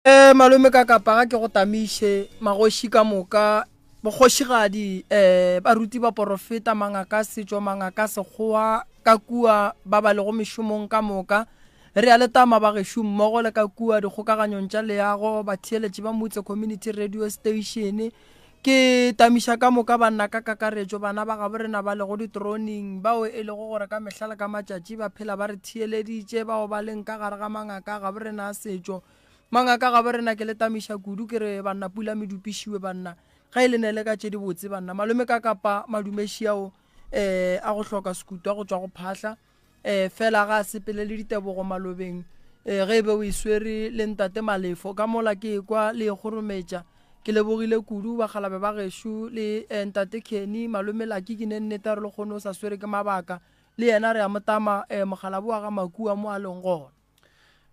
Eh, malome ka kapa ga ke go tamiše magoši ka moka bokgošigadi eh baruti ba porofeta mangaka setšo mangaka sekgowa ka kua ba ba lego mešomong ka moka re a le tama ba gešo mmogo le ka kua dikgokaganyong tša leago batheeletši ba motse community radio station ke tamiša ka moka banna ka kakaretšo bana ba gabo rena ba lego ditroning bao e lego gore ka mehla le ka matšatši ba phela ba re theeleditše bao ba leng ka gare ga mangaka gabo rena a setšo Mangaka gabo rena ke le tamiša kudu ke re banna pula medupišiwe banna ge e le ne le ka tše dibotse banna malome ka kapa madumeši ao eh a go hloka sekutu a go tšwa go phahla eh fela ga a sepele le ditebogo malobeng eh ge e be o e swere le ntate malefo ka mola ke ekwa le e kgorometša ke lebogile kudu bakgalabe ba gešo le eh, ntate Kenny malome Laki ke ne nnete a re le kgone o sa swere ke mabaka le yena re a mo tama eh mokgalabo wa ga Makua mo a leng gona.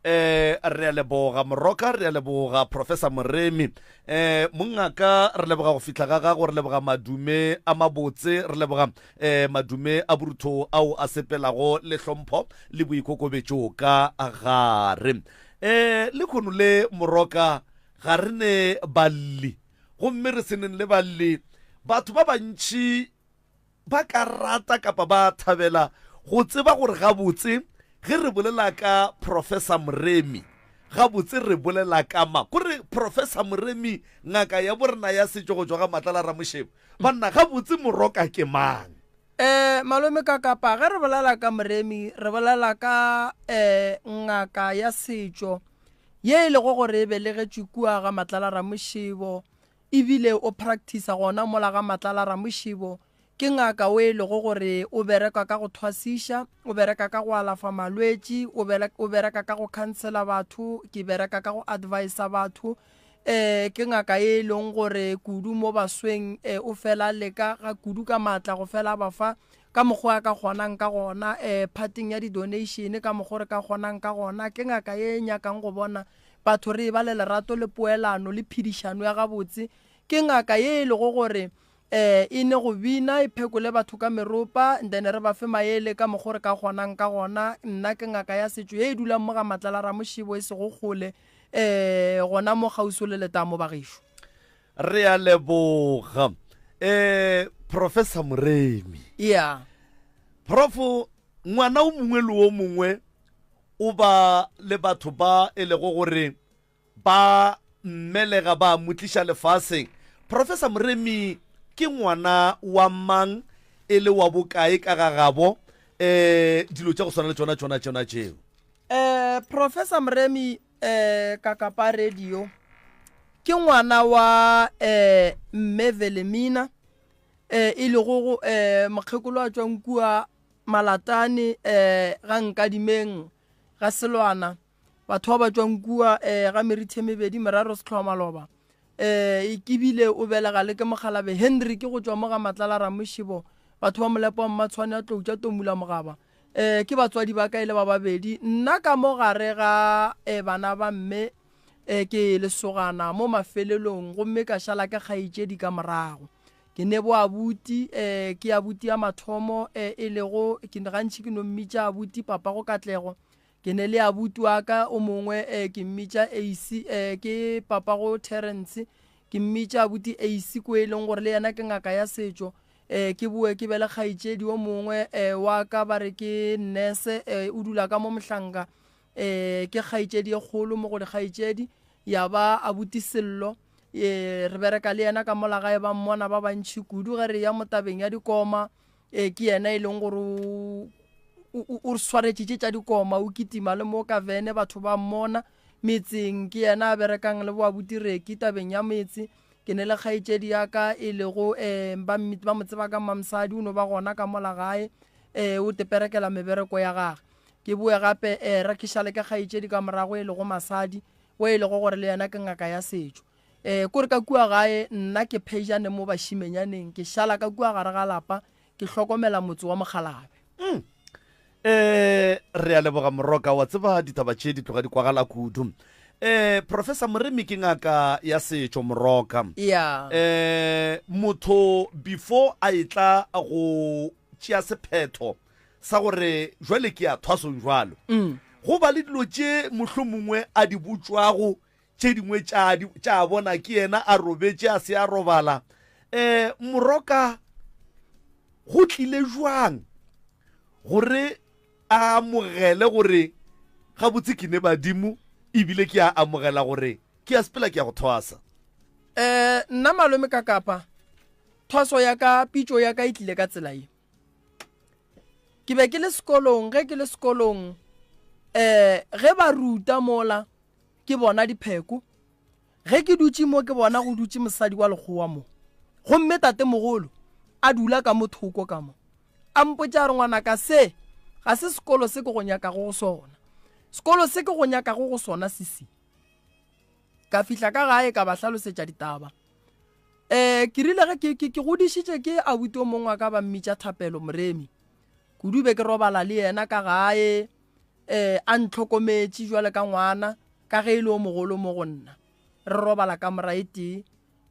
Eh, re a leboga Moroka, re a leboga Professor Moremi. Eh, mongaka, re leboga go fihla ga gago, re leboga madume a mabotse, re leboga eh, madume a borutho ao a sepelago le hlompho le boikokobetšo ka gare. Eh, lekhono le Moroka ga re ne balli, gomme re seneng le balli, batho ba bantši ba ka rata kapa ba thabela go tseba gore gabotse ge re bolela ka Professor Moremi, gabotse re bolela ka mang. Kore Professor Moremi, ngaka ya borena ya setšo go tšwa ga Matlala Ramošebo, banna gabotse Moroka ke mang? Eh, malome ka kapa ge re bolela ka Moremi re bolela ka eh, ngaka ya setšo ye e lego gore e belegetšwe kua ga Matlala Ramošebo Ebile o practicer gona mola ga Matlala Ramošibo. Ke ngaka o e lego gore o bereka ka go thwasiša, o bereka ka go alafa malwetši, o o bereka ka go counsela batho, ke bereka ka go adviser batho. Eh ke ngaka e leng gore kudu mo basweng eh, o fela leka ga kudu ka matla go fela ba fa ka mokgwa a ka kgonang ka gona eh phateng ya di-donation ka mokgwa re ka kgonang ka gona. Ke ngaka ye e nyakang go bona Batho re eba le lerato le poelano le phedišano ya gabotse. Ke ngaka ye e lego gore um e ne go bina e phekole batho ka meropa and then re ba fe maele ka mokgo re ka kgonang ka gona. Nna ke ngaka ya setšo ye e dulang mo ga Matlala Ramošebo e sego kgole um gona mo kgauswi le letamo bagešo. Re a leboga um Professor Moremi. Yeah. Prof, ngwana o mongwe le o mongwe O ba le batho ba e lego gore ba mmelega ba mo tliša lefaseng. Professor Moremi ke ngwana wa mang e le wa bokae ka ga gabo? Um dilo tša go swana le tšona tšona tšona tšeo. Um Professor Moremi um Kakapa Radio ke ngwana wa um Mme Velemina um e lego um mokgekolo a tšwang kua Malatane eh, ga Nkadimeng, ga Selwana, batho ba ba tšwang kua eh, ga Merithe Mebedi, Meraro Setlhoa Maloba. Eh, e kibile o belega le ke Mokgalabe Henry ke go tšwa mo ga Matlala Ramošebo, batho ba Molepo wa Mmatshwane a Tlou tša Tomula Mogaba. Eh, ke batswadi ba ka e le ba babedi. Nna ka mo gare ga eh, bana ba mme eh, ke lesogana mo mafelelong gomme ka šala ke kgaetšedi ka morago. Ke ne bo abuti, eh, ke abuti ya mathomo, eh, e lego, ke gantši ke no mmitša abuti papa go Katlego. Ke ne le abuti wa ka o mongwe, eh, ke mmitša Ace, eh, ke papa go Terence. Ke mmitša abuti Ace ko e leng gore le yena ke ngaka ya setšo. Eh, ke boe ke be le kgaetšedi o mongwe, eh, wa ka ba re ke nurse, eh, o dula ka mo Mohlanka. Eh, ke kgaetšedi e kgolo mo go dikgaetšedi, ya ba abuti Sello. E, re bereka le yena ka mola gae ba mmona ba bantšhi kudu ge re ya mo tabeng ya dikoma e, ke yena e leng gore o swaretše tša dikoma o kitima le mo ka vene batho ba mmona metseng ke yena a berekang le boabutireki tabeng ya metse ke ne le kgaetšedi ya ka e lego um ba mo tseba ka mmamosadi o no ba gona ka mola gae um o teperekela mebereko ya gage ke boe gape um re ke šale ke kgaetšedi ka morago e lego masadi o e lego gore le yena ke ngaka ya setšo. E, kore ka kua gae nna ke phejane mo bašimenyaneng, ke šala ka kua gare ga lapa, ke hlokomela motse wa Mokgalabe. Mm. E, re a leboga Moroka, wa tseba ditaba tše di tloga di kwagala kudu. E, Professor Moremi ke ngaka ya setšo Moroka. Yeah. E, motho before a etla go tšea sephetho sa gore jwale ke ya thwasong jwalo, mm. go ba le dilo tše mohlomongwe a di botšwago Tše dingwe tša tša bona ke yena a robetše a se a robala. Um Moroka go tlile jwang gore a amogele gore gabotse ke ne badimo ebile ke a amogela gore ke a sepela ke ya go thwasa? Um nna malome ka kapa thwaso ya ka pitšo ya ka e tlile ka tsela ye. Ke be ke le sekolong ge ke le sekolong um ge ba ruta mola ke bona dipheko ge ke dutše mo ke bona go dutše mosadi wa lekgowa mo gomme tatemogolo a dula ka mo thoko ka mo a mpotša a re ngwanaka se ga se sekolo se ke go nyakago go sona sekolo se ke go nyakago go sona sesi ka fihla ka gae ka ba hlalosetša ditaba um ke rile ge ke godišitše ke abuti o mongwe wa ka ba mmitša thapelo moremi kudu be ke robala le yena ka gae um a ntlhokometše jwale ka ngwana ka ge e le o mogolo mo go nna re robala kamora e tee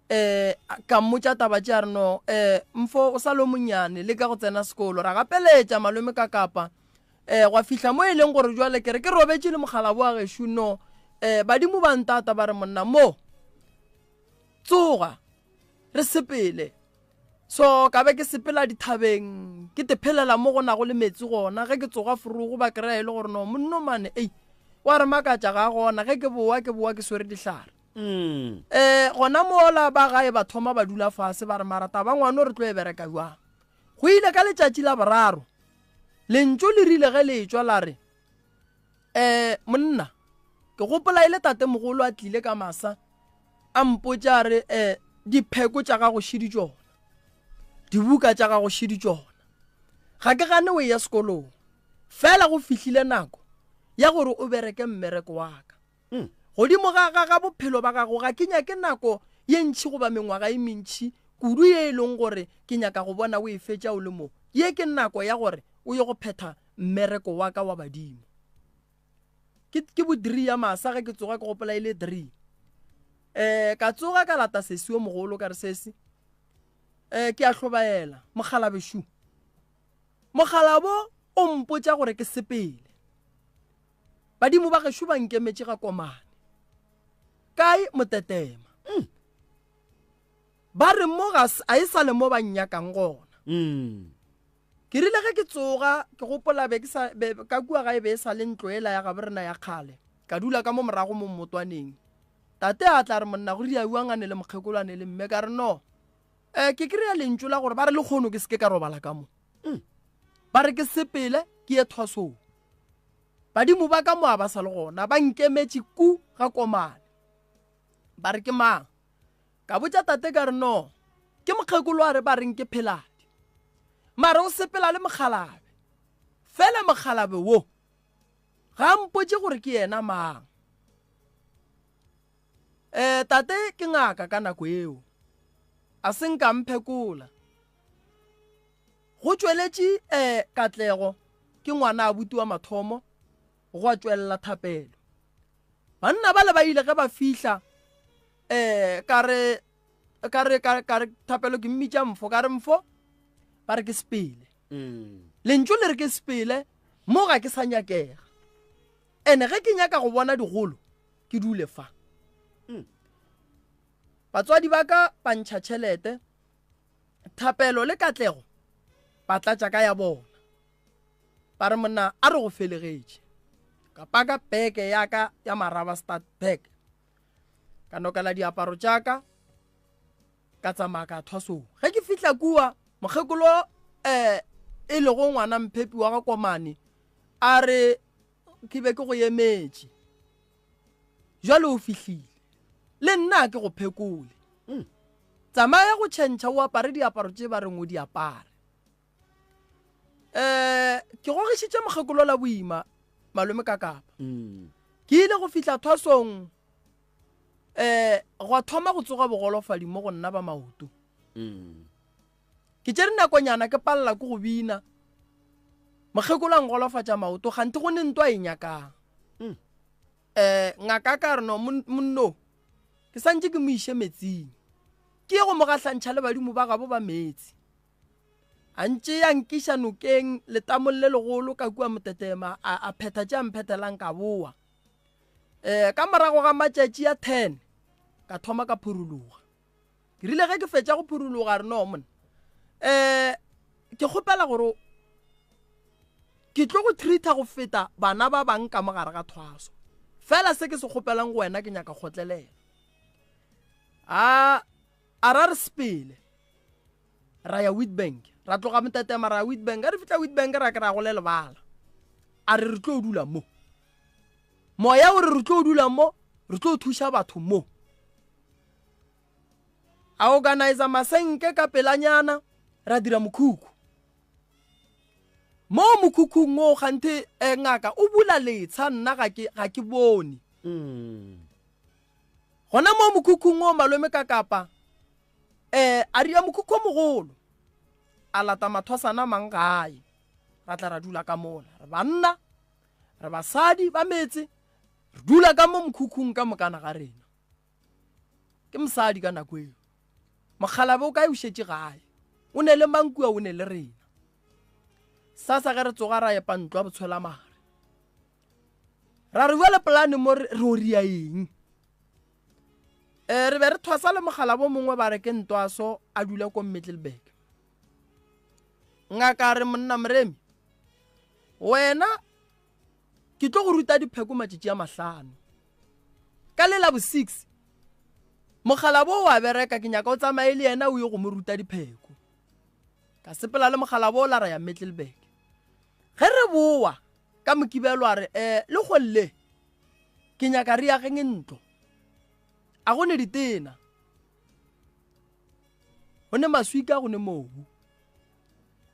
um ka mmotša taba tše a re no um mfo o sa le o monnyane le ka go tsena sekolo ra gapeletša malome ka kapa um gwa fihla mo e leng gore jwale ke re ke robetše le mokgalabo wa gešo no um badimo ba ntata ba re monna mo tsoga re sepele so ka be ke sepela dithabeng ke te phelela mo go nago le metsi gona ge ke tsoga forogo ba kry-a e le gore no monno mane ei wa re makatša ga gona ge ke boa ke boa ke swere dihlare um gona mola ba gae ba thoma ba dula fase ba re mara taba ngwano re tlo e bereka jwang go ile ka letšatši la boraro lentšu le rile ge le etšwa la re um monna ke gopola e le tatemogolo a tlile ka masa a mpotša a re um dipheko tša gago šidi tšona dibuka tša gago šidi tšona ga ke gane o eya sekolong fela go fihlile nako ya gore o bereke mmereko wa ka mm. godimo ga ga ga bophelo ba gago ga ke nyake nako ye ntšhi goba mengwaga e mentšhi kudu ye e leng gore ke nyaka go bona o e fetša o le mo ye ke nako ya gore o ye go phetha mmereko wa ka wa badimo ke ke bo dri ya masa ge ke tsoga ke gopola e le dri um ka tsoga ka lata sesi o mogolo ka re sesi um ke a hlobaela mogalabešu mogalabo o mpotša gore ke sepele badimo ba gešo ba nkemetše ga komane kae motetema mm. ba re mo ga a e sa le mo ba nnyakang gona mm. Ke rile ge ke tsoga, ke gopola be ke sa, be, ka kua gae be e sa le ntlo ela ya gabo rena ya kgale. Ka dula ka mo morago mo mmotwaneng. Tate a tla a re, Monna, go riauang a ne le mokgekolwane le mme? Ka re, No. Eh, ke kry-a lentšu la gore ba re lekgono ke se ke ka robala ka mo. Mm. Ba re ke sepele ke ye thwasong. Badimo ba ka mo a ba sa le gona, ba nkemetše ku ga komane. Ba re ke mang? Ka botša tate ka re, No, ke mokgekolo a re ba reng ke Pheladi. Mara o sepela le mokgalabe. Fela mokgalabe wo ga a mpotše gore ke yena mang. Um tate ke ngaka ka nako eo. A se nka mphekola. Go tšweletše um Katlego ke ngwana abuti wa mathomo, gwa tšwelela Thapelo. Banna bale ba ile ge ba fihla um ka re ka re ka re thapelo ke mmitša mfo ka re mfo ba re ke sepele mm. lentšu le re ke sepele mo ga ke sa nyakega ene ge ke nyaka go bona digolo ke dule fa mm. batswadi ba ka ba ntšha tšhelete thapelo le katlego ba tlatša ka ya bona ba re monna a re go felegetše ka paka peke ya ka ya maraba start pack ka nokela diaparo tša ka ka tsamaya ka thwasong ge ke fihla kua mokgekolo um e lego ngwana mphepi wa ga komane a re ke be ke go emetše jwale o fihlile le nna ke go phekole mm. tsamaya go tšhentšha o apare diaparo tše ba reng o di apare um ke gogišitše mokgekolo la boima malome ka kapa mm. ke ile go fihla thwasong um gwa thoma go tsoga bogolofadi mo go nna ba maoto mm. ke tšere nakonyana ke palela ke go bina mokgekolo a ngolofatša maoto gante go ne ntwa e nyakang um ngaka ka re no monno ke santše ke mo iše metsing ke ye go mo gahlantšha le badimo ba gabo ba metsi A ntše a nkiša nokeng letamong le legolo ka kua Motetema, a, a phetha tše a mphethelang ka boa. Um ka morago ga matšatši a 10 ka thoma ka phuruluga. Ke rile ge ke fetša go phuruluga re no monna um ke kgopela gore ke tlo go treata go feta bana ba bang ka mo gare ga thwaso. Fela se ke se kgopelang go wena ke nyaka kgotlelela. A a ra re sepele ra ya Witbank ra tloga Motetema ra ya Witbank ge re fihla Witbank ra ke ra go le lebala a re re tlo dula mo moya o re re tlo dula mo re tlo thuša batho mo a organizer masenke ka pelanyana ra dira mokhukhu mo mokhukhung o ganthe eh, ngaka o bula letsha nna ga ke ga ke bone mm. Gona moo mokhukhung wo malome ka kapa um a ria mokhukhu o mogolo a lata mathwasana a mang gae ra tla ra dula ka mola re banna re basadi ba metse re dula ka mo mokhukhung ka mokana ga rena ke mosadi ka nako eo mokgalabe o kae o šetše gae o ne le mang kua o ne le rena sasa ge re tsoga ra epa ntlo ya botshwela mare Ra re bjale polane mo re o ria eng? Um re be re thwasa le mogala bo mongwe ba re ke ntwaso a dula ko Middelburg. Ngaka re monna Moremi, wena ke tlo go ruta dipheko matšatši a mahlano. Ka le la bo 6 mogala bo wa bereka ke nyaka o tsamaye le yena o ye go mo ruta dipheko. Ka sepela le mogala bo la ra ya Middelburg. Ge re boa Ka Mokibelo a re, Eh, le golle, ke nyaka re ageng ntlo. A go ne ditena. Go ne maswika, go ne mobu.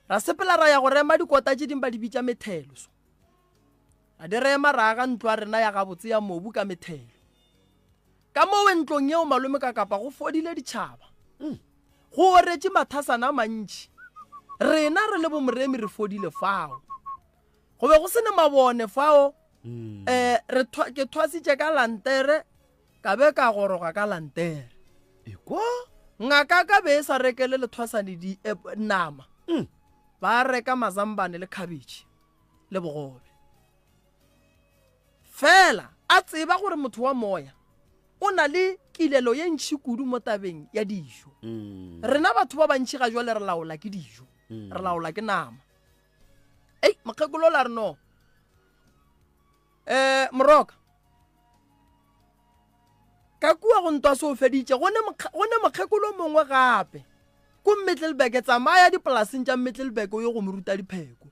Ra sepela ra ya go rema dikota tše ding ba di bitša methelo so. Ra di rema ra aga ntlo ya rena ya gabotse ya mobu ka methelo. Ka mowe ntlong yeo malome ka kapa go fodile ditšhaba. Mm. Go oretše mathasana a mantši. Rena re le bomoremi re fodile fao. Go be go se ne mabone fao. Mm. Eh, re ke thwasitše ka lantere ka be ka goroga ka lantere. Ekwa? Ngaka ka be e sa rekele lethwasane di eh, nama. Mm. Ba reka mazambane le khabetšhe le bogobe. Fela a tseba gore motho wa moya o na le kilelo ye ntši kudu mo tabeng ya dijo. Mm. Rena batho ba bantši ga jwale re laola ke dijo, mm. re laola ke nama. Ei, mokgekolo la re no. Eh, moroka. Ka kua go ntwa se o feditše, go ne mokgekolo mongwe gape. Ko Middelburg, tsamaya dipolaseng tša Middelburg o ye go mo ruta dipheko.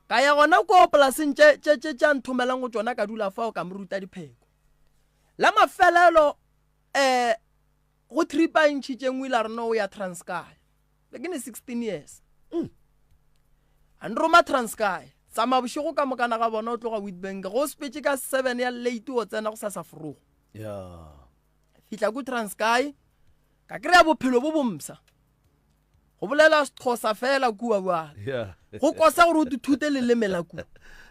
Ka ya gona koo polaseng tše, tše, tše, tše a nthomelang go tšona, ka dula fao ka mo ruta dipheko. La mafelelo, eh, go tripa e ntšhitšeng o ile a re no o ya Transkei. Be ke ne 16 years. Mm. A nroma Transkei. Tsamaya bošego ka mokana ga bona o tloga Witbank. Go sepetše ka 7 ya late o tsena go sasa forogo. Yeah. Fihla ku Transkei, ka kry-a bophelo bo bompsha. Go bolela Sexhosa fela kua bjale. Yeah. Go kosa gore o tithute leleme la kua.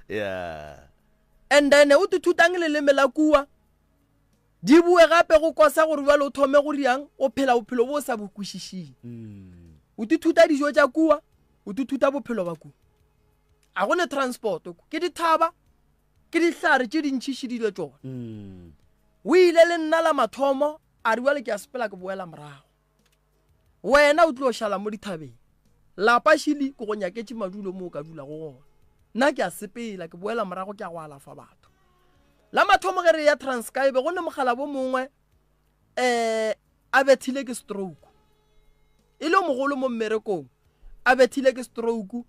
Yeah. And then o tithutang leleme la kua, di bue gape go kosa gore bjale o thome go riang, o phela bophelo bo o sa bo kwešišing. Mm. O tithuta dijo tša kua, o tithuta bophelo ba kua. A go ne transport, ke dithaba, ke dihlare tše dintši šidile tšona. Mm. O ile le nna la mathomo, a re bjale ke a sepela ke boela morago. Wena o tlo šala mo dithabeng. Lapa šili ke go nyaketše madulo mo o ka dulago gona. Nna ke a sepela, ke boela morago ke ya go alafa batho. La mathomo ge re ya Transkei be go ne mogala bo mongwe um a bethile ke stroke. E le mogolo mo mmerekong, a bethile ke stroke.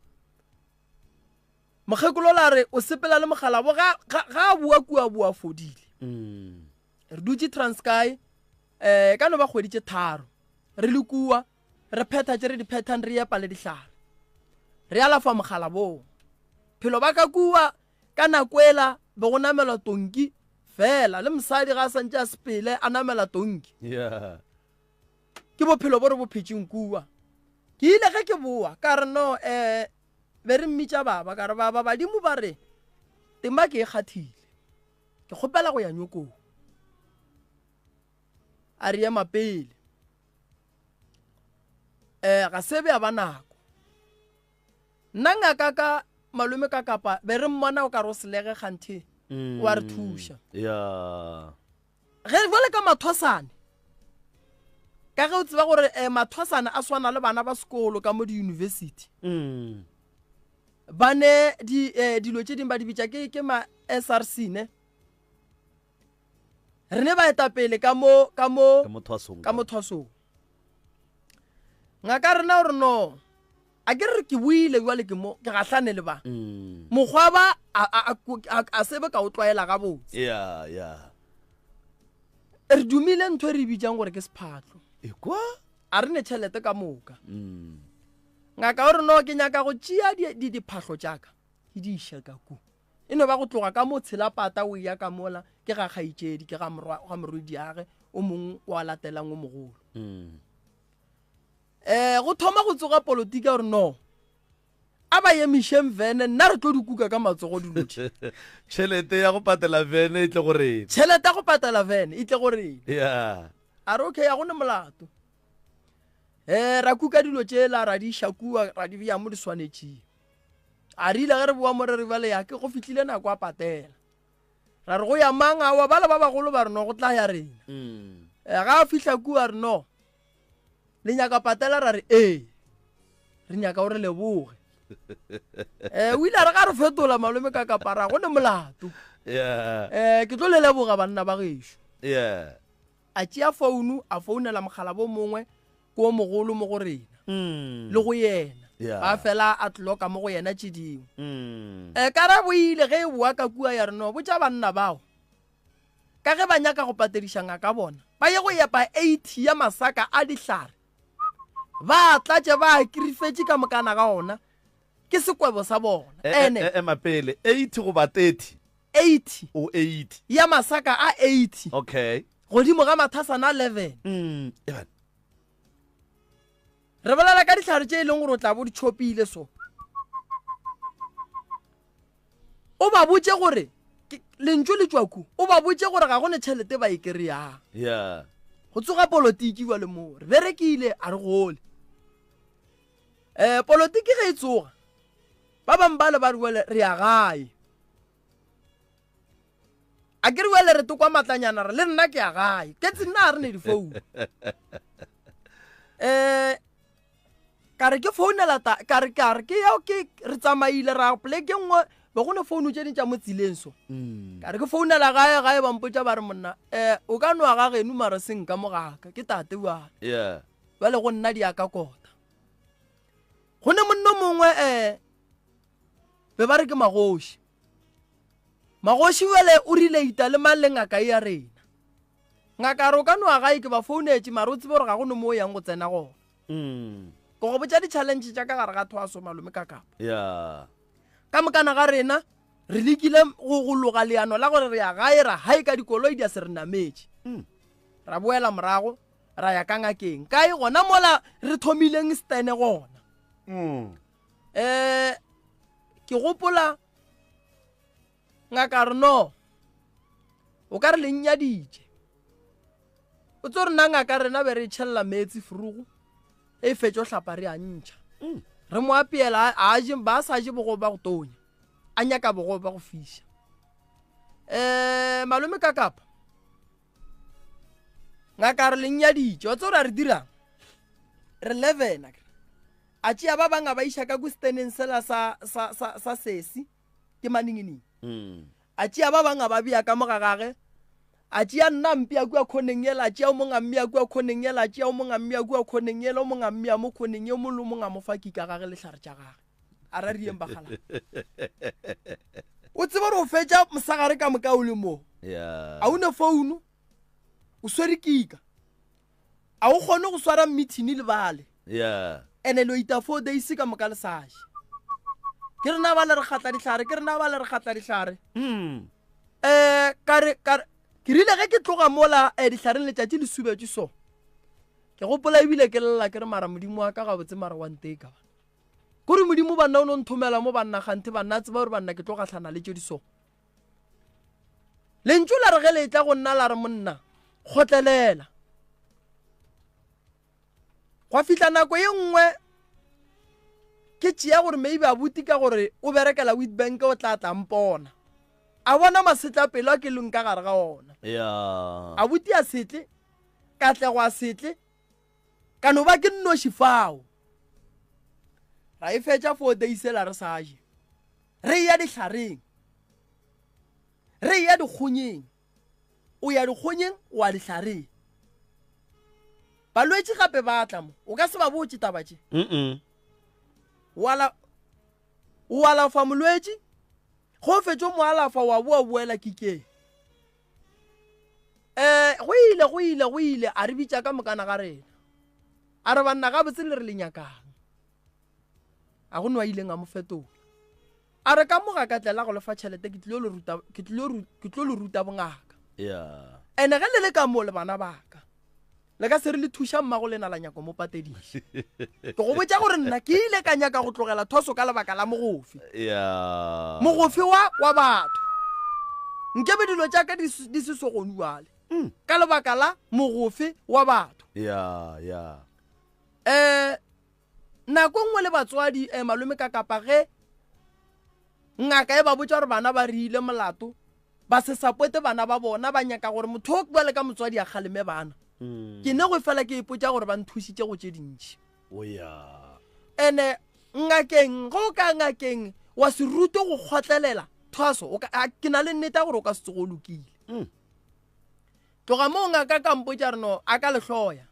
Mokgekolo la re o sepela le mogala bo ga ga a boa kua boa fodile. Mm. Re dutše Transkei um ka no ba kgwedi tše tharo re le kua re phetha tše re di phethang re epa le dihlare re alafa mogala boo phelo ba ka kua ka nako ela be go namelwa tonki fela le mosadi ga a santse a sepele a namela tonki yeah. ke bophelo bo re bo phetšeng kua ke ile ge ke boa ka re no um be re mmitša baba ka re baba badimo ba re tema ke e kgathile ke kgopela go ya nyokong a re ema pele um ga se be a ba nako nna ngaka ka malome ka kapa be re mmona o ka re o selege kganthe. O a re thuša. Ya. Ge jwale ka mathwasane, ka ge o tseba gore um mathwasane a swana le bana ba sekolo ka mo diyunibesithi. Ba ne di, eh, dilo tše dingwe ba di bitša ke, ke ma SRC ne. Re ne baetapele ka mo, ka mo, Ka mo thwasong. ka mo thwasong. Ngaka rena o re no, a ke re ke boile jwale ke mo, ke gahlane le ba. Mokgwa ba a, a, a, a, a sebe ka o tlwaela gabotse. Ya, ya. Re dumile ntho e re e bitsang gore ke sephatlo. Ekwa? A re ne tšhelete ka moka. Ngaka o re no, ke nyaka go tšea di, di, diphahlo tša ka, ke di iše ka ku. E no ba go tloga ka mo tshela pata o eya ka mola, ke ga kgaetšedi, ke ga morwa, ga morwediage, o mongwe wa latelang o mogolo. Go thoma go tsoga polotiki ya gore no, a ba emišeng vene, nna re tlo di kuka ka matsogo dilo tše. Tšhelete ya go patela vene e tle go rena. Tšhelete ya go patela vene e tle go rena. Yeah. A re okay, a go ne molato. Ra kuka dilo tšela, ra di iša kua, ra di bea mo di swanetšeng. A re ile ge re boa mo re re bjale ya ke go fihlile nako a patela. Ra re go ya mang awa bale ba bagolo ba re no go tla ya rena. Ga a fihla kua re no le nyaka patela ra re ee re nyaka o re leboge. O ile a re ga re fetola malome ka kapara go ne molato. Ke tlo le leboga banna ba gešo. A tšea founu a founela mogala bo mongwe ko o mogolo mo go rena le go yena. Ba fela a tloka mo go yena tše dingwe. Karabo e ile ge e boa ka kua ya re no botša banna bao ka ge ba nyaka go patediša ngaka bona ba ye go epa 80 ya masaka a dihlare ba tlatše ba kirifetše ka mokana ga ona ke sekwebo sa bona. Ene Ema pele 80 goba 30? 80. O 80. Ya masaka a 80. Okay. Godimo ga mathasana a 11. Eban. Re bolela ka dihlare tše e leng gore o tla bo di tšhopile so. O ba botše gore lentšu le tšwa ku. O ba botše gore ga go ne tšhelete ba e kry-ang. Yeah. Go tsoga polotiki jwale mo. Re berekile a re gole. Polotiki ge e tsoga ba bangwe ba le ba re jwale re ya gae. A ke re jwale re tokwa matlanyana re le nna ke ya gae. Ke tse nna a re ne difounu. Ka re ke founela ta, ka re, ka re ke ya ke re tsamaile ra poleke nngwe be go ne founu tše ding tša mo tseleng so. Ka re ke founela gae, gae ba mpotša ba re monna, o ka noa ga geno mara se nka mo gaka, ke tate bjale. Bjale go nna di ya ka kota. Go ne monno mongwe, be ba re ke Magoši. Magoši bjale o rile ita le mang le ngaka e ya rena. Ngaka a re o ka noa gae ke ba founetše mara o tsebe gore ga go no mo o yang go tsena gona. Ke go botša di-challenge tša ka gare ga thwaso malome ka kapa. Ka mokana ga rena re lekile go loga leano la gore re ya gae ra gae ka dikoloi di a se re nametše. Ra boela morago ra ya ka ngakeng. Kae gona mola re thomileng stene gona. Ke gopola ngaka re no o ka re le nnyaditše. O tso re na ngaka rena be re tšhelela meetse frugu e fetšo hlapa re a ntšha. Re mo apeela a je ba sa je bogobe ba go tonya. A nyaka bogobe ba go fiša. Malome ka kapa. Ngaka re le nnyaditše. Wa tso re a re dirang? Re 11 akere. A tšea ba bangwe a ba iša ka ku steneng sela sa, sa, sa, sa sesi ke maningining. A tšea ba bangwe a ba bea ka mo ga gage. A tšea nna a mpea kua khoneng yela, a tšea o mongwe a mmea kua khoneng yela, a tšea o mongwe a mmea kua khoneng yela, o mongwe a mmea mo khoneng ye, o mongwe le o mongwe a mo fa kika gage le hlare tša gage. A ra rieng bagala. O tsebe gore o fetša mosegare ka moka o le mo. A o ne founu, o swere kika. A o kgone go swara meeting le bale. Ene lo ita 4 days ka moka le sa je. Ke rena ba le re kgatla dihlare, ke rena ba le re kgatla dihlare. Ka re, ka re, ke rile ge ke tloga mola dihlareng letšatši le subetše so. Ke gopola ebile ke lla ke re mara Modimo wa ka gabotse mara wa nteka ba. Kore Modimo banna o no nthomela mo banna ganthe banna tseba gore banna ke tlo gahlana le tše di so. Lentšu la re ge le tla go nna la re monna kgotlelela. Gwa fihla nako ye nngwe ke tšea gore maybe abuti ka gore o berekela Witbank o tla tla mpona. A bona masetlapelo a ke leng ka gare ga ona. Yeah. Abuti a setle, Katlego a setle, ka no ba ke nnoši fao. Ra e fetša four days ela re sa je. Re eya dihlareng. Re eya dikgonyeng. O ya dikgonyeng, o a dihlareng. Balwetši gape ba tla mo. O ka se ba botše taba tše. Mm-mm. Wa O alafa molwetši, ge o fetša o mo alafa wa boa boela kikeng. Um go ile go ile go ile a re bitša ka mokana ga rena. A re banna gabotse le re le nyakang. A go no a ileng a mo fetola. A re ka mo ga ka tlela go le fa tšhelete ke tlilo le ruta ke tlilo ke tlo le ruta bongaka. Yeah. Ene ge le le ka mo le bana baka. Le ka se re le thuša mmago lena la nyako mo patediša. Ke go botša gore nna ke ile ka nyaka go tlogela thoso ka lebaka la mogofe. Yeah. Mogofe wa wa batho. Nkebe dilo tša ka di di se so gonu bjale. Mm. Ka lebaka la mogofe wa batho. Yeah, yeah. Eh nako nngwe le batswadi eh, malome ka kapa ge ngaka e ba botša gore bana ba rile molato ba se sapote bana ba bona ba nyaka gore motho o bjale ka motswadi a kgaleme bana mm. ke ne go fela ke ipotša gore ba nthušitše go tše dintši oh, yeah. ene ngakeng ge o ka ngakeng wa se rute go kgotlelela thwaso ke na le nnete ya gore o ka se tsogo o lokile mm. tloga moo ngaka ka mpotša re no a ka lehloya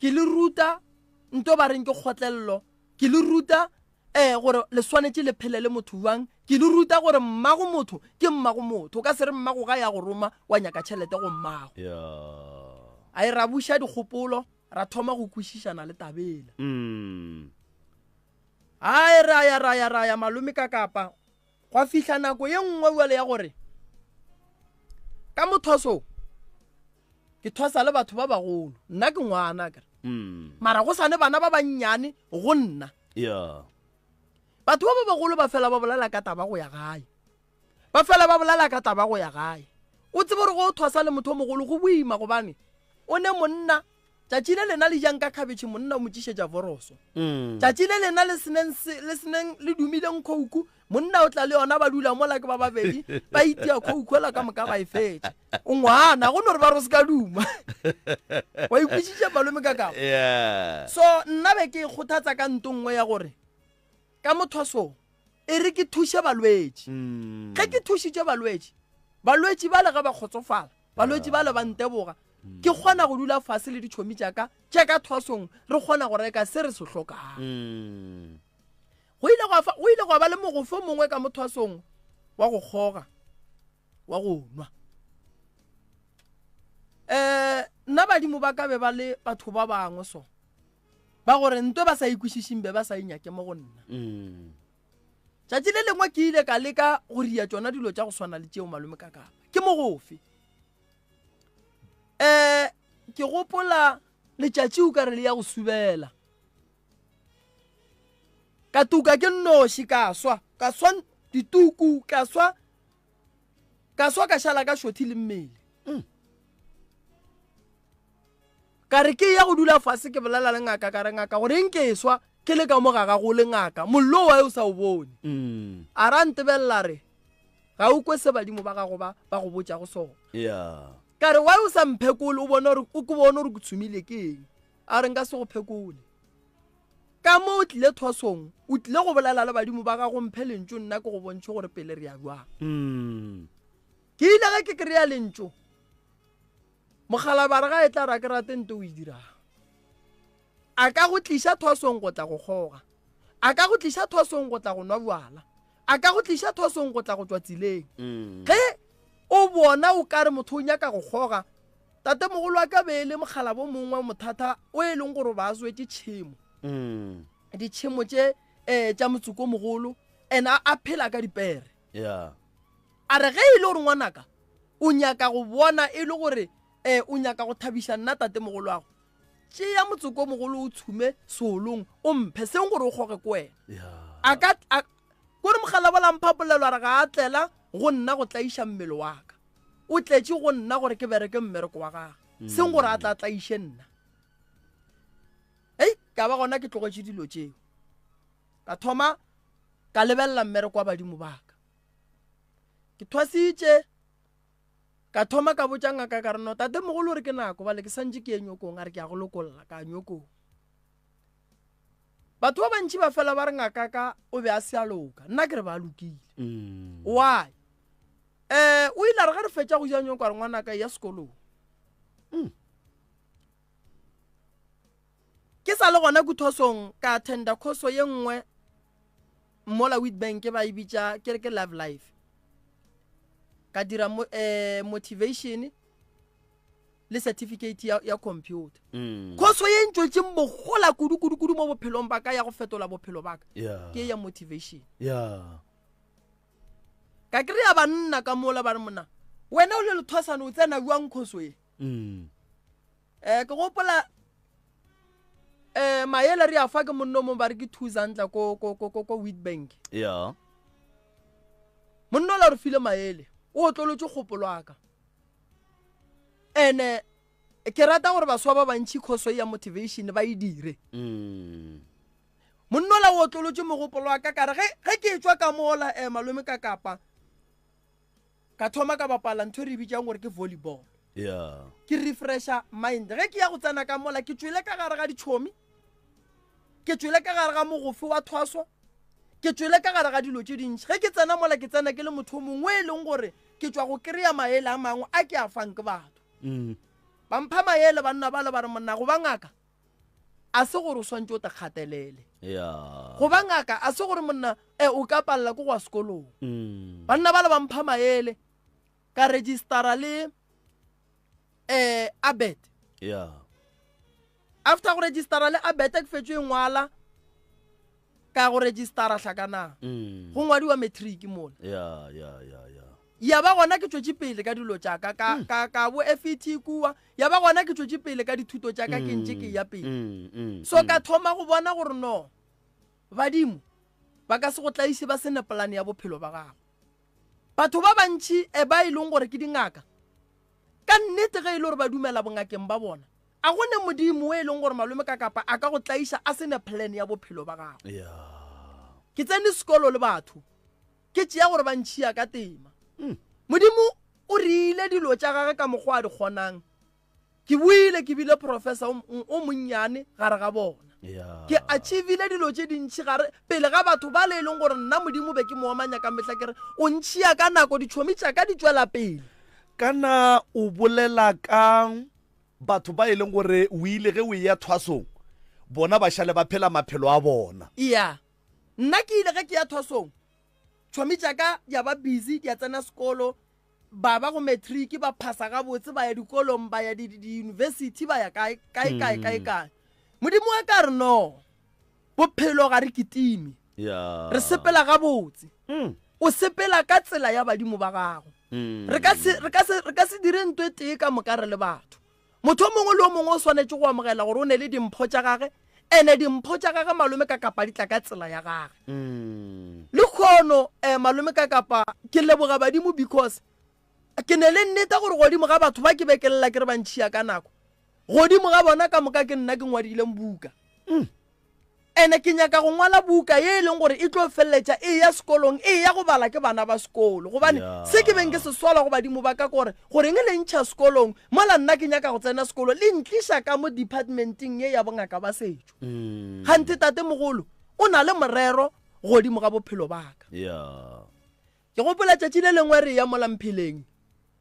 Ke le ruta nto ba reng ke kgotlelelo. Ke le ruta eh gore le swanetše le phele le motho bjang. Ke le ruta gore mmago motho ke mmago motho. O ka se re mmago ga ya go roma wa nyaka tšhelete go mmago. Yeah. A e ra buša dikgopolo ra thoma go kwešišana le tabela. Mm. Ai ra ya ra ya ra ya malome ka kapa gwa fihla nako ye nngwe bjale ya gore ka mothoso ke thwasa le batho ba bagolo nna ke ngwana kere mm. mara go sane bana ba bannyane go nna yeah. batho ba ba bagolo ba fela ba bolela ka taba go ya gae ba fela ba bolela ka taba go ya gae o tsebe gore go o thwasa le motho o mogolo go boima gobane o ne monna tšatši le lena le jang ka khabetšhe monna o mo tšišetša voroso mm. tšatši le lena le seneng le seneng le dumileng khouku monna o tla le yona ba dula mola ke ba babedi ba itia khouku ela ka moka ba e fetša o ngwana go no re ba re se ka duma wa ikwešiša malome ka kago yeah. so nna be ke kgothatsa ka nto nngwe ya gore ka mothwasong e re ke thuše balwetši mm. ge ke thušitše balwetši balwetši ba le ge ba kgotsofala balwetši ba le ba nteboga mm. ke kgona go dula fase le ditšhomi tša ka tša ka thwasong re kgona go reka se re se hlokang mm. go ile gwa ba le mogofo mongwe ka mo thwasong wa go kgoga wa go nwa um nna badimo ba ka be ba le batho ba bangwe so ba gore nto ba sa ikwešišeng be ba sa inyake mo go nna mm. tšatši le lengwe ke ile ka leka go ria tšona dilo tša go swana le tšeo malome ka kapa ke mogofe um ke gopola letšatši o ka re le ya go subela ka tuka ke nnoši ka swa ka swa dituku ka swa ka swa ka šala ka šothi le mmele mm. Ka re ke ya go dula fase ke bolela le ngaka ka re ngaka gore eng ke swa ke le ka mo ga gago le ngaka mollo wa o sa o bone mm. a ra ntebelela re ga o kwe se badimo ba gago ba ba go botša go sona yeah. ka re why o sa mphekole o bone gore o ke bone gore ke tshumile ke eng a re nka se go phekole ka mo o tlile thwasong o tlile go bolela le badimo ba gago mphe lentšu nna ke go bontšhe gore pele re ya jwang mm. ke ile ge ke kry-a lentšu Mokgalabare ga e tla ra ke rate nto o e dirang. A ka go tliša thwasong go tla go kgoga. A ka go tliša thwasong go tla go nwa bjala. A ka go tliša thwasong go tla go tšwa tseleng. Mm. Ge o bona o ka re motho o nyaka go kgoga, tatemogolo wa ka be e le mokgalabo mongwe mothata o e leng gore ba swetše tšhemo. Mm. Ditšhemo tše um tša motsoko mogolo and a phela ka dipere. Yeah. A re ge e le gore ngwanaka o nyaka go bona e le gore um o nyaka go thabiša nna tatemogoloago, tšea motsoko o mogolo o tshume seolong o mphe, seng gore o kgoge ko wena. A ka a, kore mogalabola mpha polelo a re ga a tlela go nna go tlaiša mmele wa ka, o tletše go nna gore ke bereke mmereko wa gage, seng gore a tla tlaiše nna. Hei, ka ba gona ke tlogetše dilo tšeo, ka thoma ka lebelela mmereko wa badimo ba ka. Ke thwasitše, ka thoma ka botša ngaka ka re no tate mogolo re ke nako bale ke santše ke ye nyokong a re ke a go lokolla ka nyokong. Batho ba bantši ba fela ba re ngaka ka o be a se a loka nna ke re ba lokile. Mm. Why? Eh o ile a re ge re fetša go ja nyoko a re ngwanaka ya sekolong. Mm. Ke sa le gona kuthosong ka attenda khoso ye nngwe mola Witbank ba e bitša ke re ke Love Life. Ka dira mo, eh, motivation le certificate ya, ya computer. Mm. Khoso ye ntšwetšeng bogola kudu kudu kudu mo bophelong ba ka ya go fetola bophelo ba ka. Yeah. Ke ya motivation. Yeah. Ka kry-a banna ka mola ba re monna wena o le lethwasane o tsena jwang khoso ye? Mm. Eh ke gopola eh maele re a fa ke monno mo ba re ke thusantla ko ko ko ko Witbank. Yeah. Monno la re file maele o otlolotse kgopolo aka. Ene ke rata gore baswa ba bantši khoso ya motivation ba e dire. Mm. Monno la o otlolotse mogopolo wa ka kare ge ge ke tswa ka mola eh malome ka kapa Ka thoma ka bapala ntho e re e bitšang gore ke volleyball. Yeah. Ke refresha mind. Ge ke ya go tsena ka mola ke tšwele ka gare ga ditšhomi, ke tšwele ka gare ga mogofe wa thwaso, ke tšwele ka gare ga dilo tše dintši. Ge ke tsena mola ke tsena ke le motho o mongwe e leng gore ke tšwa go kry-a maele a mangwe a ke a fang ke batho. Mm. Ba mpha maele banna bale ba re monna go ba ngaka a se gore o swantse o te kgatelele yeah. go ba ngaka a se gore monna e o ka palela ko go ya sekolong mm. banna ba le ba mpha maele ka registera le um abet yeah. after go registera le abet ke fetso e ngwala ka go registera hlakanang mm. go ngwadiwa matric mola yeah, yeah, yeah, yeah. Ya ba gona ke tšwetše pele ka dilo tša ka, ka, ka, ka bo FET kua. Ya ba gona ke tšwetše pele ka dithuto tša ka, ke ntše ke eya pele. So ka thoma go bona gore no, badimo ba ka se go tlaiše ba se ne polane ya bophelo ba gago. Batho ba bantši e ba e leng gore ke dingaka, ka nnete ge e le gore ba dumela bongakeng ba bona, a go ne modimo o e leng gore malome ka kapa a ka go tlaiša a se ne plan ya bophelo ba gago. Ke tsene sekolo le batho. Ke tšea gore ba ntšhia ka tema. Modimo o reile dilo tša gage ka mokgwa a di kgonang. Ke boile ke bile professor o, o monnyane gare ga bona. Ke achievile dilo tše dintši gare pele ga batho bale e leng gore nna Modimo be ke mo omanya ka mehla ke re o ntšhia ka nako ditšhomi tša ka di tšwela pele. Kana o bolela ka batho ba e leng gore o ile ge o eya thwasong bona ba šale ba phela maphelo a bona. Iya. Nna ke ile ge ke ya thwasong, tšhomi tša ka di a ba busy, di a tsena sekolo, ba ba go matric, ba phasa gabotse, ba ya dikolong, ba ya di-university, ba ya kae, kae, kae, kae, mm. kae. Modimo wa ka re no, bophelo ga re kitime. Yeah. Re sepela gabotse. Mm. O sepela ka tsela ya badimo ba gago. Mm. Re ka se, re ka se, re ka se dire nto e tee ka moka re le batho. Motho o mongwe le o mongwe o swanetše go amogela gore o ne le dimpho tša gage, ene dimpho tša gage malome ka kapa di tla ka tsela ya gage. Mm. Lekgono eh, malome ka kapa ke leboga badimo because ke ne le nnete gore godimo ga batho ba ke be ke lla ke re ba ntšhia ka nako godimo ga bona ka moka ke nna ke ngwadileng buka. Mm. Ene ke nyaka go ngwala buka ye e leng gore e tlo feleletša e ya sekolong, e ya go bala ke bana ba sekolo. Gobane se ke beng ke se sola go badimo ba ka ke gore, goreng le ntšha sekolong mola nna ke nyaka go tsena sekolo, le ntliša ka mo departmenteng ye ya bongaka ba setšo. Kganthe tatemogolo o na le morero godimo ga bophelo ba ka. Ke gopola tšatši le lengwe re eya mola Mpheleng,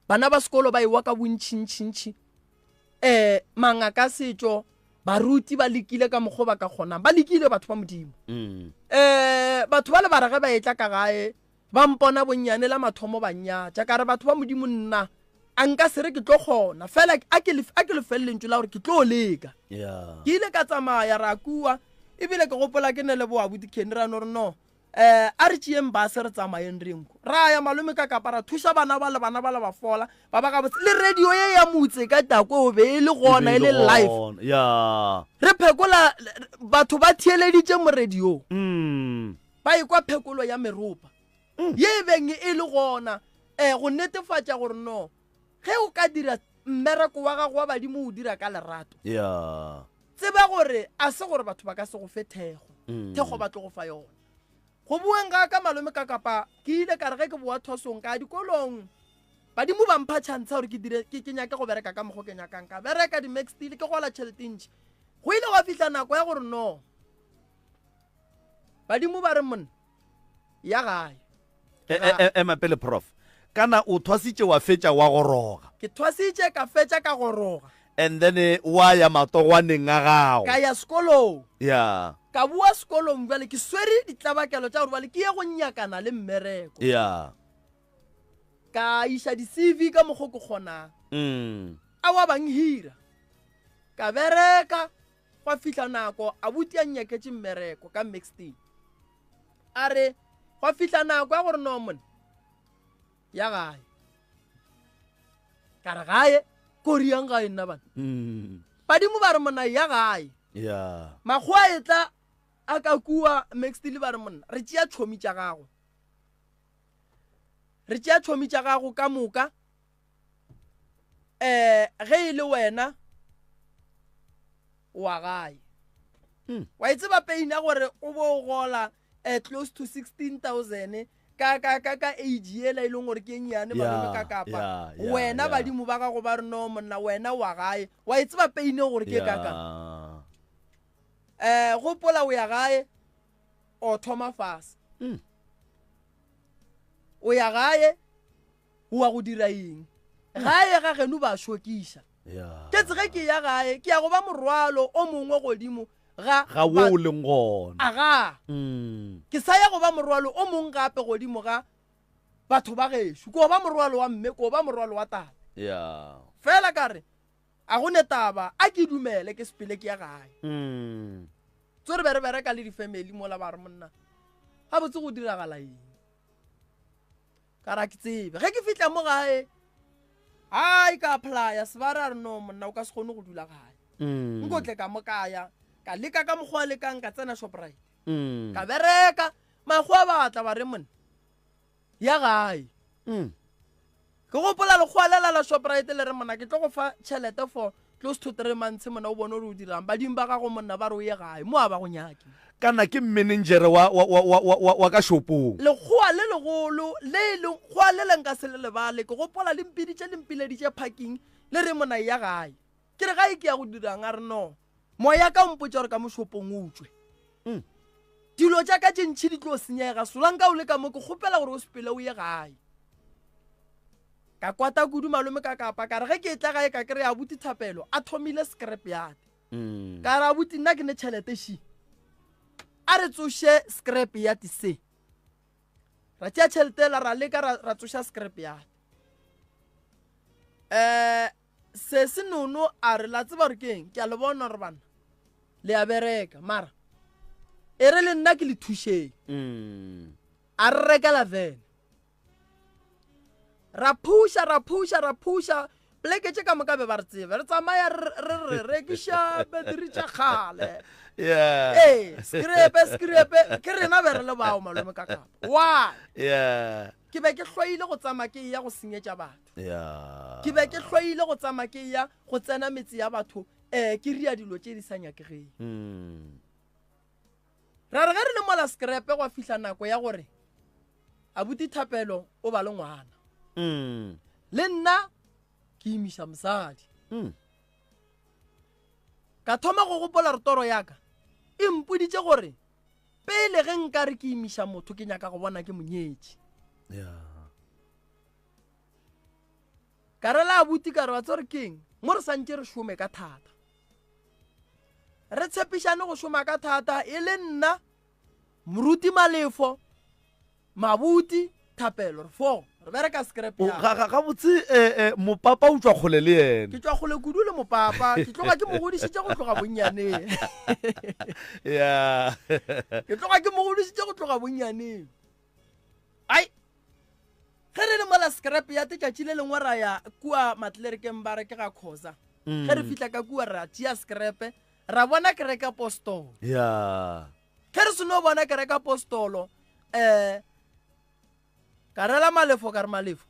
bana ba sekolo ba ewa ka bontšintšintši. Um mangaka a setšo, baruti ba lekile ka mokgwa ba ka kgonang, ba lekile batho ba Modimo. Um batho ba le ba re ge ba etla ka gae ba mpona bonnyane la mathomo ba nnyatša, ka re batho ba Modimo nna a nka se re ke tlo kgona, fela a ke le fe lentšu la gore ke tlo leka. Ke ile ka tsamaya ra kua, ebile ke gopola ke ne le bo abuti Kenny ra no re no Eh, a re tšeeng base re tsamayeng re nko. Ra ya malome ka kapa ra thuša bana ba le bana ba le ba fola, ba ba gabotse. Le radio ye ya motse ka tako o be e le gona e le live. Ya. Re phekola batho ba theeleditše mo radio. Mm. Ba ekwa phekolo ya meropa. Mm. Ye e beng e le gona eh go netefatša gore no ge o ka dira mmereko wa gago wa badimo o dira ka lerato. Ya. Tseba gore a se gore batho ba ka se go fe thekgo. Mm. Thekgo ba tlo go fa yona. Go boeng ga ka malome ka kapa ke ile ka re ge ke boa thwasong ka ya dikolong badimo ba mpha chance gore ke dire ke ke nyake go bereka ka mokgo ke nyakang ka bereka di-max steel ke gola tšhelete ntši go ile gwa fihla nako ya gore no badimo ba re monna ya gae e, e, e, ema pele prof kana o thwasitše wa fetša wa goroga ke thwasitše ka fetša ka goroga and then eh, wa ya matogwaneng a gago ka ya sekolong ya ka boa sekolong bjale ke swere ditlabakelo tša gore bjale ke ye go nyakana le mmereko ya ka iša di-cv ka mokgo ke kgonang mm. a wa bang hira ka bereka gwa fihla nako abuti a nnyaketše mmereko ka mixteam a re gwa fihla nako ya gore no mone ya gae ka re gae ko riang gae nna bana mm. badimo ba re monna ya gae yeah. makgowa e tla a ka kua mixteam ba re monna re tšea tšhomi tša gago re tšea tšhomi tša gago ka moka eh ge e le wena wa gae hmm. wa e tseba pain ya gore o bo o gola eh, close to 16000 ka ka ka ka age yela e leng gore ke e nnyane malome ka kapa wena badimo ba gago ba re no monna wena wa gae wa e tseba pain e gore ke ka ka eh gopola o ya gae o thoma fase hmm. o ya gae o wa go dira eng gae ga geno ba šokiša ke tsege ke ya gae ke ya go ba morwalo o mongwe godimo ga ga wo o leng gona aga mm. ke sa ya go ba morwalo o mongwe gape godimo ga batho ba gešo ko ba morwalo wa mme ko ba morwalo wa tate yeah. fela ka re a go ne taba a ke dumele ke sepele ke ya gae mm. tso re be re bereka le di-family mola ba re monna gabotse go diragala eng Ka ra ke tsebe. Ge ke fihla mo gae, ai ka applya sebare a re no monna o ka se kgone go dula gae. Mm. Nko tle ka mo kaya, ka leka ka mokgwa lekang ka tsena Shoprite. Mm. Ka bereka, makgowa ba tla ba re monna ya gae. Mm. Ke gopola lekgowa lela la Shoprite le re monna ke tlo go fa tšhelete for close to 3 months monna o bone gore o dirang. Badimo ba gago monna ba re o ye gae, mo a ba go nyake. Kana ke mmenenjere wa, wa, wa, wa, wa, wa ka shopong. Lekgowa le legolo le e leng kgowa le le nka se le lebale. Ke gopola le mpiditše le mpileditše parking le re monna eya gae. Ke re gae ke ya go dirang? A re no. Moya ka o mpotša gore ka mo shopong o tšwe. Mm. Dilo tša ka tše ntši di tlo senyega. Solanka o le ka mo ke kgopela gore o sepele o ye gae. Ka kwata kudu malome ka kapa ka re ge ke etla gae ka kry-a abuti Thapelo a thomile scrap yard. Mm. Ka re abuti nna ke ne tšhelete ši. A re tsoše scrap yard se. Ra tšea tšhelete la ra leka ra, ra tsoša scrap yard. Eh sesi Nono a re la tseba gore ke eng ke a le bona gore bana le a bereka mara e re le nna ke le thušeng. Mm. A re rekela vene. Ra phuša, ra phuša, ra phuša. Poleke tše ka moka be ba re tseba. Re tsamaya re re re rekiša beteri tša kgale. Yeah. Ee, skrepe, skrepe. Ke rena be re le bao malome ka kapa. Why? Yeah. Ke be ke hloile go tsamaya ke eya go senyetša batho. Yeah. Ke be ke hloile go tsamaya ke eya go tsena metse ya batho eh ke ria dilo tše di sa nyakegeng. Mm. Ra re ge re le mola skrepe gwa fihla nako ya gore abuti Thapelo o ba le ngwana. Mm. Le nna ke imiša mosadi. Mm. Ka thoma go gopola re toro ya ka e mpoditše gore pele ge nka re ke imiša motho ke nyaka go bona ke monyetše. Yeah. Ka re la abuti ka re wa tsore keng mo re santše re šome ka thata. Re tshepišane go šoma ka thata e le nna Moruti Malefo, Mabuti, Thapelo, re fo re bereka scrap O, ya. ga, ga, gabotse eh, eh, mopapa o tšwa kgole le yena. Ke tšwa kgole kudu le mopapa, ke tloga ke mo godišitše go tloga bonnyaneng. Yeah. Ke tloga ke mo godišitše go tloga bonnyaneng. Ai, ge re le mola scrap ya tšatši le lengwe ra ya kua matlerekeng ba re ke ga Khoza. Ge re fihla ka kua ra tšea scrap ra bona kereke apostolo. Yeah. Ge re seno bona kereke apostolo, um ka rela Malefo ka re Malefo.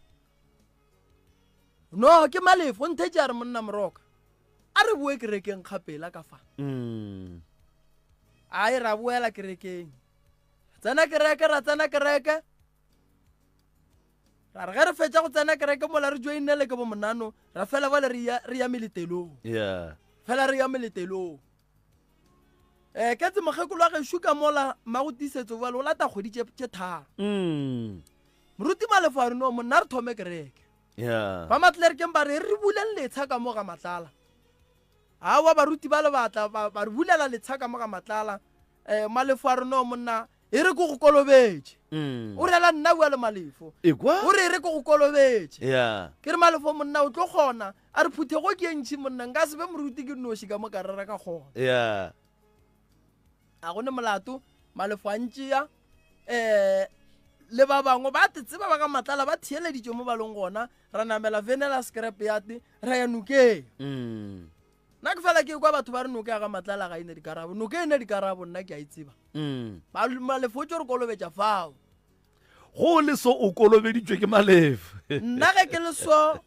No, ke Malefo, o nthetše a re monna Moroka. A re boe kerekeng kgapela ka fa. Mm. Ai ra boela kerekeng. Tsena kereke, ra tsena kereke. Ra re ge re fetša go tsena kereke mola re joinele ke bo monano, ra fela bale re ya re ya meletelong. Yeah. Fela re ya meletelong. Eh ke tse mokgekolo wa gešo ka mola mmago tiisetso bjale o lata kgwedi tše tše tharo. Mm. Moruti Malefo a re no monna re thome kereke. Yeah. Ba matlerekeng ba re re buleng letsha ka mo ga Matlala. Aowa baruti ba le batla ba ba re bulela letsha ka mo ga Matlala. Eh Malefo a re no monna e re ke go kolobetše. Mm. O rela nna bua le Malefo. Ekwa? O re e re ke go kolobetše. Yeah. Ke re Malefo monna o tlo kgona. A re phuthego ke e ntši monna nka se be moruti ke noši ka mo ka rera ka kgona. Yeah. A go ne molato Malefo a ntšea eh le ba bangwe ba te tseba ba ga Matlala ba theeleditše mo ba leng gona ra namela venela scrap yard ra ya nokeng. Mm. Nna ke fela ke kwa batho ba re noka ya ga Matlala ga e ne dikarabo. Noka e ne dikarabo nna ke a e tseba. Mm. Ba Malefo o tšo re kolobetša fao. Go le so o kolobeditšwe ke Malefo. Nna ge ke le so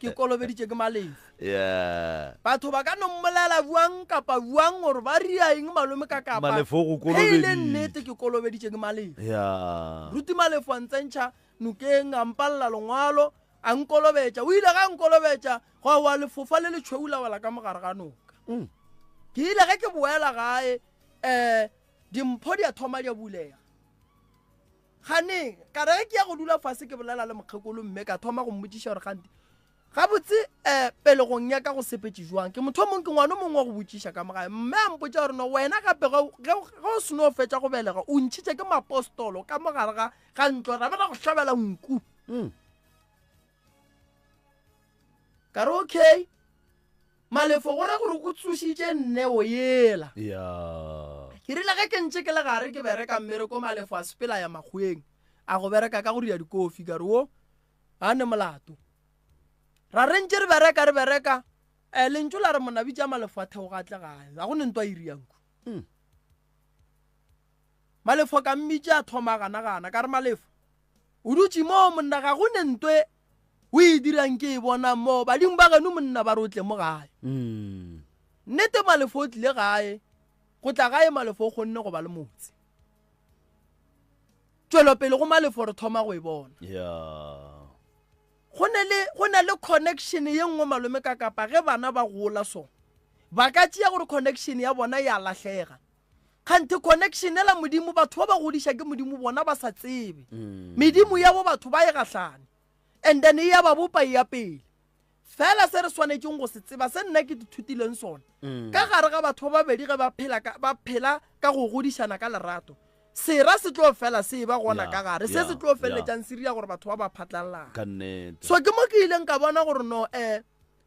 ke kolobeditše ke Malefo. Yeah. Batho ba ka no mmolela bjang kapa bjang gore ba ria eng malome ka kapa. Malefo o go Ge e le kolobeditše. nnete ke kolobeditše ke Malefo. Yeah. Ruti Malefo a ntsentšha nokeng a mpalela lengwalo a nkolobetša. O ile ge a nkolobetša gwa wa lefofa le letšhweu la wela ka mogare ga noka. Mm. Ke ile ge ke boela gae um dimpho di a thoma di a bulega. Ganeng ka re ge ke ya go dula fase ke bolela le mokgekolo mme ka thoma go mmotšiša gore gante gabotse um pelegong ya ka go sepetše jwang. Ke motho o mongwe ke ngwana o mongwe wa go botšiša ka mo gae. Mme a mpotša gore no wena gape ge o seno fetša go belega o ntšhitše ke mapostolo ka mo gare ga ga ntlo ra be ra go hlabela nku. Mm. Ka re okay Malefo go ra gore o tsošitše nneo yela. Ya. Ke rile ge ke ntše ke le gare ke bereka mmereko Malefo a sepela ya makgweng a go bereka ka go ria dikofi ka re wo ga ne molato. Ra re ntše re bereka re bereka eh, lentšu la re monna bitša Malefo a theoga a tle gae ga go ne ntwa e riang ku. Mm. Malefo ka mmitša a thoma a gana-gana ka re Malefo o dutše moo monna ga go ne ntwe o e dirang ke e bona mo badimo ba geno monna ba re o tle mo gae. Mm. Nnete Malefo o tlile gae go tla gae Malefo o kgonne go ba le motse. Tšwelopele go Malefo re thoma go e bona. Yeah. Go ne le go na le connection ye nngwe malome ka kapa ge bana ba gola so ba ka tšea gore connection ya bona ya lahlega. Kganthe connection ela Modimo batho ba ba godiša ke Modimo bona ba sa tsebe. Mm. Medimo ya bo batho ba e gahlane. And then e ya ba bopa e ya pele. Fela se re swanetšeng go se tseba se nna ke ithutileng sona. Mm. Ka gare ga batho ba babedi ge ba phela ka ba phela ka go godišana ka lerato. Sera se tlo fela se e ba gona ka gare. Se se tlo feleletšang se dira gore batho ba ba phatlalelane. Ka nnete. So ke mo ke ileng ka bona gore no eh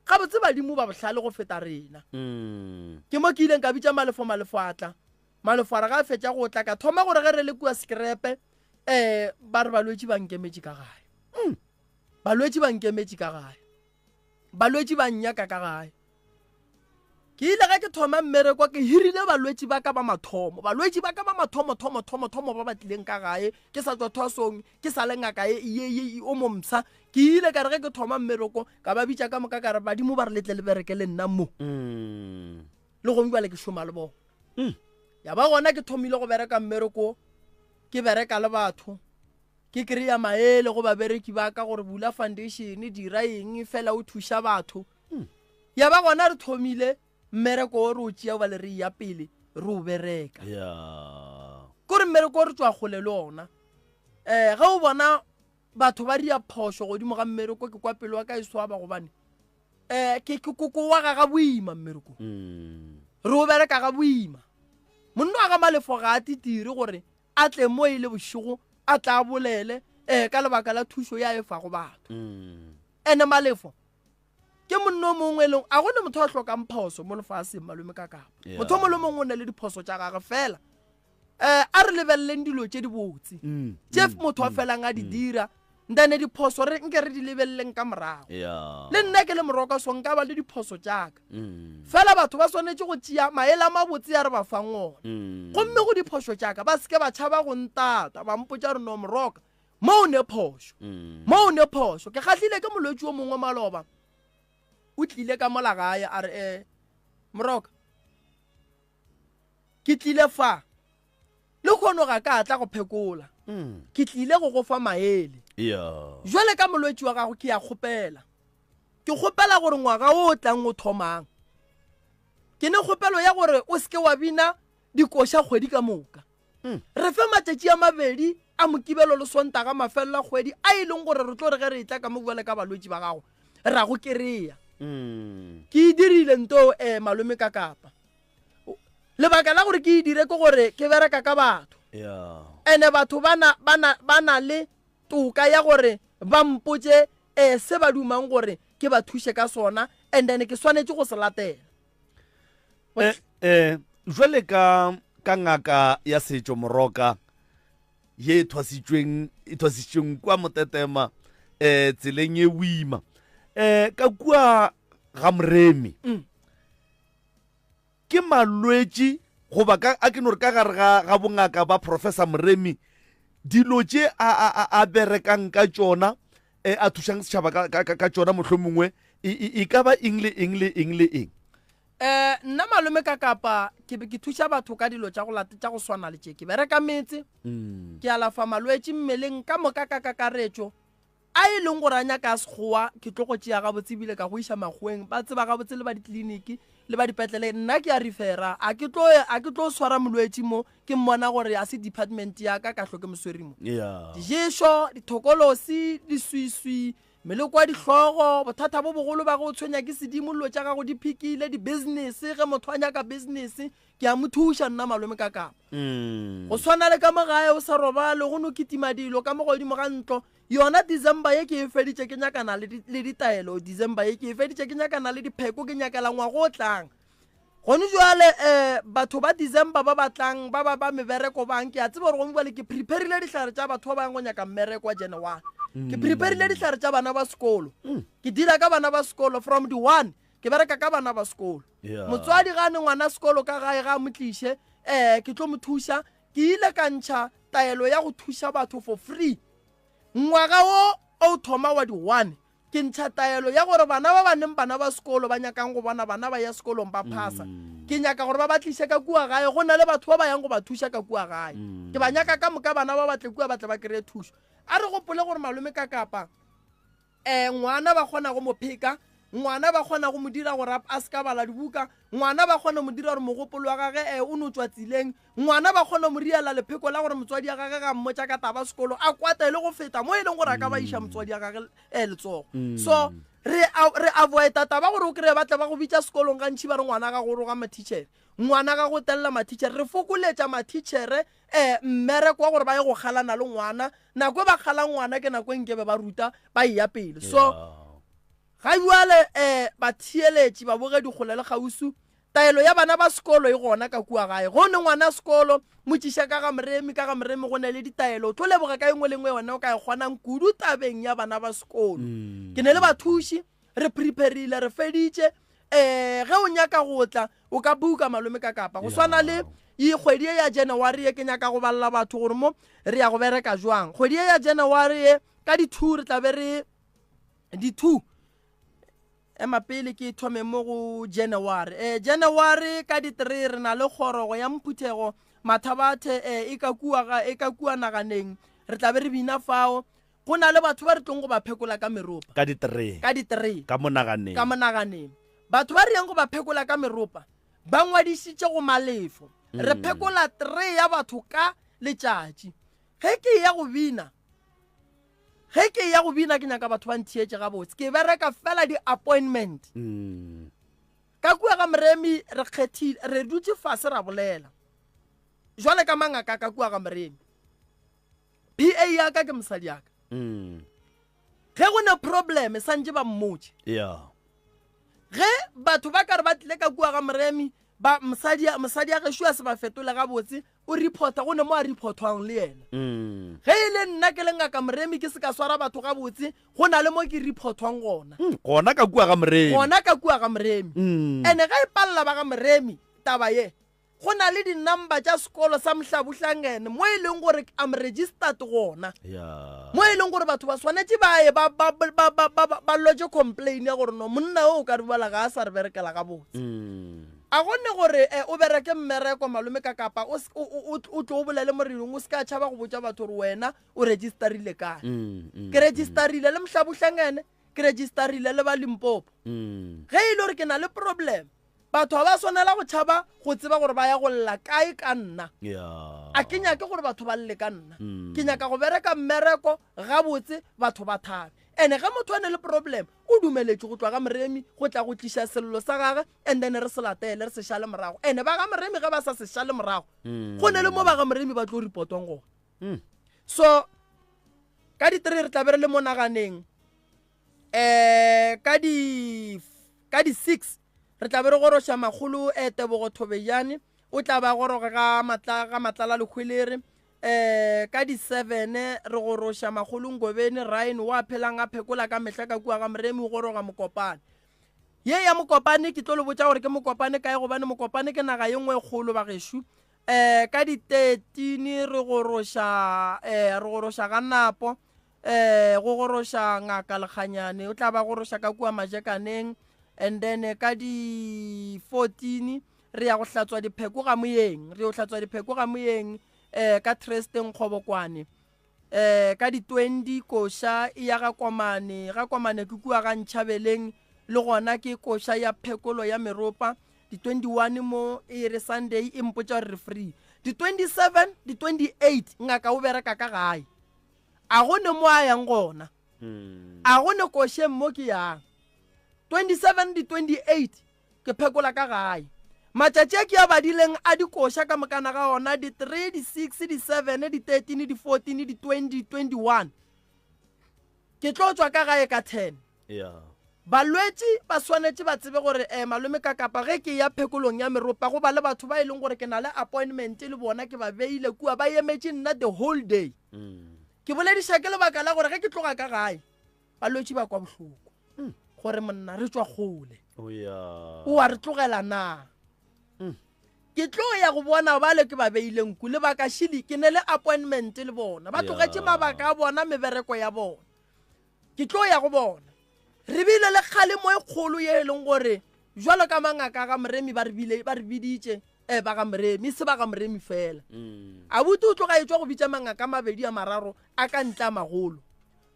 Gabotse badimo ba bohlale go feta rena. Mm. Ke mo ke ileng ka bitša Malefo, Malefo a tla. Malefo a re ga a fetša go tla, ka thoma gore ge re le kua sekerepe, um ba re balwetši ba nkemetše ka gae. Mm. Balwetši ba nkemetše ka gae. Balwetši ba nnyaka ka gae. Ke ile ge ke thoma mmereko ke hirile balwetši ba ka ba mathomo. Balwetši ba ka ba mathomo thomo thomo thomo ba ba tlileng ka gae ke sa tswa thwasong ke sa le ngaka ye ye ye o momsa. Ke ile ka re ge ke thoma mmereko ka ba bitša ka moka ka re badimo ba re letle le bereke le nna mo. Mm. Le gomme bjale ke šoma le bona. Mm. Ya ba gona ke thomile go bereka mmereko ke bereka le batho. Ke kry-a maele go babereki ba ka gore bula foundation dira eng fela o thuša batho. Mm. Ya ba gona re thomile mmereko o re o tšea bale re ya pele re o bereka. Yeah. Kore mmereko o re tšwa kgole le ona. Eh ge o bona batho ba ria phošo godimo ga mmereko ke kwa pelo wa ka e swaba gobane eh ke ke koko wa ga ga boima mmereko. Mm. Re o bereka ga boima. Monna wa ga Malefo ga a titire gore a tle mo e le bošego a tla bolele eh ka lebaka la thušo ya e fago batho. Mm. Ene Malefo ke monna o mongwe e leng a gone motho a hlokang phoso mo lefaseng malome ka kapa Yeah. motho o mongwe le mongwe o na le diphoso tša gage fela um a re lebeleleng dilo tše dibotse Mm. tše motho a felang a di dira ntane diphoso re nke re di lebeleleng ka morago Yeah. le nna ke le moroka so nka ba le diphoso tšaka Mm. fela batho ba swanetše go tšea maele a mabotse a re ba fang ona Mm. gomme go diphoso tšaka ba seke ba tšhaba go ntata ba mpotša re no moroka mo o ne phošo Mm. mo o ne phošo ke kgahlile ke molwetši o mongwe maloba o tlile ka mola gae a re um moroka ke tlile fa le Lehono ga ka tla go phekola. Ke tlile go go fa maele. Jwale ka molwetši wa gago ke a kgopela. Ke kgopela gore ngwaga o o tlang o thomang. Ke ne kgopelo ya gore o se ke wa bina dikoša kgwedi ka moka. Re fe matšatši a mabedi a Mokibelo le Sontaga mafelelo a kgwedi a e leng gore re tlo re ge re etla ka mo bjale ka balwetši ba gago ra go kereya. Ke e dirile nto eh malome ka kapa. Lebaka la gore ke e dire ke gore ke bereka ka batho. Ene batho ba na, ba na, ba na le toka ya gore ba mpotše eh se ba dumang gore ke ba thuše ka sona and then ke swanetše go se latela. Eh, eh, jwale ka ka ngaka ya setšo moroka ye e thwasitšweng e thwasitšweng kua motetema eh tseleng e boima eh ka kua ga moremi mm. ke malwetši goba ka a ke no re ka gare ga ga bongaka ba professor moremi dilo tše a a a, a berekang ka tšona eh, a thušang setšhaba ka, ka, ka, ka tšona mohlomongwe e, e, e ka ba eng le eng le eng le eng Eh, nna malome ka kapa ke be ke thuša batho ka dilo tša go late tša go swana le tše ke bereka metse mm. ke alafa malwetši mmeleng ka moka ka kakaretšo a e leng gore a nyaka a sekgowa ke tlo go tšea gabotse ebile ka go iša makgoweng ba tseba gabotse le ba ditleliniki le ba dipetlele nna ke a refera a ke tlo a ke tlo swara molwetši mo ke mmona gore a se department ya ka ka hlo ke mosweri mo yeah. diješo dithokolosi diswiswi meloko ya dihlogo bothata bo bogolo ba go tshwenya ke sedimo dilo tša gago di phikile di-business ge motho a nyaka business ke a mo thuša nna malome ka kapa mm. go swana le ka mo gae o sa robale go no kitima dilo ka mo godimo ga ntlo yona december ye ke e feditše ke nyakana le ditaelo december ye ke e feditše ke nyakana le dipheko ke nyakela ngwago o tlang Gone jwale um batho ba December ba batlang ba ba ba mebereko bang ke a tseba gore gone jwale ke preparile dihlare tša batho ba bang go nyaka mmereko wa January. Ke mm. preparile dihlare tša bana ba sekolo. Mm. Ke dira ka bana ba sekolo from the one ke bereka ka bana ba sekolo. Motswadi ga ne ngwana sekolo ka gae ga mo tliše eh ke tlo mo thuša ke ile ka ntšha taelo ya go thuša batho for free. Ngwaga wo o thoma wa di one Ke ntšha taelo ya gore bana ba ba neng bana ba sekolo ba nyakang go bona bana ba ya sekolong ba phasa, ke nyaka gore ba ba tliše ka kua gae. Go na le batho ba ba yang go ba thuša ka kua gae. Ke ba nyaka ka moka bana ba ba tle kua ba tle ba kry-e thušo. A re gopole gore malome ka kapa um ngwana ba kgona go mo pheka, ngwana ba kgona go mo dira gore a se ka bala dibuka, ngwana ba kgona mo dira gore mogopolo wa gage um o no tšwa tseleng, Ngwana ba kgona mo riela lepheko la gore motswadi ya gage ga mmotša ka taba sekolo a kwate le go feta mo e leng gore a ka ba iša motswadi ya gage eh, letsogo. So re re avoida taba gore o kry-e ba tle ba go bitša sekolong gantši ba re ngwana ga go roga mathitšhere, ngwana ga go telela mathitšhere. Re fokoletša mathitšhere um mmereko wa gore ba ye go kgalana le ngwana. Nako e ba kgalang ngwana ke nako e nkebe ba ruta ba eya pele. So ga jwale um batheeletši babogedi kgole le kgauswi Taelo ya bana ba sekolo e gona ka kua gae. Go ne ngwana sekolo, mo tšiša ka ga Moremi, ka ga Moremi go ne le ditaelo. O tlo leboga ka e nngwe le nngwe wena o ka e kgonang kudu tabeng ya bana ba sekolo. Mm. Ke ne le bathuši, re preparile, re feditše. Eh, ge o nyaka go tla, o ka buka malome ka kapa. Go swana le e kgwedi ye ya January ye ke nyaka go balela batho gore mo re ya go bereka jwang. Kgwedi ye ya January ye ka di-two re tla be re di-two Ema pele ke thome mo go January. Eh, January ka di 3 re na le kgorogo ya mphuthego Mathabathe eh, e ka kua ga e ka kua naganeng. Re tla be re bina fao. Go na le batho ba re tlong go ba phekola ka meropa. Ka di 3. Ka di 3. Ka monaganeng. Ka monaganeng. Batho ba re yang go ba phekola ka meropa ba ngwadišitše go malefo. Re mm. phekola 3 ya batho ka letšatši. Ge ke ya go bina Ge ke eya go bina ke nyaka batho ba ntheetše gabotse. Ke bereka fela di-appointment. Mm. Ka kua ga Moremi re kgethile, re dutše fase ra bolela. Jwale ka mangaka ka kua ga Moremi. PA ya ka ke mosadi ya ka. Mm. Ge go ne problem santše ba mmotše. Yeah. Ge batho ba ka re ba tlile ka kua ga Moremi ba mosadi mosadi ya gešo a se ba fetole gabotse o reporta go ne mo a reportwang le yena mm. ge e le nna ke le ngaka moremi ke se ka swara batho gabotse go na le mo ke reportwang gona mm, gona ka kua ga moremi gona ka kua ga moremi mm. ene ga e palela ba ga moremi taba ye go na le di-number tša sekolo sa mohlabuhlangene mo e leng gore am registered gona mo e leng gore batho ba swanetše ba ye ba lodge complain ya gore no monna o o ka dubala ga a sa re berekela gabotse mm. A go ne gore eh, o bereke mmereko malome ka kapa o o tlo o bolele morenong o se ka tšhaba go botša batho gore wena o registerile kae. Mm, mm, ke registerile le mohlabuhlangene, ke registerile le ba Limpopo. Mm. Ge e le gore ke na le problem, batho ga ba swanela go tšhaba go tseba gore ba ya go lla kae ka nna. A ke nyake gore batho ba lle ka nna. Ke nyaka go bereka mmereko gabotse batho ba thabe. Ene ge motho a ne le problem, o dumeletše go tloga ga Moremi go tla go tliša sello sa gage and then re se latele re se šale morago ene ba ga moremi ge ba sa se šale morago mm. go ne le mo ba ga moremi ba tlo reportwang gona mm. so ka di-three re tlabe re le mo naganeng um ka di ka di-six re tlabe re goroša makgolo um tebogo thobejane o tla ba goroga ga matla ga matlala lekgwelere um ka di-seven re goroša makgolo ngobeni ryan wa phelang a phekola ka mehla ka kua ga moremi o goroga mokopane Ye ya Mokopane ke tlo le botša gore ke Mokopane kae gobane Mokopane ke naga ye nngwe e kgolo bagešo. Um ka di 13 re goroša um re goroša ga Napo um go goroša ngaka Lekganyane o tla ba goroša ka kua Majekaneng and then ka di 14 re ya go hlatswa dipheko ga moyeng re yo hlatswa dipheko ga moyeng um ka Tresteng Kgobokwane. um ka di-20 koša e ya ga Komane, ga Komane ke kua ga Ntšhabeleng, le gona ke koša ya phekolo ya meropa. Di-21 mo e re Sunday e mpotša gore re free. Di-27, di-28 ngaka o bereka ka gae. A go ne mo a yang gona. A go ne košeng mo ke yang. 27, di-28 Ke phekola ka gae. Matšatši a ke a badileng a dikoša ka mokana ga ona, di 3, di 6, di 7, di 13, di 14, di 20, di 21. Ke tlo tšwa ka gae ka 10. Yeah. Balwetši ba swanetše ba tsebe gore eh, malome ka kapa ge ke ya phekolong ya meropa go ba le batho ba e leng gore ke na le appointment le bona ke ba beile kua ba emetše nna the whole day. Mm. Ke bolediša ke lebaka la gore ge ke tloga ka gae balwetši ba kwa bohloko hmm. gore monna re tswa kgole oh, o a re tlogela na hmm. ke tlo ya go bona bale ke ba beile nku lebaka šili ke ne le appointment le bona ba tlogetše mabaka a bona mebereko ya bona ke tlo ya go bona re bile le kgalemo e kgolo ye e leng gore jwalo ka mangaka ga moremi ba re bile ba re biditše eh ba ga moremi se ba ga moremi fela mm. abuti o tloga e tswa go bitša mangaka mabedi a mararo a ka ntle a magolo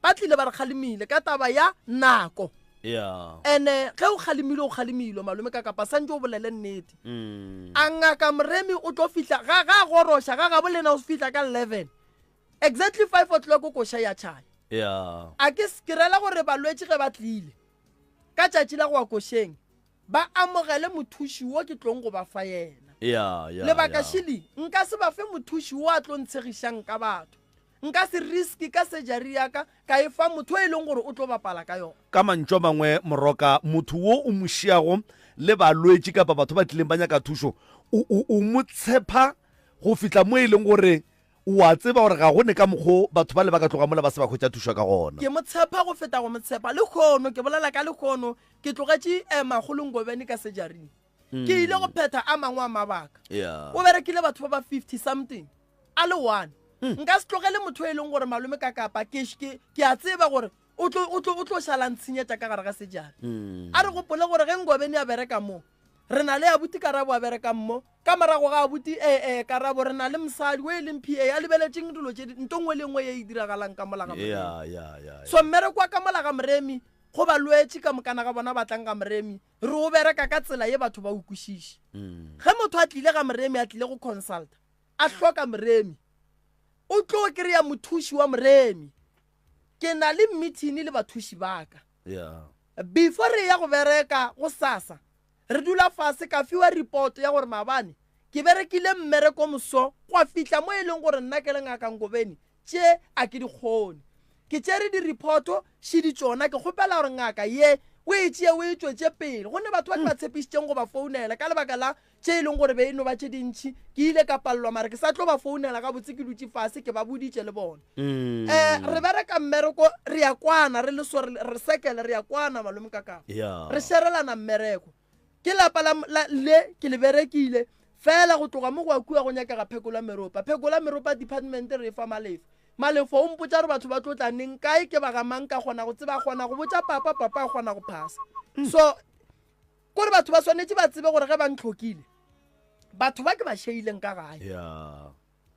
Ba tlile ba re kgalemile ka taba ya nako. Yeah. Ene ge o kgalemile o kgalemilwe malome ka kapa santse o bolele nnete. Mm. A ngaka Moremi o tlo fihla ga ga goroša ga gabo lena o fihla ka 11. Exactly 5 o'clock koša ya tšhaya. Yeah. A ke ke rela gore balwetši ge ba tlile ka tšatši la go wa košeng ba amogele mothuši wo ke tlong go ba fa yena. Yeah, yeah, Lebaka yeah. šili nka se ba fe mothuši wo a tlo ntshegišang ka batho. Nka se riske ka surgery ya ka ka e fa motho e leng gore o tlo bapala ka yona. Ka mantšu a mangwe, Moroka, motho wo o mo šiago le balwetši kapa batho ba tlileng ba nyaka thušo, o, o, o mo tshepa go fihla mo e leng gore o a tseba gore ga go ne ka mokgo batho bale ba ka tloga mola ba se ba hwetša thušo ka gona. Ke mo tshepa go feta go mo tshepa. Lehono, ke bolela ka lehono, ke tlogetše eh, Makgolo Ngobeni ka surgery. Ke ile go phetha a mangwe a mabaka. Yeah. O berekile batho ba ba 50 something. a le one hmm. nka se tlogele motho e leng gore malome ka kapa ke ke a tseba gore o tlo o tlo o tlo šala ntshenyetša ka gare ga sejana hmm. a re gopole gore ge ngobeni a bereka mo re na le abuti karabo a berekang mo ka morago ga abuti ee eh, eh, karabo re na le mosadi o e leng pa a lebeletšeng dilo tše nto nngwe le nngwe ye e diragalang ka mola ga moremi so mmereko wa ka mola ga moremi go balwetši ka mokana ga bona ba tlang ga moremi re o bereka ka tsela ye batho ba o kwešiše hmm. ge motho a tlile ga moremi a tlile go consulta a hloka moremi o tlo kry-a mothuši wa moremi ke na le meeting le bathuši ba ka yeah. before re ya go bereka go sasa re dula fase ka fiwa report ya gore maabane ke berekile mmereko moso gwa fihla mo e leng gore nna ke le ngaka Ngobeni tše a ke di kgone ke tšere di-report šidi tšona ke kgopela gore ngaka ye o e tšee o e tšwetše pele gonne batho ba ke ba tshepišitšeng go ba founela ka lebaka la tše e leng gore be e no ba tše dintši ke ile ka palelwa mare ke sa tlo ba founela gabotse ke dutše fase ke ba boditše le bona mm. eh re bereka mmereko re ya kwana re le so re sekele re ya kwana malome ka ka yeah. re sherelana mmereko ke lapa la, la le ke le berekile fela go tloga mo go kua go nyakega phekola meropa phekola meropa department re e fa malefo malefo o mpotsa gore batho ba tlo tla neng kae ke ba ga mang ka kgona go tseba kgona go botsa papa papa a kgona go phasa mm. so. Kore batho ba swanetše ba tsebe gore ge ba ntlhokile, batho ba ke ba šeileng ka gae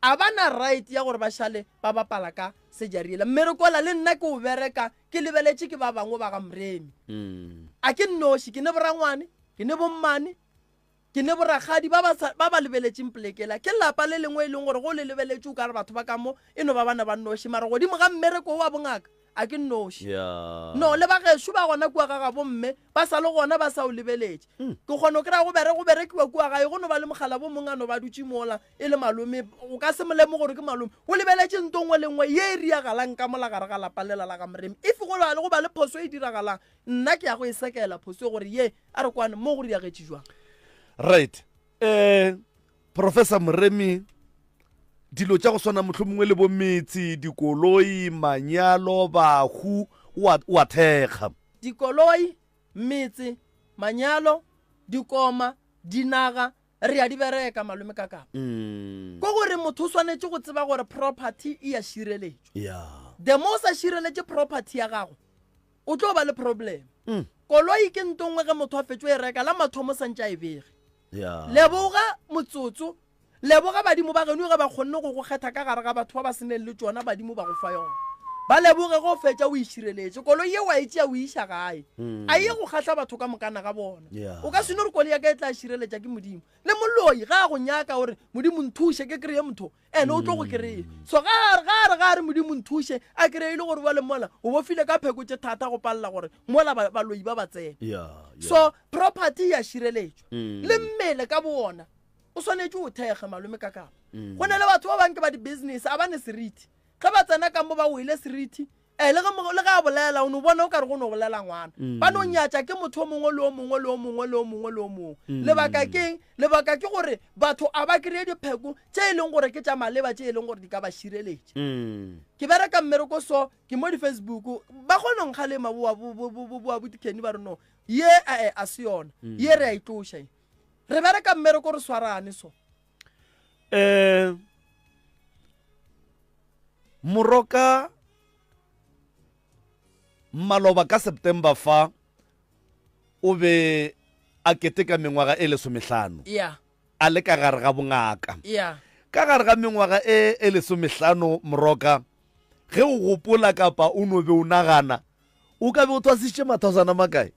a ba na right ya gore ba šale ba bapala ka sejariela. Mmerekola le nna ke o bereka ke lebeletše ke ba bangwe ba ga Moremi. A ke nnoši, ke ne borangwane, ke ne bommane, ke ne borakgadi ba ba sa, ba ba lebeletšeng polekela. Ke lapa le lengwe e leng gore go le lebeletše o ka re batho ba ka mo e no ba bana ba nnoši, mara godimo ga mmereko wa bongaka a ke nnoši. No, le ba gešo ba gona kua ga gabo mme ba sa le gona ba sa o lebeletše. Ke kgona go kry-a go bere go berekiwa kua gae go no ba le mogala bo mong a no ba dutše mola e le malome, o ka se mo lemoge gore ke malome. O lebeletše nto nngwe le nngwe ye e riagalang ka mola gare ga lapa lela la ga Moremi. If go ba le go ba le phoso e diragalang, nna ke ya go e sekela phoso e gore ye a re kwane mo go riagetše jwang. Right. Eh, Professor Moremi, dilo tša go swana mohlomongwe le bo metse, dikoloi, manyalo, bahu, o a, o a thekga. Dikoloi, metse, manyalo, dikoma, dinaga, re a di bereka, Malome Kakapa. Mm. Ko gore motho o swanetše go tseba gore property e a šireletšwa. Yeah. The more o sa šireletše property ya gago, o tlo ba le problem. Mm. Koloi ke nto nngwe ge motho a fetšo e reka, la mathomo santše a e bege. Yeah. Leboga motsotso, leboga badimo ba geno ge ba kgonne go go kgetha ka gare ga batho ba ba seneng le tšona, badimo ba go fa yona. Ba leboge ge o fetša o e šireletše. Koloi ye wa e tšea o e iša gae, a ye go kgahla batho ka mokana ga bona. Yeah. O ka se no re koloi ya ka e tla šireletša ke Modimo. Le moloi ge a go nyaka o re, Modimo nthuše ke kry-e motho, ene o tlo go kry-a. So ga a re, ga a re, ga a re Modimo nthuše a kry-e e le gore bjale mola o bofile ka pheko tše thata go palela gore mola ba, baloi ba ba tsene. Yeah, yeah. So property ya šireletšwa. Le mmele ka bowona o swanetše o thekge malome ka kapa. Go na le batho ba bang ke ba di-business a ba ne seriti. Ge ba tsena ka mo ba wele seriti, eh, le ge mo, le ge a bolela o no bona o ka re go no bolela ngwana. Ba no nyatša ke motho o mongwe le o mongwe le o mongwe le o mongwe le o mongwe. Lebaka ke eng? Lebaka ke gore batho a ba kry-e dipheko tše e leng gore ke tša maleba tše e leng gore di ka ba šireletša. Ke bereka mmereko so, ke mo di-Facebook, ba kgona go nkgalema bo, bo, bo, bo, bo, bo abuti Kenny ba re no, ye ae a se yona, ye re a e tloša ye. Re bereka mmereko re swarane so. Eh, Moroka maloba ka September fa o be a keteka mengwaga e lesomehlano Yeah. a le ka gare ga bongaka. Yeah. Ka gare ga mengwaga e e lesomehlano Moroka, ge o gopola kapa o no be o nagana, o ka be o thwasitše mathwasana makae?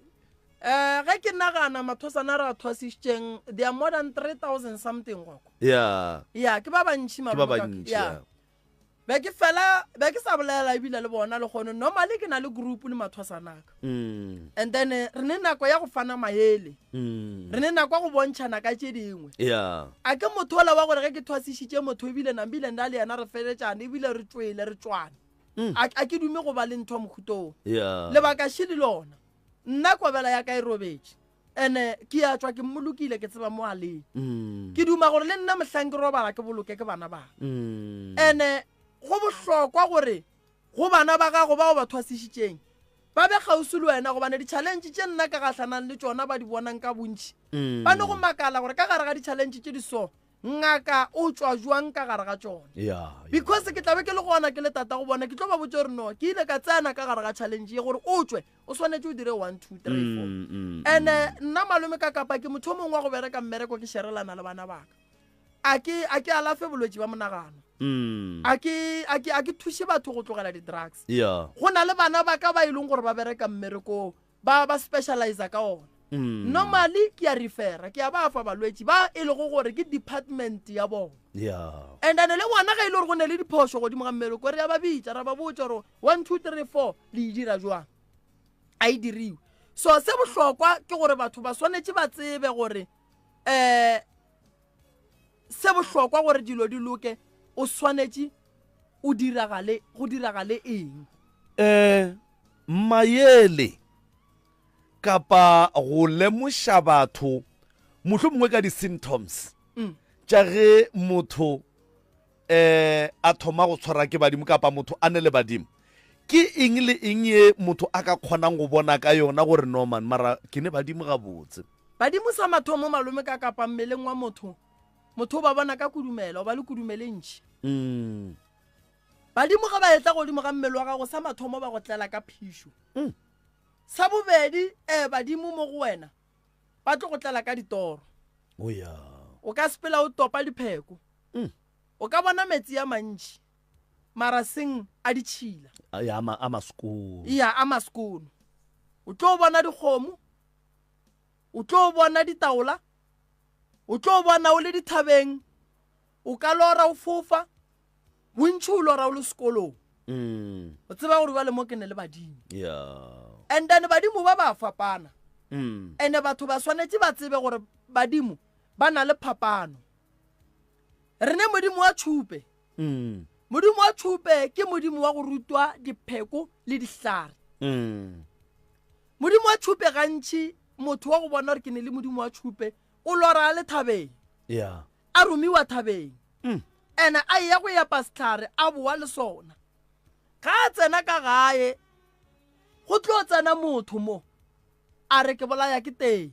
Eh, ge ke nagana mathwasana a re a thwasitšeng, they are more than 3000 something goko. Yeah. Yeah, ke ba bantši Ke ba malome ka- bantši, yeah. yeah. Be ke fela, be ke sa bolela ebile le bona le kgono. Normally ke na le group le mathwasana ka. And then eh, re ne nako ya go fana maele. Re ne nako ya go bontšhana ka tše dingwe. Yeah. A ke motho ola wa gore ge ke thwasišitše motho ebile nambile nna le yena re feletšane ebile re tšwele re tšwane. A, a ke dume go ba le ntho ya mohuta oo. Yeah. Lebaka še le lona. Nna kobela ya ka e robetše. Ene ke a tšwa ke mmolokile ke tseba mo a leng. Ke duma gore le nna mohlang ke robala ke boloke ke bana ba ka. Ene go bohlokwa gore go bana ba gago bao ba thwasišitšeng ba be kgauswi le wena gobane di-challenge tše nna ka gahlanang le tšona ba di bonang ka bontši. Ba no go makala gore ka gare ga di-challenge tše di so ngaka o tšwa jwang ka gare ga tšona. Yeah, yeah. Because ke tla be ke le gona ke le tata go bona ke tlo ba botša gore no ke ile ka tsena ka gare ga challenge ye gore o tšwe o swanetše o dire 1 2 3 4. And nna malome ka kapa ke motho o mongwe wa go bereka mmereko ke sherelana le bana baka. A ke, a ke alafe bolwetši ba monagano. A ke, a ke, a ke thuše batho go tlogela di-drugs. Yeah. Go na le bana ba ka ba e leng gore ba bereka mmerekong, ba, ba specializer ka ona. Normally ke a refera, ke a ba fa balwetši ba e lego gore ke department ya bona. Yeah. And then le bona ge e le gore go ne le diphošo godimo ga mmereko, re a ba bitša, ra ba botša gore 1 2 3 4 le e dira jwang, a e diriwe. So se bohlokwa ke gore batho ba swanetše ba tsebe gore um se bohlokwa gore dilo di loke, o swanetše o diragale, go diragale eng. Mayele kapa go lemoša batho mohlomongwe ka di-symptoms tša ge motho um a thoma go tshwara ke badimo kapa motho a ne le badimo, ke eng le eng ye motho a ka kgonang go bona ka yona gore no man, mara ke ne badimo gabotse? Badimo sa mathomo malome ka kapa mmeleng wa motho, motho o ba bona ka kudumela, o ba le kudumele ntši. Badimo ge ba etla godimo ga mmele wa gago sa mathomo ba go tlela ka phišo. Sa bobedi, badimo mo go wena. ba tlo go tlela ka ditoro. Oh ya. O ka sepela o topa dipheko. O ka bona metsi a mantši mara seng a ditšhila. Ya a masekono. Ya a masekono. O tlo bona dikgomo, o tlo bona ditaola, o tlo bona o le dithabeng, o ka lora o fofa, bontši o lora o le sekolong. O tseba gore bjale mo ke ne le badimo. Yeah. And then badimo ba ba fapana. Ene batho ba swanetše ba tsebe gore badimo ba na le phapano. Re ne modimo wa tšhupe. Modimo wa tšhupe ke modimo wa go rutwa dipheko le dihlare. Modimo wa tšhupe gantši motho wa go bona gore ke ne le modimo wa tšhupe o lora a le thabeng. Yeah. A romiwa thabeng. Ene a eya go epa sehlare a boa le sona. Ga a tsena ka gae go tlo tsena motho mo a re ke bolaya ke teng.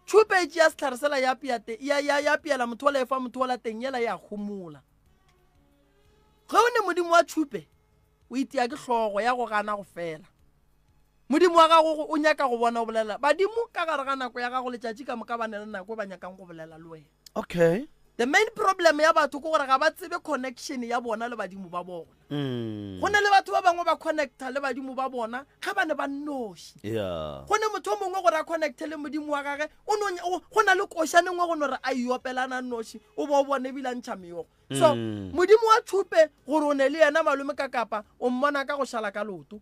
Tšhupe e tšea sehlare sela ya apea te, ya, ya, ya apeela motho ola e fa motho ola teng yela ya homola. Ge o ne modimo wa tšhupe o itia ke hlogo ya go gana go fela. Modimo wa gago o nyaka go bona o bolela. Badimo ka gare ga nako ya gago letšatši ka moka ba ne le nako e ba nyakang go bolela le wena. Okay. The main problem ya batho ke gore ga ba tsebe connection ya bona le badimo ba bona. Go ne le batho ba bangwe ba connecta le badimo ba bona ge ba ne ba nnoši. Yeah. Go ne motho o mongwe gore a connecte le modimo wa gage, o no, o, go na le košane nngwe go no re a e opelana nnoši, o bo o bone ebile a ntšha meokgo. So, modimo wa tšhupe gore o ne le yena malome ka kapa, o mmona ka go šala ka leoto.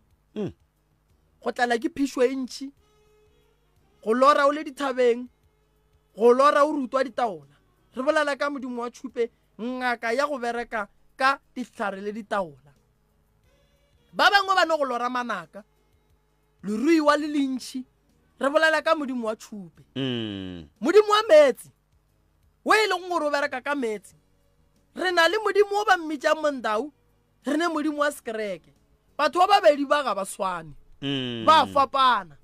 Go tlala ke phišo e ntši, go lora o le dithabeng, go lora o rutwa ditaola. Re bolela ka modimo wa tšhupe, ngaka ya go bereka ka dihlare le ditaola. Ba bangwe ba no go lora manaka, leruiwa le lentši. Re bolela ka modimo wa tšhupe. Modimo wa meetse, wo e leng gore o bereka ka meetse. Re na le modimo o ba mmitšang Mondau, re ne modimo wa sekereke. Batho ba babedi ba ga ba swane, ba fapana.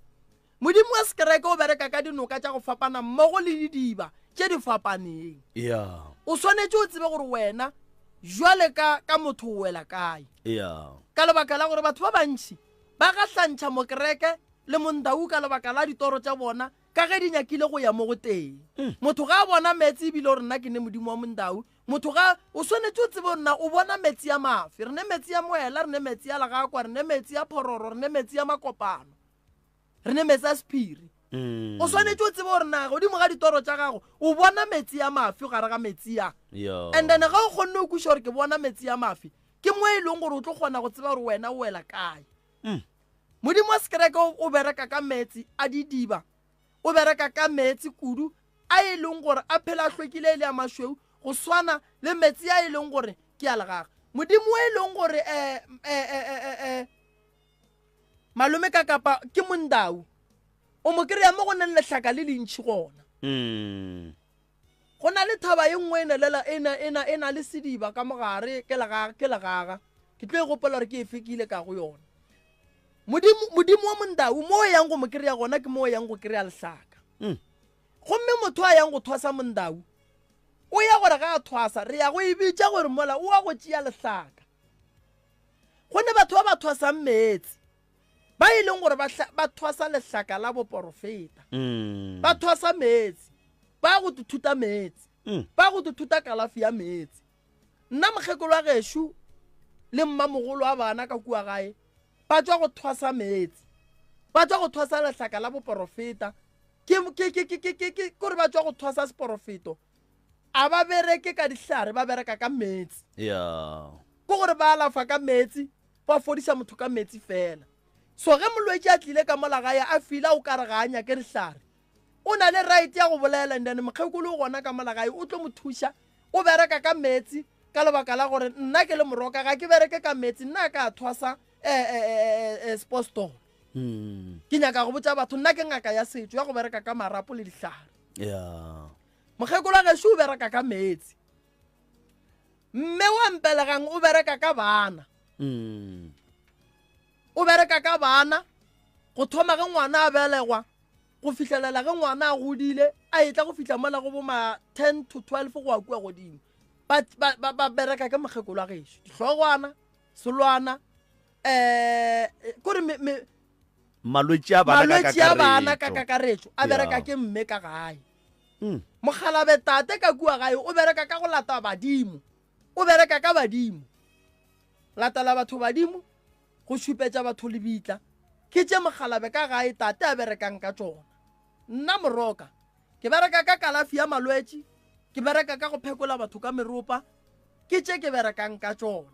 Modimo wa sekereke o bereka ka dinoka tša go fapana mmogo le didiba tše di fapaneng. Yeah. O swanetše o tsebe gore wena jwale ka, ka motho o wela kae. Yeah. Ka lebaka la gore batho ba bantši ba gahlantšha mokereke le mondau ka lebaka la ditoro tša bona ka ge di nyakile go ya mo go tee. Motho ga a bona meetse ebile o re nna ke ne modimo wa mondau. Motho ga, o swanetše o tsebe gore na o bona meetse a mafe. Re ne meetse a moela, re ne meetse a legakwa, re ne meetse a phororo, re ne meetse a makopano, re ne meetse a sephiri. O swanetše o tsebe gore na godimo ga ditoro tša gago o bona meetse a mafe gare ga meetse a. And then ga o kgonne o kwešiša gore ke bona meetse a mafe, ke mo e leng gore o tlo kgona go tseba gore wena o wela kae. Modimo wa sekereke o bereka ka meetse a didiba, o bereka ka meetse kudu a e leng gore a phela a hlwekile e le a mašweu, go swana le meetse a e leng gore ke a legaga. Modimo e leng gore malome ka kapa ke mondau, o mo kry-a mo go neng lehlaka le lentši gona. Go na le thaba ye nngwe e na le, e na, e na, e na le sediba ka mogare, ke legaga, ke legaga. Ke tlo e gopola gore ke efe ke ile ka go yona. Modimo, Modimo wa mondau, mo o yang go mo kry-a gona ke mo o yang go kry-a lehlaka. Gomme motho a yang go thwasa mondau, o ya gore ga a thwasa, re ya go e bitša gore mola o wa go tšea lehlaka. Go ne batho ba ba thwasang meetse, ba e leng gore ba, ba thwasa lehlaka la boporofeta. Ba thwasa meetse, ba go tuthuta meetse, ba go tuthuta kalafi ya meetse. Nna mokgekolo wa gešo le mmamogolo wa bana ka kua gae ba tšwa go thwasa meetse, ba tšwa go thwasa lehlaka la boporofeta. Ke, ke, ke, ke, ke, ke, ke gore ba tšwa go thwasa seporofeto. A ba bereke ka dihlare, ba bereka ka meetse. Yeah. Ke gore ba alafa ka meetse, ba fodiša motho ka meetse fela. So ge molwetši a tlile ka mola gae a fila o kare ga a nyake dihlare, o na le right ya go bolela, and then mokgekolo o gona ka mola gae o tlo mo thuša. O bereka ka meetse ka lebaka la gore nna ke le moroka ga ke bereke ka meetse, nna ka thwasa spostolo. Ke nyaka go botša batho nna ke ngaka ya setšo ya go bereka ka marapo le dihlare. Yeah. Mokgekolo wa gešo o bereka ka meetse. Mme wa mpelegang o bereka ka bana. O bereka ka bana go thoma ge ngwana a belegwa go fihlelela ge ngwana a godile a etla go fihla mola go bo ma 10 to 12 go ya kua godimo. Ba, ba, ba, ba bereka ke mokgekolo wa gešo. Dihlogwana, selwana, kore me, me, Malwetši a bana ka Malwetši a bana ka kakaretšo. kakaretšo a bereka Yeah. ke mme ka gae. Mokgalabe tate ka kua gae o bereka ka go lata badimo. O bereka ka badimo. Latela batho badimo, go šupetša batho lebitla. Ke tše mokgalabe ka gae tate a berekang ka tšona. Nna Moroka, ke bereka ka kalafi ya malwetši, ke bereka ka go phekola batho ka meropa, ke tše ke berekang ka tšona.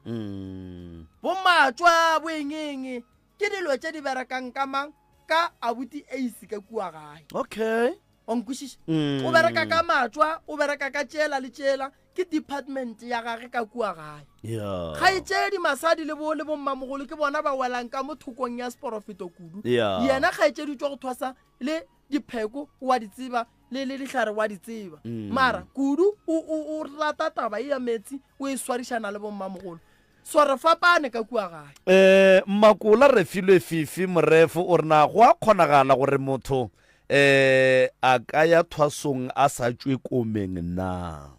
Bo matšwa, bo eng-eng, ke dilo tše di berekang ka mang? Ka abuti Ace ka kua gae. Okay. Wa nkwešiša? O bereka ka matšwa, o bereka ka tšela le tšela, ke department ya gage ka kua gae. Yeah. Kgaetšedi masadi le bo le bommamogolo ke bona ba welang ka mo thokong ya seporofeto kudu. Yeah. Yena kgaetšedi o tšwa go thwasa le dipheko o a di tseba le le dihlare o a di tseba. Mara kudu o o o rata taba ye ya meetse o e swarišana le bommamogolo. So re fapane ka kua gae. Eh Mmakola Refilwe Fifi Morefo o re na go a kgonagala gore motho eh a ka ya thwasong a sa tšwe komeng na?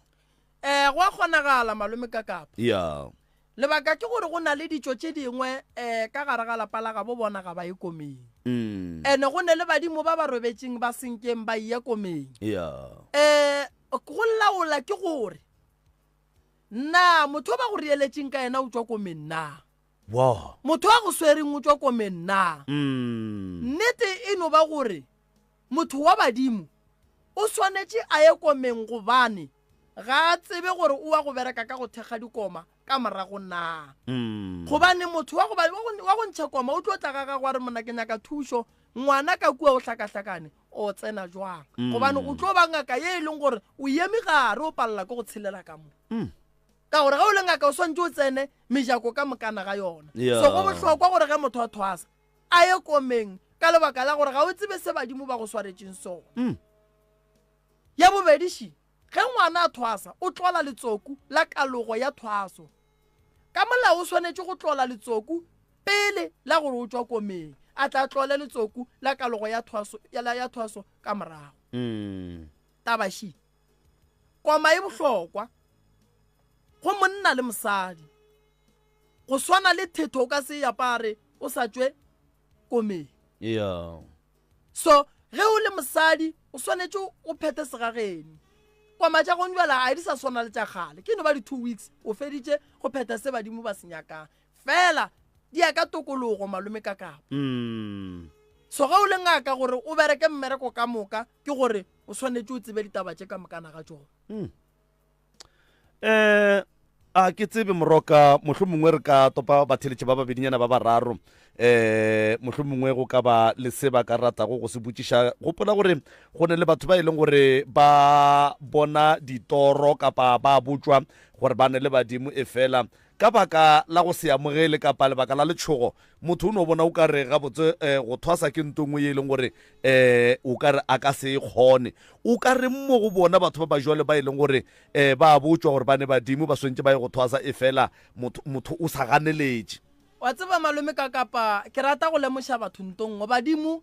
Eh go a kgonagala malome Kakapa. Ya. Lebaka ke gore go na le ditšo tše dingwe eh ka gare ga lapa la gabo bona ga ba ye komeng. Ene go ne le badimo ba ba robetšeng ba senkeng ba eya komeng. Ya. Eh go laola ke gore Na motho o ba go reeletšeng ka yena o tšwa komeng na? Wow. Motho a go swereng o tšwa komeng na? Nnete e no ba gore motho wa badimo o swanetše a ye komeng gobane ga a tsebe gore o wa go bereka ka go thekga dikoma ka morago na. Gobane motho wa go ba, wa go, wa go ntšha koma o tlo tla ga gago a re monna ke nyaka thušo, ngwana ka kua o hlakahlakane, o tsena jwang mm. gobane o tlo ba ngaka ye e leng gore o eme gare o palela ke go tshelela ka mo mm. ka gore ge o le ngaka o swantse o tsene mejako ka mokana ga yona yeah. so go bohlokwa gore ge motho a thwasa a ye komeng ka lebaka la gore ga o tsebe se badimo ba go swaretšeng sona mm. ya bobediši ge ngwana a thwasa o tlola letsoku la kalogo ya thwaso Ka molao o swanetše go tlola letsoku pele la gore o tšwa komeng, a tla tlole letsoku la kalogo ya thwaso, ya, ya thwaso ka morago. Mm. Taba še, koma e bohlokwa go monna le mosadi. Go swana le thetho o ka se e apare o sa tšwe komeng. Yeah. So ge o le mosadi o swanetše o phethe segageno. Koma tša gonjwala a di sa swana le tša kgale, ke no ba di-two weeks o feditše go phetha se badimo ba se nyakang. Fela di ya ka tokologo malome Kakapa. Mm. So ge o le ngaka gore o bereke mmereko ka moka ke gore o swanetše o tsebe ditaba tše ka mokana ga tšona. Mm. Eh, a ke tsebe moroka mohlomongwe re ka topa batheletše ba babedinyana ba bararo eh mohlomongwe go ka ba le se ba ka ratago go se botšiša gopola gore go ne le batho ba e leng gore ba bona ditoro kapa ba botšwa gore ba ne le badimo e fela ka baka la go se amogele kapa lebaka la letšhogo motho o no bona o ka re gabotse um go thwasa ke nto nngwe ye e leng gore um o ka re a ka se e kgone o ka reng mo go bona batho ba ba jwale ba e leng gore um ba botšwa gore ba ne badimo ba swantše ba ye go thwasa e fela motho, motho o sa ganeletše Wa tseba malome ka kapa ke rata go lemoša batho nto nngwe badimo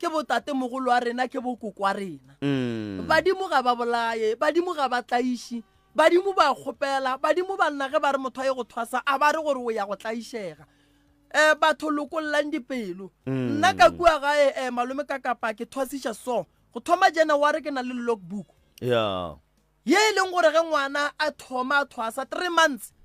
ke botatemogolo wa rena ke bokoko wa rena mm. badimo ga ba bolaye badimo ga ba tlaiši badimo ba kgopela badimo ba nna ge ba re motho a ye go thwasa a ba re gore o ya go tlaišega um batho lokollang dipelo mm. nna ka kua gae um malome ka kapa ke thwasiša so go thoma january ke na le logbook yeah ye e leng gore ge ngwana a thoma a thwasa three months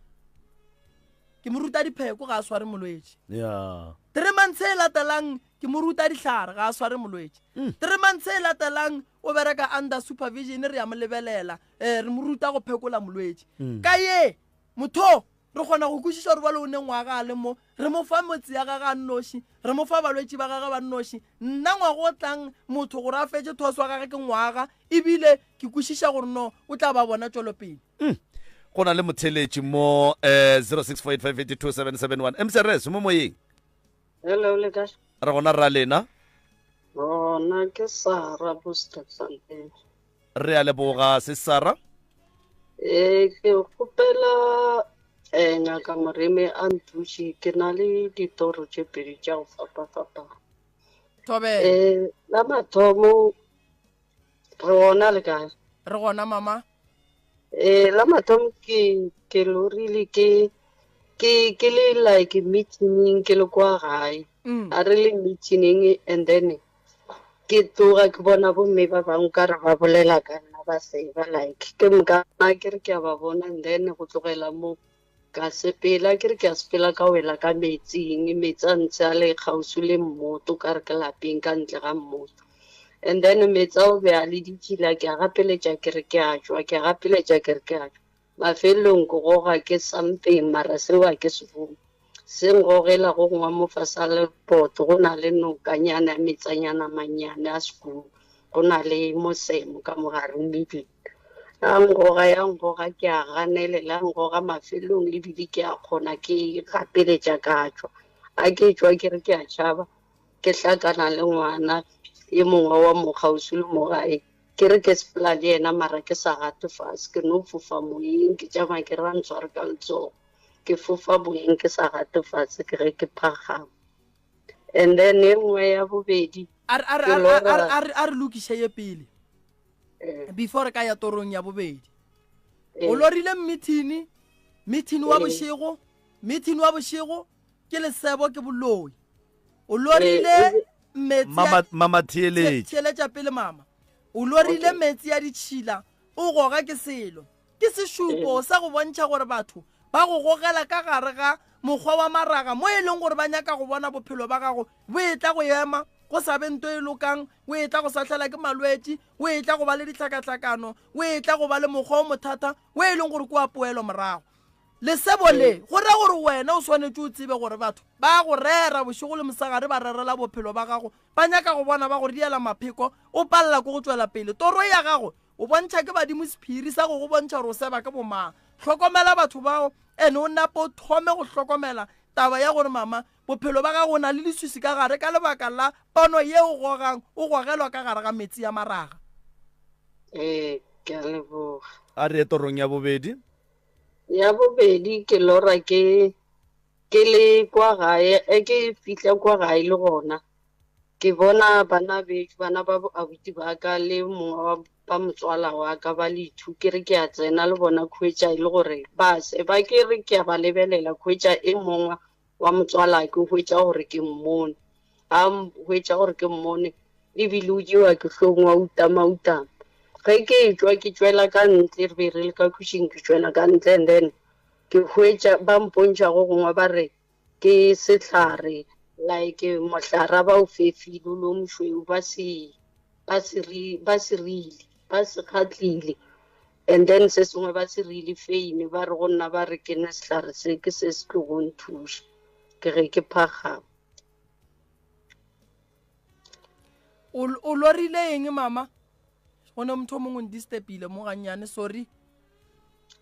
ke mo ruta dipheko ga a sware molwetši yeah. three months e latelang ke mo ruta dihlare ga a sware molwetši mm. three months e latelang o bereka under supervision re ya mo lebelela um re mo ruta go phekola molwetši mm. ka ye motho Re kgona go kwešiša gore bjale o ne ngwaga a le mo, re mo fa motse ya gage a nnoši, re mo fa balwetši ba gage ba nnoši. Nna ngwaga o tlang motho gore a fetše thoso ya gage ke ngwaga, ebile ke kwešiša gore no o tla ba bona tšwelopele. Mm. Go na le motheletši mo eh, 0648582771. MCRS, mo moyeng. Hello, le kae? Re gona rra lena. Gona ke Sarah Bosterfontein. Re a leboga se Sarah. Eh, ke kgopela eh, ngaka Moremi a nthuše ke na le ditoro tše pedi tša go fapafapana. Thobela. Eh, la mathomo re gona le kae? Re gona mama. Eh, la mathomo ke ke lorile ke Ke ke le like meeting ke le kwa gae. A re le meeting and then ke tloga ke bona bomme ba bangwe ka re ba bolela ka nna ba seba like ke moka ke re ke a ba bona and then go tlogela mo ka sepela ke re ke a sepela ka wela ka metsing metsi a ntse a le kgauswi le mmoto ka re ke lapeng ka ntle ga mmoto and then metsi ao be a le ditšhila ke a gapeletša ke re ke a tšwa ke a gapeletša ke re ke a tšwa Mafelelong ke goga ke something mara seo ga ke se bone. Se ngogela go gongwe mo fase ga lepoto go na le nokanyana ya metsanyana mannyane a sekulu go na le mosemo ka mo gare o meding. Ya ngoga ya ngoga ke a ganelela ya ngoga mafelelong ebile ke a kgona ke gapeletša ka tšwa. A ke tšwa ke re ke a tšhaba ke hlakana le ngwana e mongwe wa mo kgauswi le mo gae. Ke re ke sepela le yena mara ke sa gate fase, ke no fofa moyeng, ke tšama ke re a ntshware ka letsogo, ke fofa moyeng ke sa gate fase ke ge ke phagama. And then e nngwe ya bobedi A re- a re- ke a re- a re- lora a re- a re lokiše ye pele eh, before re ka ya torong ya bobedi eh, o lorile mmithini mithini wa Eh. bošego mithini wa bošego ke lesebo ke boloi o Eh, lorile e- metsi a- Mama mama theeletše. theeletša pele mama o lorile Okay. metsi ya ditšhila o goga ke selo ke sešupo Eh. sa go bontšha gore batho ba go gogela ka gare ga mokgwa wa maraga mo e leng gore ba nyaka go bona bophelo ba gago bo etla go ema go sa be nto e lokang o etla go sahlela ke malwetši o etla go ba le ditlhakatlhakano o etla go ba le mokgwa o mothata o e leng gore ke wa poelo morago Lesebo le, go ra gore wena o swanetše o tsebe gore batho ba go rera bošego le mosegare ba rerela bophelo ba gago, ba nyaka go bona ba go riela mapheko, o palela ke go tšwela pele. Toro ya gago o bontšha ke badimo sephiri sa go go bontšha gore o seba ke bomang. Hlokomela batho bao and o nape o thome go hlokomela taba ya gore mama bophelo ba gago o na le leswiswi ka gare ka lebaka la pono ye o gogang o gogelwa ka gare ga metsi ya maraga. Ee, ke a leboga. A re ye torong ya bobedi. Ya bobedi ke lora ke ke le kwa gae e ke fihla kwa gae le gona ke bona bana bešo bana ba abuti ba ka le mongwe wa ba motswala wa ka ba le two ke re ke a tsena le bona khuetša e le gore ba se ba ke re ke a ba lebelela khuetša e mongwe wa motswalake o hwetša gore ke mmone a hwetša gore ke mmone ebile o jewa ke hlong wa utama utama ge ke tšwa ke tšwela ka ntle re be re le ka khušing ke tšwela ka ntle and then ke hwetša ba mpontšha go gongwe ba re ke sehlare like mohlara ba o fefile o le o mošweu ba se ba se ri ba se rile ba se kgatlile and then se sengwe ba se rile feine ba re go nna ba re ke ne sehlare se ke se se tlo go nthuša ke ge ke phagama O o lorile eng mama? Go ne motho o mongwe o ndisturbile mo gannyane sorry.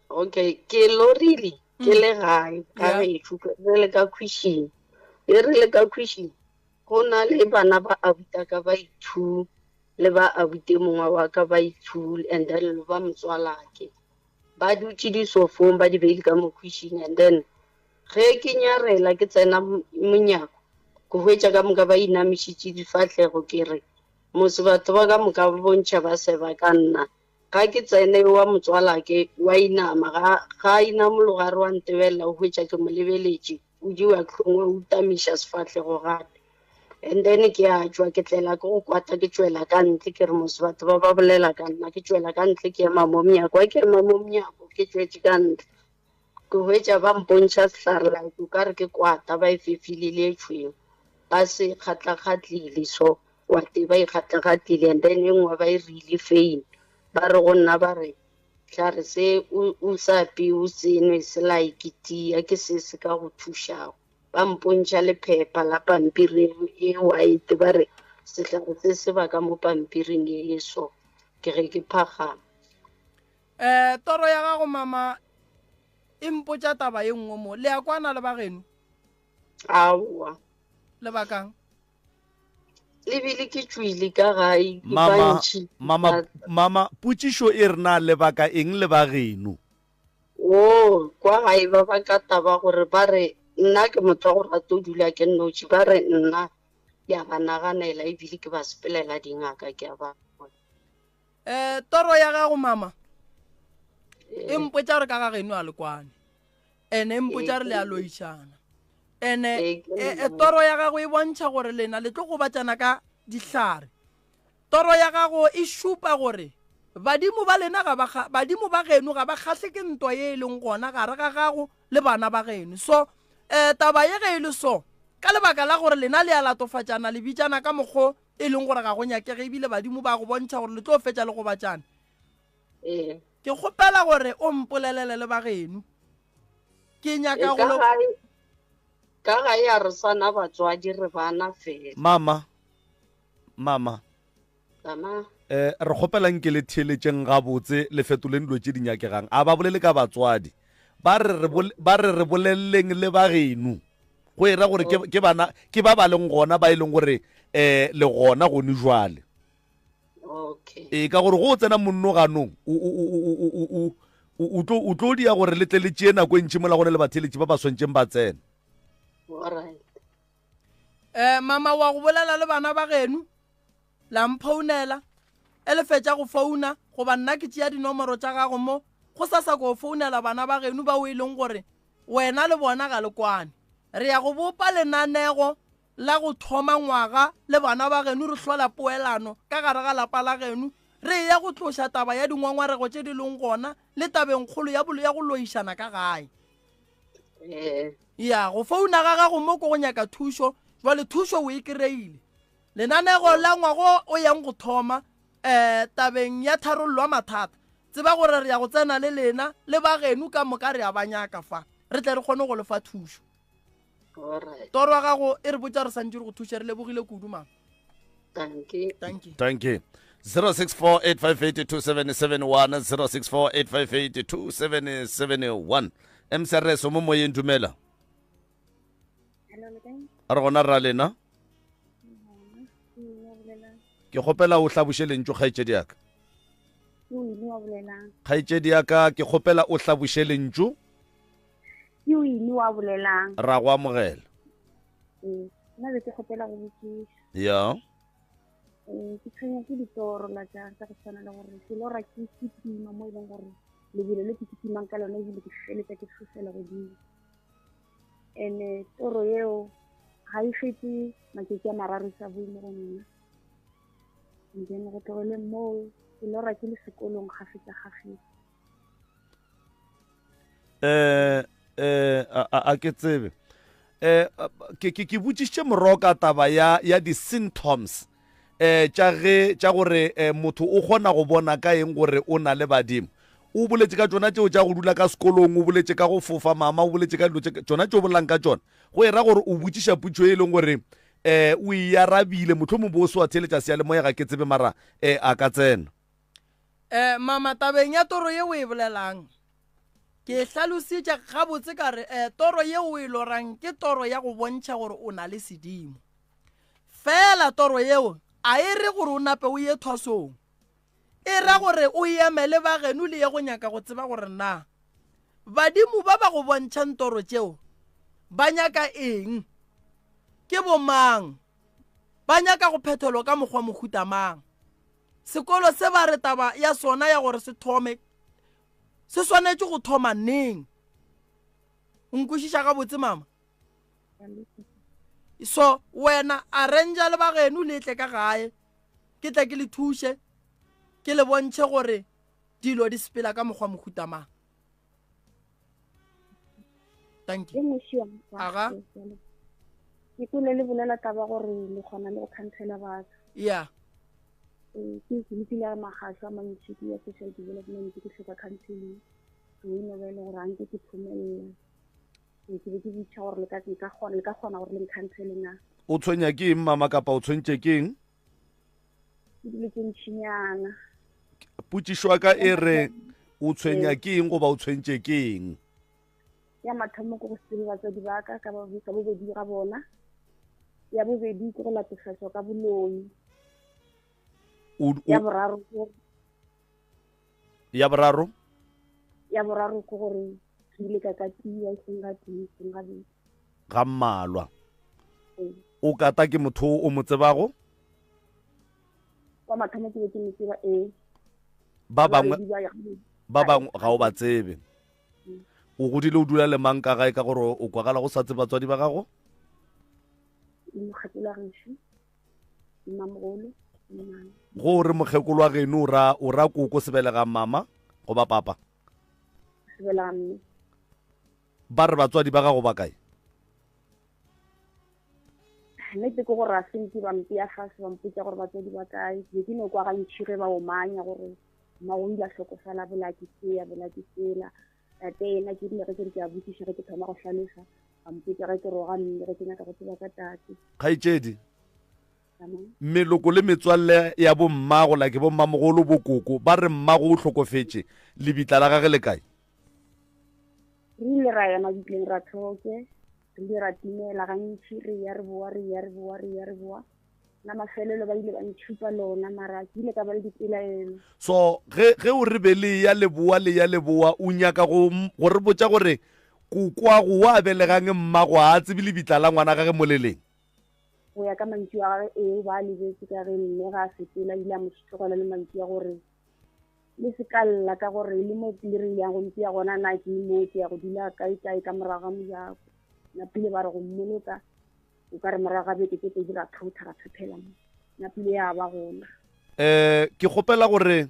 okay ke lorile ke le gae ka Yeah. gešo re le ka khwishing e re le ka khwishing Go na le bana ba abutaka ba ithu le ba abute mongwe wa ka ba ithu and then le ba motswalake ba dutše disofong ba di beile ka mokhwišing and then ge ke nyarela ke tsena monyako ke hwetša ka moka ba inamišitše difahlego ke re mose batho ba ka moka ba bontšha ba seba ka nna ga ke tsene wa motswalake wa inama ga ga inamologa re wa ntebelela o hwetša ke mo lebeletše o jewa hlong wa utamiša sefahlego gape and then ke a tšwa ke tlela ke go kwata ke tšwela ka ntle ke re mos batho ba ba bolela ka nna ke tšwela ka ntle ke ema mo monyako wa ke ema mo monyako ke tšwetše ka ntle ke hwetša ba mpontšha sehlare like o ka re ke kwata ba e fefile le e tšhweu ba se kgatlakgatlile so kwate ba e kgatlakgatlile and then e nngwe ba e rile feine ba re go nna ba re Hlare se o, o sa apee o se nwe se like tia ke se se ka go thušago. Ba mpontšha lephepha la pampiri e white ba re sehlare se se ba ka mo pampiring e e so. Ke ge ke phagama. Eh, toro ya gago mama e mpotša taba ye nngwe mo. Le ya kwana le ba geno? Aowa. Lebakang? Lebile ke tšwile ka gae ke Mama, bantši. mama, mama, potšišo e re na lebaka eng le ba geno? O, kwa gae ba ba ka taba gore ba re nna ke motho wa go rata go dula ke nnoši, ba re nna ke a ba naganela ebile ke ba sepelela dingaka ke a ba bona. Eh, toro ya gago mama e mpotša gore ka ga geno a le kwane. Ene e mpotša re le a loišana. Ene e, e, toro ya gago e bontšha gore lena le tlo gobatšana ka dihlare. Toro ya gago e šupa gore badimo ba lena ga ba badimo ba geno ga ba kgahle ke ntwa ye e leng gona gare ga gago le bana ba geno. So um taba ye ge e le so, ka lebaka la gore lena le a latofatšana le bitšana ka mokgo e leng gore ga go nyakege ebile badimo ba go bontšha gore le tlo fetša le gobatšana. Ee. Ke kgopela gore o mpolelele le ba geno. Ke nyaka go lo. Ka gae a re sana batswadi re bana fela. Mama, mama. Mama. Eh, re kgopela nke le theeletšeng gabotse le fetoleng dilo tše di nyakegang. A ba bolele ka batswadi. Ba re re ba re re boleleng le ba geno. Go era gore ke ke bana ke ba ba leng gona ba e leng gore eh le gona gone jwale. Okay. E ka gore go tsena monnoganong o o o o o o o tlo o tlo dia gore le tle le tšee nako e ntši mola gone le batheeletši ba ba swantšeng ba tsena. All right. Eh mama wa go bolela le bana ba geno la mphounela e le fetša go founa goba nna ke tšea dinomoro tša gago mo go sa sa ko founela bana ba geno bao e leng gore wena le bona ga le kwane. Re ya go bopa lenanego la go thoma ngwaga le bana ba geno re hlola poelano ka gare ga lapa la geno re eya go tloša taba ya dingongorego tše di leng gona le tabengkgolo ya ya go loišana ka gae. Ee. Ya, go founa ga gago mo ko go nyaka thušo, jwale thušo o e kry-ile. Lenanego la ngwago o yang go thoma um tabeng ya tharollo ya mathata, tseba gore re ya go tsena le lena le ba geno ka moka re a ba nyaka fa, re tle re kgone go le fa thušo. Toro ya gago e re botša re santše re go thuša, re lebogile kudu mama. Dankie. Dankie. Dankie. 0648582771 0648582771 MCRS o mo moyeng dumela. A re gona ra lena. Ke kgopela o hlaboše lentšu kgaetšedi ya ka. Kgaetšedi ya ka ke kgopela o hlaboše lentšu. Ke o ine wa bolelang. Ra go amogela. Ee, nna be ke kgopela go botšiša. Ya. Ee, ke tshwenya ke ditoro la tša tša go tshwana le gore ke lora ke kitima mo e leng gore lebelo le ke kitimang ka lone ebile ke feletša ke fofela godimo. Ene toro yeo ga e fete matšatši a mararo e sa boe mo go nna. And then go tlogeleng moo ke lora ke le sekolong gafetša gafetša. Eh eh a ke tsebe. Eh ke ke ke botšišitše moroka taba ya ya di symptoms eh tša ge tša gore eh, motho o kgona go bona ka eng gore o na le badimo. O boletše ka tšona tšeo tša go dula ka sekolong, o boletše ka go fofa mama, o boletše ka dilo tše tšona tšeo bolelang ka tšona. Go era gore o botšiša potšo e leng gore eh o e arabile, mohlomong bo o se wa theeletša seyalemoya ga ke tsebe mara eh a ka tsena. Eh, mama, tabeng ya toro ye o e bolelang, ke e hlalositše gabotse ka re eh, toro ye o e lorang ke toro ya go bontšha gore o na le sedimo. Fela toro yeo a e re gore o nape o ye thwasong. E ra gore o eme le ba geno le ye go nyaka go tseba gore na badimo ba ba go bontšhang toro tšeo ba nyaka eng, ke bomang, ba nyaka go phethelwa ka mokgwa mohuta mang. Sekolo se ba re taba ya sona ya gore se thome se swanetše go thoma neng? O nkwešiša gabotse mama? So wena arrange le bageno le tle ka gae ke tle ke le thuše ke le bontšhe gore dilo di sepela ka mokgwa mohuta mang. Thank you. Aga. Ke kwele le bolela taba gore le kgona le go khansela batho. Yeah. Ee, ke ke lekile ya magašo a mantši ke ya social development ke hloka counseling. So e no ba e le gore anke ke phomelela. Ee, ke be ke bitša gore le ka nka kgona le ka kgona gore le nkhansele na. O tshwenya ke eng mama kapa o tshwentše ke eng? Ke dilo tše ntšinyana. Potšišo ya ka e re o tshwenya ke eng goba o tshwentše ke eng? Ya mathomo ke go se tsebe batswadi ba ka ka bobedi ga bona. Ya bobedi ke go latofatšwa ka boloi. Ya boraro Ya boraro? Ya boraro ke gore ke ile ka katiwa e seng ga tee, e seng gabedi. Ga mmalwa. O kata ke motho o mo tsebago? Kwa mathomo ke be ke mo tseba ee. Ba bangwe ba bangwe ga o ba tsebe. O godile o dula le mang ka gae ka gore o kwagala go sa tse batswadi ba gago? Le mokgekolo wa gešo, mmamogolo, mmane. Go re mokgekolo wa geno o ra o ra koko sebelega mama goba papa? Sebelega mme. Ba re batswadi ba gago ba kae? Nnete ke gore a sentse ba mpea fase ba mpotsa gore batswadi ba kae. Ke be ke no kwa gantši ge ba omanya gore mmago o ile a hlokofala bola ke sea bola ke sela. Tate yena ke rile ge ke re ke a botšiša ge ke thoma go hlalosa ba mpotsa ge ke roga mme ge ke nyaka go tseba ka tate. Kgaetšedi, meloko le metswalle ya bommago like bommamogolo bokoko ba re mmago o hlokofetše lebitla la gage le kae? Re ile ra ya mabitleng ra tlhoke re ile ra timela gantši re ya re boa re ya re boa re ya re boa la mafelelo ba ile ba ntšhupa lona mara ke ile ka ba le dipelaelo. So ge ge o re be le ya leboa le ya leboa o nyaka go go re botša gore kokwago wa belegang mmago a tsebe lebitla la ngwana gage mo le leng? Go ya ka mantšu a gage ee ba lebetse ka ge mme ga a sepela ile a mo tlogela le mantšu a gore le se ka lla ka gore le mo le re yang go mpea gona na ke mo ke ya go dula kae kae ka morago ga mojako. Napile ba re go mmoloka o ka re morago ga beke tse pedi ra thotha ra thothela mo napile ya ba gona. Um ke kgopela gore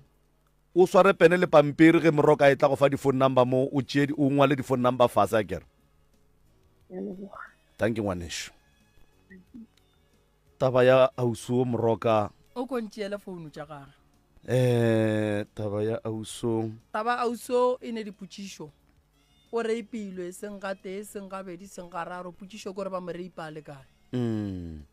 o sware pene le pampiri ge moroka e tla go fa di-phone number mo o tšee o ngwale di-phone number fase a kere. Ya leboga. Thank you ngwanešu. Taba ya ausi o moroka. O ko ntšeele founu tša gage. Eh taba ya auso. Taba auso e ne dipotšišo. O reipilwe seng ga tee, seng gabedi, seng gararo. Potšišo ke gore ba mo reipa a le kae. Mm.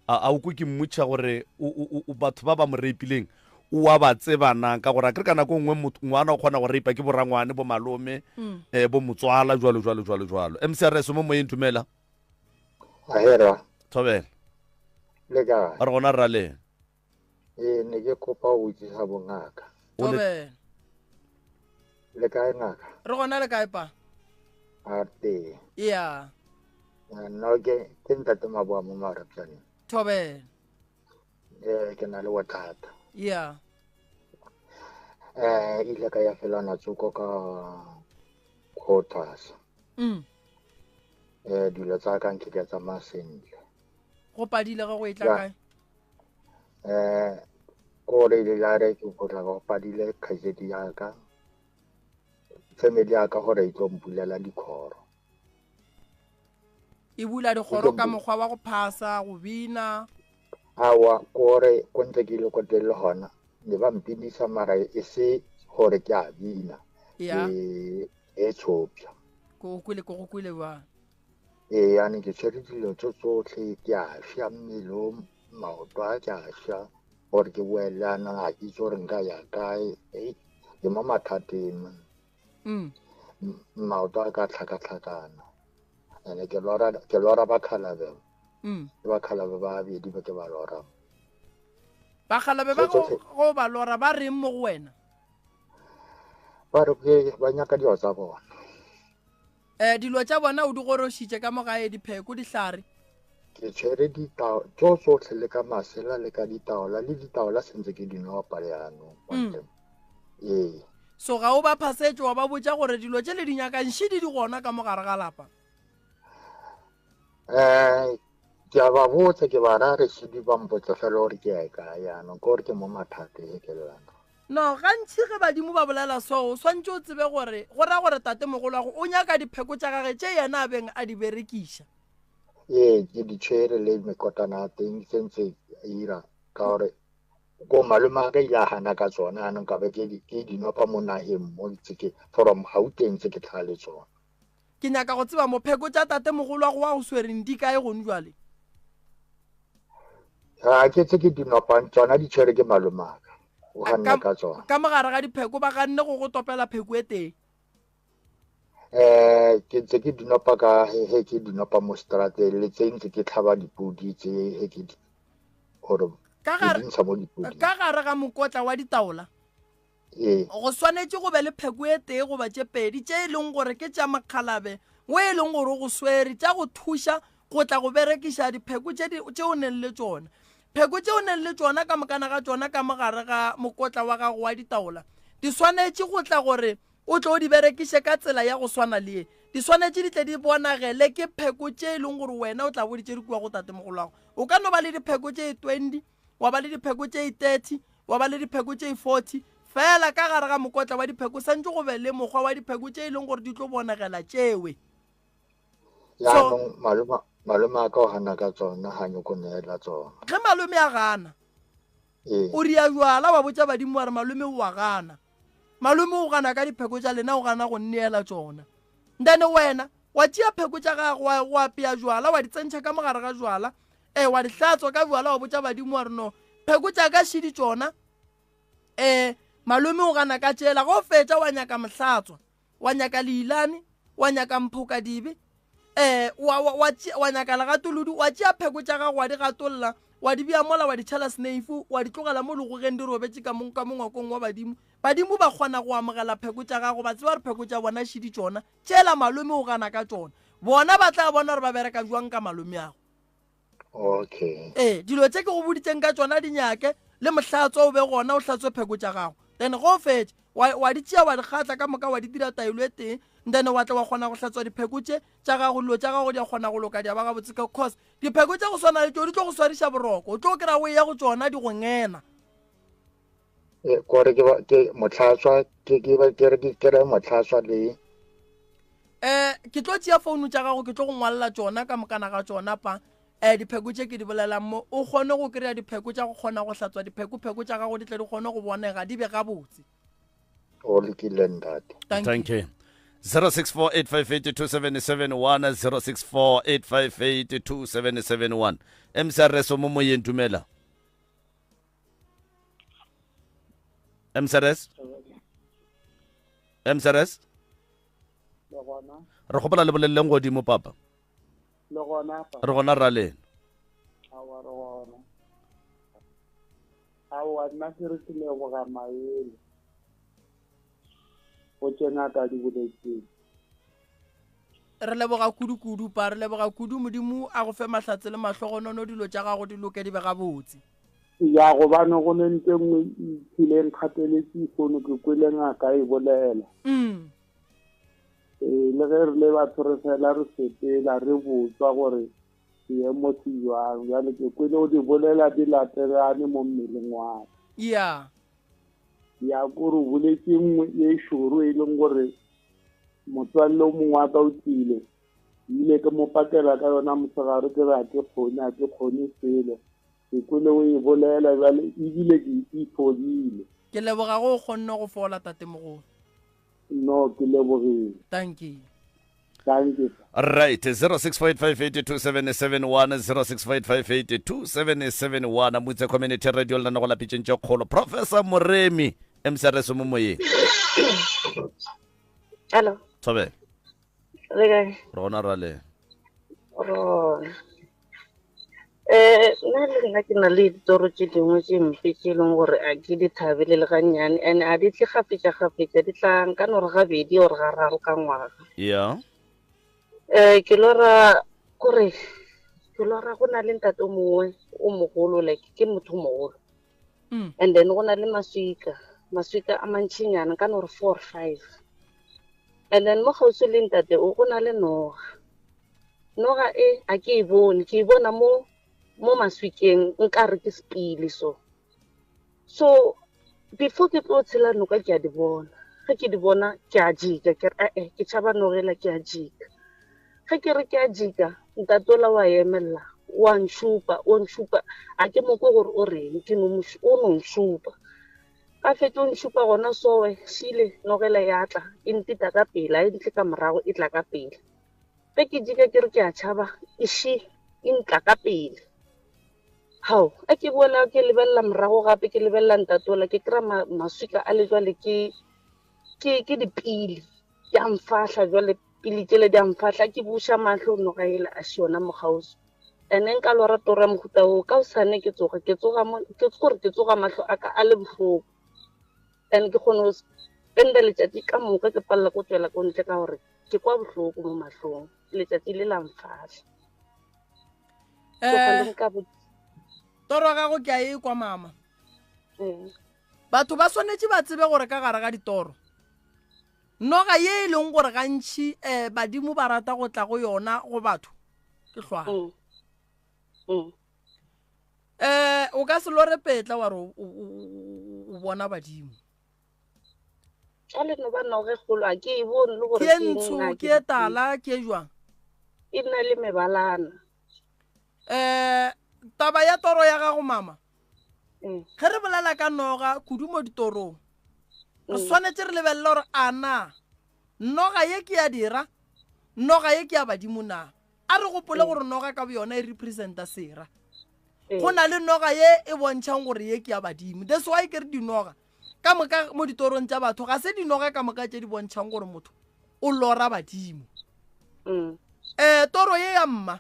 A a o kwe ke mmotšiša gore o, o, o, batho ba ba mo reipileng o a ba tseba na? Ka gore a kere ka nako e nngwe motho, ngwana o kgona go reipa ke borangwane, bo malome, mm. eh, bo motswala, jwalo, jwalo, jwalo, jwalo. MCRS mo moyeng dumela. Ahera. Thobela. Le kae? Re gona rra le. Ee, ne ke kopa go botsisa bongaka. Thobela. Le kae ngaka? Re gona le kae pa? A tee. Yeah. Nna ke ke ntate Maboa mo Marapjaneng. Thobela. Eh ke na le bothata. Yeah. Eh ile ka ya felana tsoko ka quotas. Mm. Eh dilo tsa ka nke di a tsamaya sentle. Go padile ge go e tla kae? Eh ko re ile la re ke go tla go padile kgaitsedi ya ka. Family ya ka gore e tlo mpulela dikhoro. E bula dikgoro ka mokgwa wa go phasa, go bina. Awa kore ko ntse ke ile ko teng le gona ne ba mpinisa mara e se gore ke a bina. Ya. E e tshopša. Ko go kwele ko go kwele ba. Ee yane ke tshwere dilo tso tsotlhe ke a sha mmele o maoto a ke a sha gore ke boele anong ga ke itse gore nka ya kae ei ke mo mathateng Mm. Maoto a ka tlhakatlhakana ene ke lora ke lora bakgalabe Mm. ke bakgalabe ba babedi ba ke ba lora Bakgalabe ba go go ba lora ba reng mo go wena? Ba re ke ba nyaka dilo tsa bona. Eh dilo tša bona o di gorošitše ka mo gae dipheko dihlare. Ke tshwere ditao tso tsotlhe le ka masela le ka ditaola le ditaola sentse ke di nopa jaanong. Mm. Ee. So ga o ba phasetše wa ba botša gore dilo tše le di nyakang šidi di gona ka mo gare ga lapa? Eh ke a ba botsa ke ba ra re šidi ba mpotsa fela gore ke ya kae jaanong ke gore ke mo mathateng ke lelana. No, gantši ge badimo ba bolela so, o swantše o tsebe gore go ra gore tatemogolwago o nyaka dipheko tša gage tše yena a beng a di berekiša. Ee, ke di tshwere le mekotana ya teng ke sentse ira ka gore ko malome a ka ile a gana ka tsona anong ka be ke di nopa mo nageng mo ntse ke from Gauteng ntse ke tlhaga le tsona. Ke nyaka go tseba mopheko tša tatemogolwago wa go swereng di kae gone jwale? Ga ke tse ke di nopang tsona di tshwere ke malome a ka. O ganne ka tsona. Ka mogare ga dipheko ba ganne go go topela pheko e tee. Eh ke ntse ke di nopa ka he he ke di nopa mo strateng le tse ntse ke tlhaba dipodi tse he ke di gore Ka ke gare di ntsha mo dipoding. ka gare ga mokotla wa ditaola Ee. go swanetše go be le pheko e tee goba tše pedi tše e leng gore ke tša mokgalabe o e leng gore o go swere tša go thuša go tla go berekiša dipheko tše di tše o neng le tšona. Pheko tše o neng le tšona ka mokana ga tšona ka mogare ga mokotla wa gago wa ditaola di swanetše go tla gore. o tlo di berekiše ka tsela ya go swana le ye. Di swanetše di tle di bonagele ke pheko tše e leng gore wena o tla bo di tšere kua go tatemogolwago. O ka no ba le dipheko tše 20, wa ba le dipheko tše 30, wa ba le dipheko tše 40, fela ka gare ga mokotla wa dipheko santše go be le mokgwa wa dipheko tše e leng gore di tlo bonagela tšewe. Jaanong malome malome a ka o gana ka tsona ga nyoko neela tsona. Ge malome a gana, Ee. o ria jwala wa botša badimo wa re malome o a gana. Malome o gana ka dipheko tša lena o gana go nneela tšona. Then wena wa tšea pheko tša gago wa go apea jwala wa di tsentšha ka mogare ga jwala, ee wa di hlatswa ka jwala wa botša badimo wa re no pheko tša ka šidi tšona. Ee malome o gana ka tšela ge o fetša wa nyaka mohlatswa wa nyaka leilane wa nyaka mphokadibe um wa, wa, wa, wa nyaka legatolodi wa tšea pheko tša gago wa di gatolla wa di bea mola wa di tšhela sneifu wa di tlogela mo legogeng di robetše ka mo ka mo ngwakong wa badimo badimo ba kgona go amogela pheko tša gago ba tseba gore pheko tša bona šidi tšona tšela malome o gana ka tšona bona ba tla bona gore ba bereka jwang ka malome ago Okay. Ee, dilo tše ke go boditseng ka tšona di nyake, le mohlatswa o be gona o hlatswe pheko tša gago. Then ge o fetša, wa, wa di tšea wa di kgatla ka moka wa di dira taelo e tee, then wa tla wa kgona go hlatswa dipheko tše tša gago, dilo tša gago di a kgona go loka di a ba gabotse ka cause dipheko tša go swana le tšeo di tlo go swariša boroko, o tlo kry-a o eya go tšona di go ngena. E, kore ke ba ke mohlatswa ke ke ba ke re ke ke re mohlatswa le Eh ke tlo tšea founu tša gago ke tlo go ngwalela tšona ka mokana ga tšona pa eh dipheko tše ke di bolelang mo o kgone go kry-a dipheko tša go kgona go hlatswa dipheko pheko tša gago di tle di kgone go bonega di be gabotse. O lokile ntate. Thank you. 0648582771 0648582771 MCRS o mo moyeng dumela. MCRS MCRS re kgopela le boleleleng godimo papa le gona re gona ra lena awa re gona awa nna ke re ke leboga maele go tše ngaka di boletseng Re leboga kudu-kudu, Pa. Re leboga kudu. Modimo a go fe mahlatse le mahlogonono, dilo tša gago di loke di be gabotse. Ya, gobane go ne nto e nngwe e tlile e nkgateletše lehono, ke kwele ngaka e bolela. Mm. Ee, le ge re le batho re fela re sepela re botswa gore seemo se jwang, bjale ke kwele o di bolela di latelane mo mmeleng wa ka. Ya. Ya, kore o boletše nngwe ye šoro e leng gore Motswalle o mongwe wa ka o tlile, ke ile ke mo pakela ka yona mosegare ke re a ke kgone, a ke kgone selo. Ke kwele o e bolela bjale ebile ke e fodile. Ke leboga go o kgonne go fola tatemogolo. No, ke lebogile. Dankie. Dankie. Right, 0658582771 0658582771 Mutse Community Radio lena go lapitšeng tše kgolo. Professor Moremi MCRS mo moyeng. Hello. Thobela. Le kae? Re gona ra le. Rona. Eh, nna le nna ke na le ditoro tše dingwe tše mpe tše e leng gore a ke di thabele le gannyane and a di tle gafetša-gafetša di tla nka no re gabedi or gararo ka ngwaga. Yeah. Eh, ke lora kore ke lora go na le ntate o mongwe o mogolo like ke motho o mogolo mm. and then go na le maswika maswika a mantšhinyana ka no re four or five and then mo kgauswi le ntate o go na le noga noga e a ke e bone ke e bona mo mo maswikeng nka re ke sepile so so before ke tlo tshela noka ke a di bona ge ke di bona ke a jika ke re ee ke tšhaba nogela ke a jika Ge ke re ke a jika, ntate ola wa emelela, wa nšupa, o nšupa, a ke mo kwe gore o reng, ke no mo, o no nšupa. A fetše o nšupa gona sowe, šile nogela ya tla, e ntita ka pele, a e ntle ka morago, e tla ka pele. Ge ke jika ke re ke a tšhaba, e ši, e ntla ka pele. Hao, a ke boela ke lebelela morago gape, ke lebelela ntate ola, ke kry-a maswika a le jwale ke, ke, ke dipili, di a mfahla jwale pele tšele di a mfahla ke buša mahlo noga ela a še yona mokgauswi ene nka lora toro ya mohuta oo ka osane ke tsoga ke tsoga mo ke gore ke tsoga mahlo a ka a le bohloko and ke kgone go spenda letšatši ka moka ke palela ko tswela ko ntle ka gore ke kwa bohloko mo mahlong letšatši le la mfahla eh, toro ya gago ke a e kwa mama mm. batho ba swanetše ba tsebe gore ka gare ga ditoro. Noga ye e leng gore gantši um badimo ba rata go tla go yona go batho ke hlwana. Mm. Mm. Um o ka se lore petla wa re o bona badimo. Tšale no ba noge kgolo a ke e bone le gore ke e ntsho ke e tala ke e jwang? E na le mebalana. Um taba ya toro ya gago mama mm. ge re bolela ka noga kudu mo ditorong re mm. swanetše re lebelele gore a na noga ye ke ya dira noga ye ke ya badimo na a re gopole mm. gore noga ka boyona e representa sera go na le noga ye e bontšhang gore ye ke ya badimo that's why ke re dinoga ka moka mo ditorong tša batho ga se dinoga ka moka tše di bontšhang gore motho o lora badimo um toro ye ya mma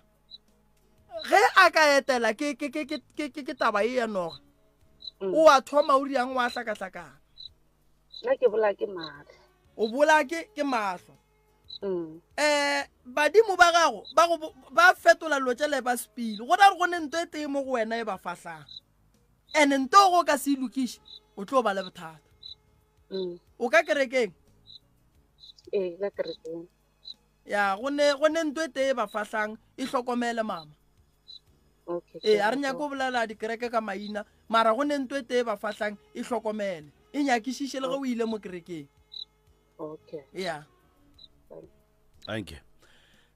ge a ka etela ke ke ke ke ke ke taba e ya noga mm. o a thoma o riang wa hlakahlakana nna ke bola ke mahlo o bola ke ke mahlo mm. eh badimo ba gago ba go ba fetola dilo tše le ba sepile go ra go ne nto e tee mo go wena e ba fahlang and nto go ka se e lokiše o tlo ba le bothata mm. o ka kerekeng ee ka kerekeng ya go ne go ne nto e tee ba fahlang e hlokomele mama okay ee a re nyake go bolela dikereke ka maina mara go ne nto e tee ba fahlang e hlokomele e nyakišiše le ge o ile mo kerekeng okay ya Thank you.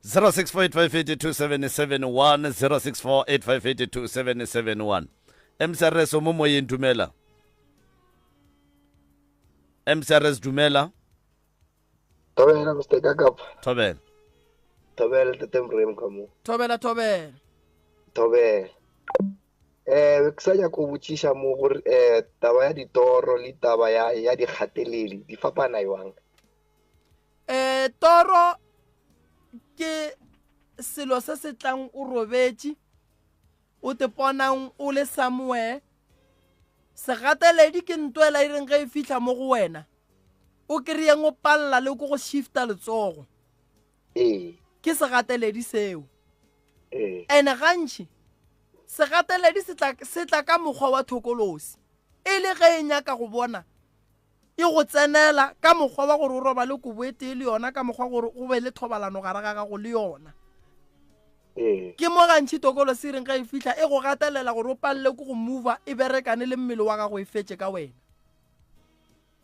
0648582771 0648582771 MCRS o mo moyeng dumela MCRS dumela Thobela Mr. Kakapa. Thobela. Thobela Tate Mrem ka mo. Thobela thobela. Thobela. Eh ke sa nyaka go botšiša mo gore eh taba ya ditoro le taba ya ya dikgateleli di fapana jwang? Eh toro ke selo se se tlang o robetše o te ponang o le somewhere segateledi ke nto ela e reng ge e fihla mo go wena o kry-eng o palela le ko go shifta letsogo ee ke segateledi seo ee ene gantši segateledi se tla ka mokgwa wa thokolosi e le ge e nyaka go bona e go tsenela ka mokgwa wa gore o robale kobo e tee le yona ka mokgwa gore go be le thobalano gare ga gago le yona ee. ke mo gantšhi tokolo se reng ge e fihla e go gatelela gore o palele ke go mova e berekane le mmele wa gago e fetše ka wena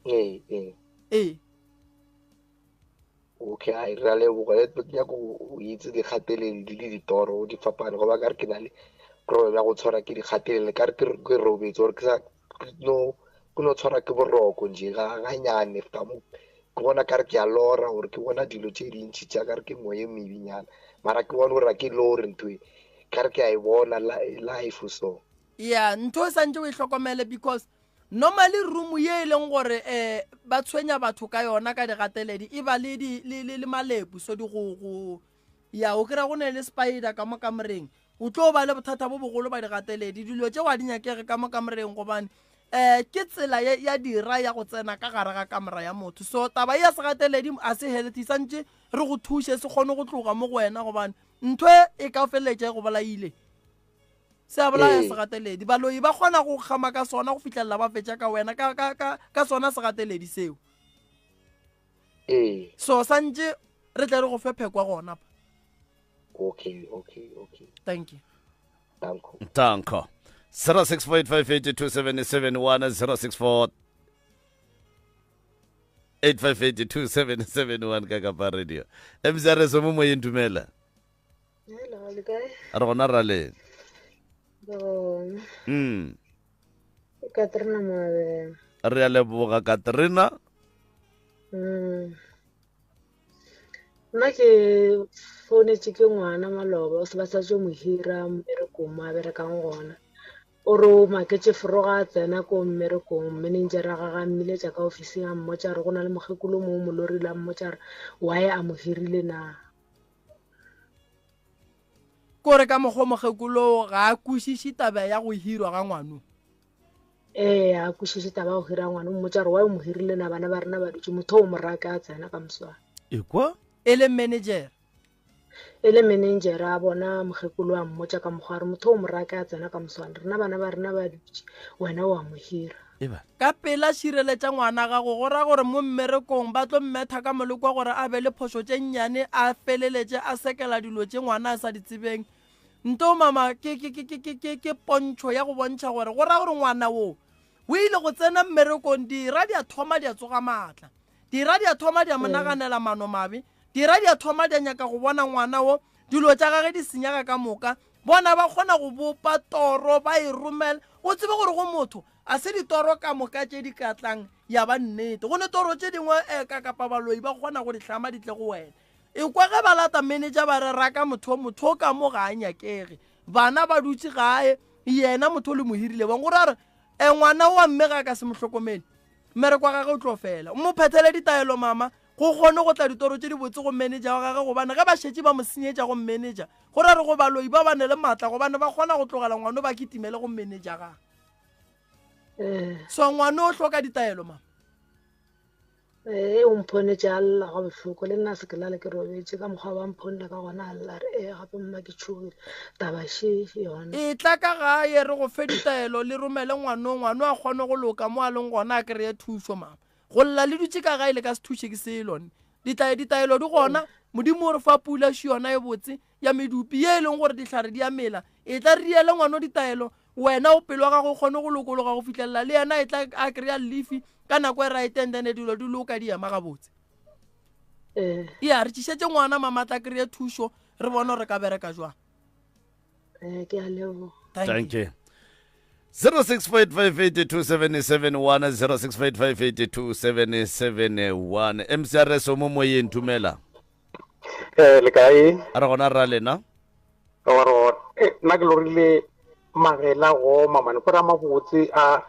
ee ee ee okay ai re a leboga le ke nyaka go itse dikgateledi le ditoro di fapane goba ka re ke na le problem ya go tshwara ke dikgatelelo ka re ke robetse gore ke sa no ke no tshwara ke boroko nje ga ganyane ka mo ke bona ka re ke a lora gore ke bona dilo tše dintši tša ka re ke moya e mebinyana mara ke bone gore ga ke lore ntho e ka re ke a e bona life so ya ntho e santse o e hlokomele because Normally room ye e leng gore eh ba tshwenya batho ka yona ka digateledi e ba le di le le, le malepu so digogo ya o kry-a go ne le spider ka mo kamoreng o tlo ba le bothata bo bogolo ba digateledi dilo tše wa di nyakege ka mo kamoreng gobane eh ke tsela ya, ya dira ya go tsena ka gare ga kamora ya motho so taba ya segateledi a se healthy santše re go thuše se kgone go tloga mo go wena gobane ntho e ka feleletša e go bolaile se a bolaya ee. segateledi baloi ba kgona go kgama ka sona go fihlelela ba fetša ka wena ka, ka, ka, ka sona segateledi seo ee. so santše re tle re go fe phekwa gona pa okay okay okay thank you danko danko 0648582771 064 8582771 ka kapa radio mcrs mo moyeng dumela Hello, le kae? Re gona ra le. Gona. Mm. Ke Katrina Moabela. Re a leboga Katrina. Mm. Nna ke founetše ke ngwana maloba o se ba sa tšo mo hira mmerekong mo a berekang gona. O re o maketše foroga a tsena ko mmerekong manager a gagwe a mmiletša ka ofising a mmotša gore go na le mokgekolo mo o mo lorile a mmotša gore why a mo hirile na. Kore ka mokgwa mokgekolo ga a kwešiše taba ya go hirwa ga ngwano. Ee, a kwešiše taba ya go hira ngwana, o mmotša gore why o mo hirile na bana ba rena ba dutše, motho o mo raka a tsena ka moswana. Ekwa? E le manager. E le manager a bona mokgekolo a mmotša ka mokgwa a re motho o mo raka a tsena ka moswana, rena bana ba rena ba dutše, wena o a mo hira. Ka pela šireletša ngwana gago, go ra gore mo mmerekong ba tlo mmetha ka molekwa gore a be le phošo tše nnyane a feleletše a sekela dilo tše ngwana a sa di tsebeng. Nto mama ke, ke, ke, ke, ke, ke, ke pontšho ya go bontšha gore go ra gore ngwana wo o ile go tsena mmerekong dira di a thoma di a tsoga maatla. Dira di a thoma di a mo naganela mano mabe. Dira di a thoma di a nyaka go bona ngwana wo dilo tša gage di senyaga ka moka. Bona ba kgona go bopa toro ba e romela. O tsebe gore go motho a se ditoro ka moka tše di ka tlang ya ba nnete. Go ne toro tše dingwe eh, ka kapa baloi ba kgona go di hlama di tle go wena. Ekwa ge ba lata manager ba re raka motho o motho o ka mo ga a nyakege. Bana ba dutše gae yena motho o le mo hirile bang gore a re e ngwana wa mme ga a ka se mo hlokomele mmereko wa gage o tlo fela. O mo phethele ditaelo mama go kgone go tla ditoro tše dibotse go manager wa gage gobane ge ba šetše ba mo senyetša go manager go ra re go baloi ba bane le maatla gobane ba kgona go tlogela ngwano ba kitimele go manager gage. Eh. So ngwano o hloka ditaelo mama. Ee, o mphonetše a lla ga bohloko le nna se ke lale ke robetše ka mokgwa ba mphonela ka gona a lla re ee gape mma ke tšhogile taba še yona. Etla ka gae re go fe ditaelo le romele ngwano ngwano a kgone go loka mo a leng gona a kry-e thušo mama. Go lla le dutše ka gae le ka se thuše ke selo nne. Ditla ditaelo di gona Modimo o re fa pula še yona e botse ya medupi ye e leng gore dihlare di a mela. Etla re diele ngwano ditaelo wena o pelo ya gago o kgone go lokologa go fihlelela le yena e tla a kry-a lefi ka nako e right and then dilo di loka di ema gabotse. Eh. Ya re tšišetše ngwana mama tla kry-e thušo re bone gore re ka bereka jwang. Eh, ke a leboga. Thank you. 0655827771 0655827771 MCRS o mo moyeng dumela. Eh, le kae? A re gona ra lena. Gore eh, nna ke lorile magela goma mane go ra mabotse a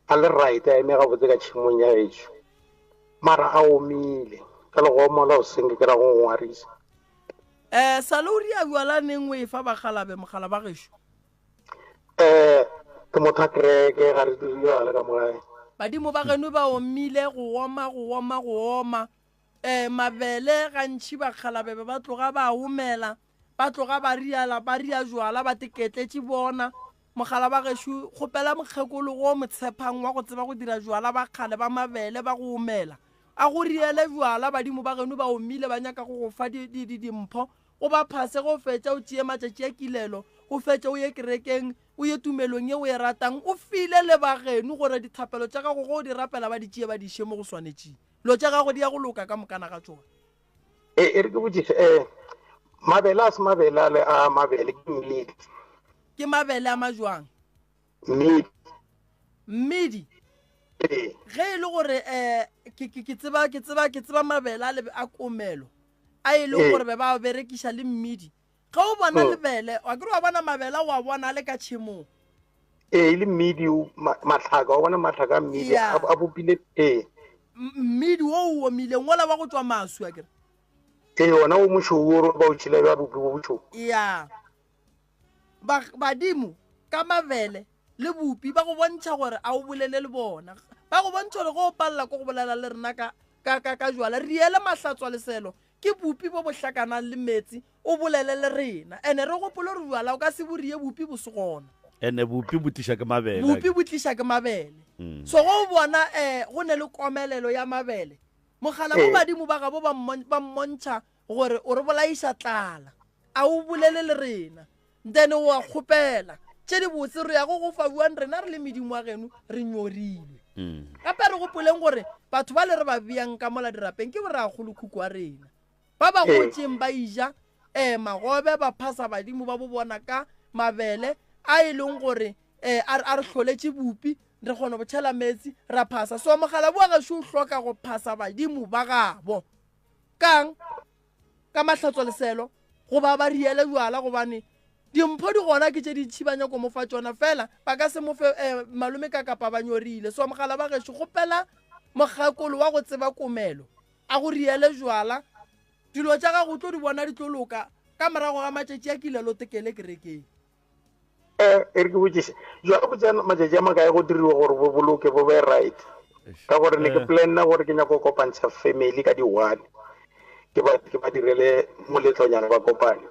a le right a eme gabotse ka tšhemong ya gešo mara a omile ka legomo la o senge ke ra go ngwarisa. Eh, sale o ria bjala neng o e fa bakgalabe mogala ba gešo? Eh, ke motho a kereke ga re dire bjala ka mo gae. Badimo ba geno ba omile go oma go oma go oma. Eh, mabele gantši bakgalabe be ba tloga ba omela ba tloga ba riala ba ria jwala ba teketletše bona. Mogala ba gešo kgopela mokgekolo go mo tshepang wa go tseba go dira jwala ba kgale ba mabele ba go omela. A go riele bjala badimo ba geno ba omile ba nyaka go go fa di, di, di, dimpho o ba phase ge o fetša o tšee matšatši a kilelo o fetše o ye kerekeng o ye tumelong ye o e ratang o file le ba geno gore dithapelo tša gago ge o di rapela ba di tšee ba di iše mo go swanetšeng dilo tša gago di ya go loka ka mokana ga tšona. E, e re ke botšiše um mabele a se mabele ale a mabele ke mmidi. Ke mabele a majwang? Mmidi. Mmidi? Ee. Ge e le gore um ke, ke, ke tseba, ke tseba, ke tseba mabele a, a komelo a e leng gore be ba berekiša le mmidi. Ge o bona hmm. lebele, wa kere wa bona mabele wa bona a le ka tšhemong. Ee, le mmidi matlhaka, wa bona matlhaka a mmidi a bopile ee. Mmidi wo o omileng wola wa go tšwa maswi a kere. Ee, ona o mošweu o ba o tšhela bja bopi bo bošweu. Ya. Ba, badimo ka mabele le bupi ba go bontšha gore a o bolele le bona. Ba go bontšha gore ge o palela ko go bolela le rena ka, ka, ka, ka jwala, riele mahlatswa leselo ke bupi bo bo hlakanang le meetse o bolele le rena. Ene re gopole gore jwala o ka se bo rie bupi bo se gona. Ene bupi bo tliša ke mabele. Bupi bo tliša ke mabele. Mm. So go bona eh go ne le komelelo ya mabele. Mogala bo badimo ba gabo ba mmontšha gore o re bolaiša tlala. A o bolele le rena. Then o a kgopela tše dibotse re ya go go fa buang rena re le medimo wa geno re nyorilwe. Mm. Gape re gopoleng gore batho ba le re ba beyang ka mola dirapeng ke borakgolokhukhu wa rena. Ba ba gotšeng ba ija eh magobe ba phasa badimo ba bo bona ka mabele a e leng gore eh a re hloletše bupi re kgona go tšhela metsi ra phasa. So mogala wa gešo o hloka go phasa badimo ba gabo. Kang? Ka mahlatswa leselo goba ba riele bjala gobane dimpho di gona ke tše dintšhi ba nyako mo fa tšona fela ba ka se mo fe eh, malome ka kapa ba nyorile. So mogala ba gešo kgopela mokgakolo wa go tseba komelo a go riele bjala dilo tša gago o tlo di bona di tlo loka ka morago ga matšatši a kilelo tekele kerekeng. Eh, e re ke botšiše jwale go tsena matšatši a makae go diriwa gore bo boloke bo be right ka gore ne ke eh. planna gore ke nyako kopantsha family ka di-one ke ba ke ba direle moletlonyana ba kopane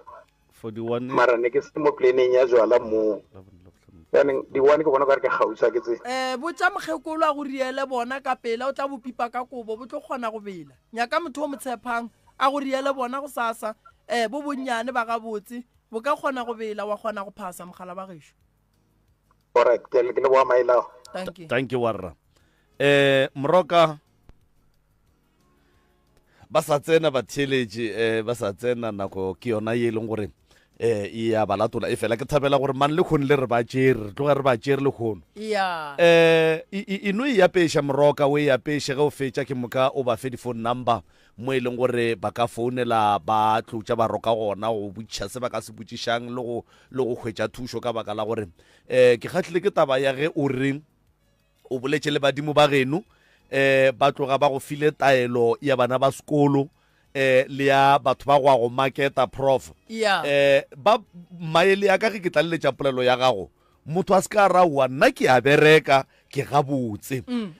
mara ne ke se mo planeng ya jwala moo. Jaanong di-one ke bona o ka re ke kgauswi a ke tsebe. Um botša mokgekolo a go riele bona ka pela, o tla bo pipa ka kobo, bo tlo kgona go bela. Nyaka motho o mo tshepang a go riele bona gosasa. Um bo bonnyane ba gabotse, bo ka kgona go bela, wa kgona go phasa mogala ba gešo. Alright, ke ke leboga maele ao. Dankie. Thank you warra. Eh Moroka ba sa tsena batheeletši eh ba sa tsena nako ke yona ye e leng gore eh e ya ba latola e fela ke thabela gore mang le kgone le re ba tšere re tloga re ba tšere le kgono ya eh e no e apeša moroka o e apeše ge o fetša ke moka o ba fe di-phone number mo e leng gore ba ka founela ba tlotša ba roka gona go botšiša se ba ka se botšišang le go le go hwetša thušo ka baka la gore um ke kgahlile ke taba ya ge o re O boletše le badimo ba geno, um ba tloga ba go file taelo ya bana ba sekolo um le ya batho ba go ya go maketa, Prof. Yeah. Um ba maele ya ka ge ke tlaleletša polelo ya gago, motho a se ka ra oa nna ke a bereka ke gabotse. Um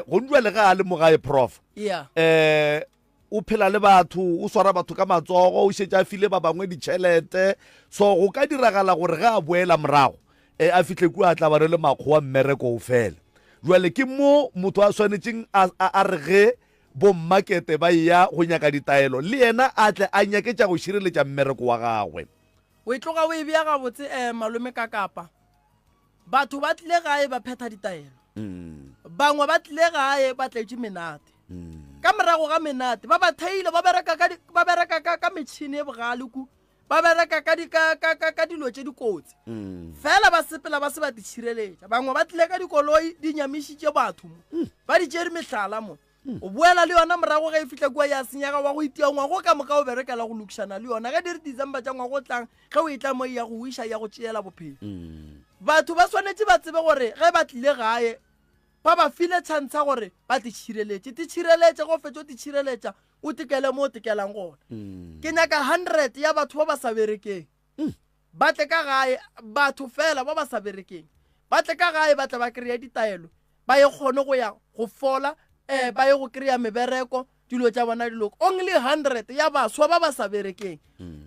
gong jwale ge a le mo gae, Prof. Yeah. Um o phela le batho, o swara batho ka matsogo, o šetše a file ba bangwe ditšhelete. So go ka diragala gore ge a boela morago, e, a fihle kua a tla ba re le makgowa mmereko o fele. Jwale ke mo motho a swanetšeng a, a, a re ge bommakete ba eya go nyaka ditaelo, le yena a tle a nyake tša go šireletša mmereko wa gagwe. O e tloga o e bea gabotse, eh, malome Kakapa. Batho ba tlile gae ba phetha ditaelo. Bangwe ba tlile gae ba tletše menate. Ka morago ga menate ba ba theile ba bereka ka ba bereka ka ka metšhini e bogale ku ba bereka ka di ka ka ka ka dilo tše dikotsi. Fela ba sepela ba se ba titšhireletša. Bangwe ba tlile ka dikoloi di nyamišitše batho mo. Ba di tšere mehlala mo. O boela le yona morago ge e fihla kua ya senyega wa go itia ngwago ka moka o berekela go lokišana le yona ge di re December tša ngwago o tlang ge o etla mo e ya go wiša ya go tšeela bophelo. Batho ba swanetše ba tsebe gore ge ba tlile gae ba ba file chance ya gore ba te tšhireletše. Te tšhireletše ge o fetša o te tšhireletša o tekele mo o tekelang gona. Ke nyaka 100 ya batho ba ba sa berekeng ba tle ka gae, batho fela ba ba sa berekeng ba tle ka gae ba tle ba kry-e ditaelo ba ye kgone go ya go fola um ba ye go kry-a mebereko dilo tša bona di loka. Only 100 ya baswa ba ba sa berekeng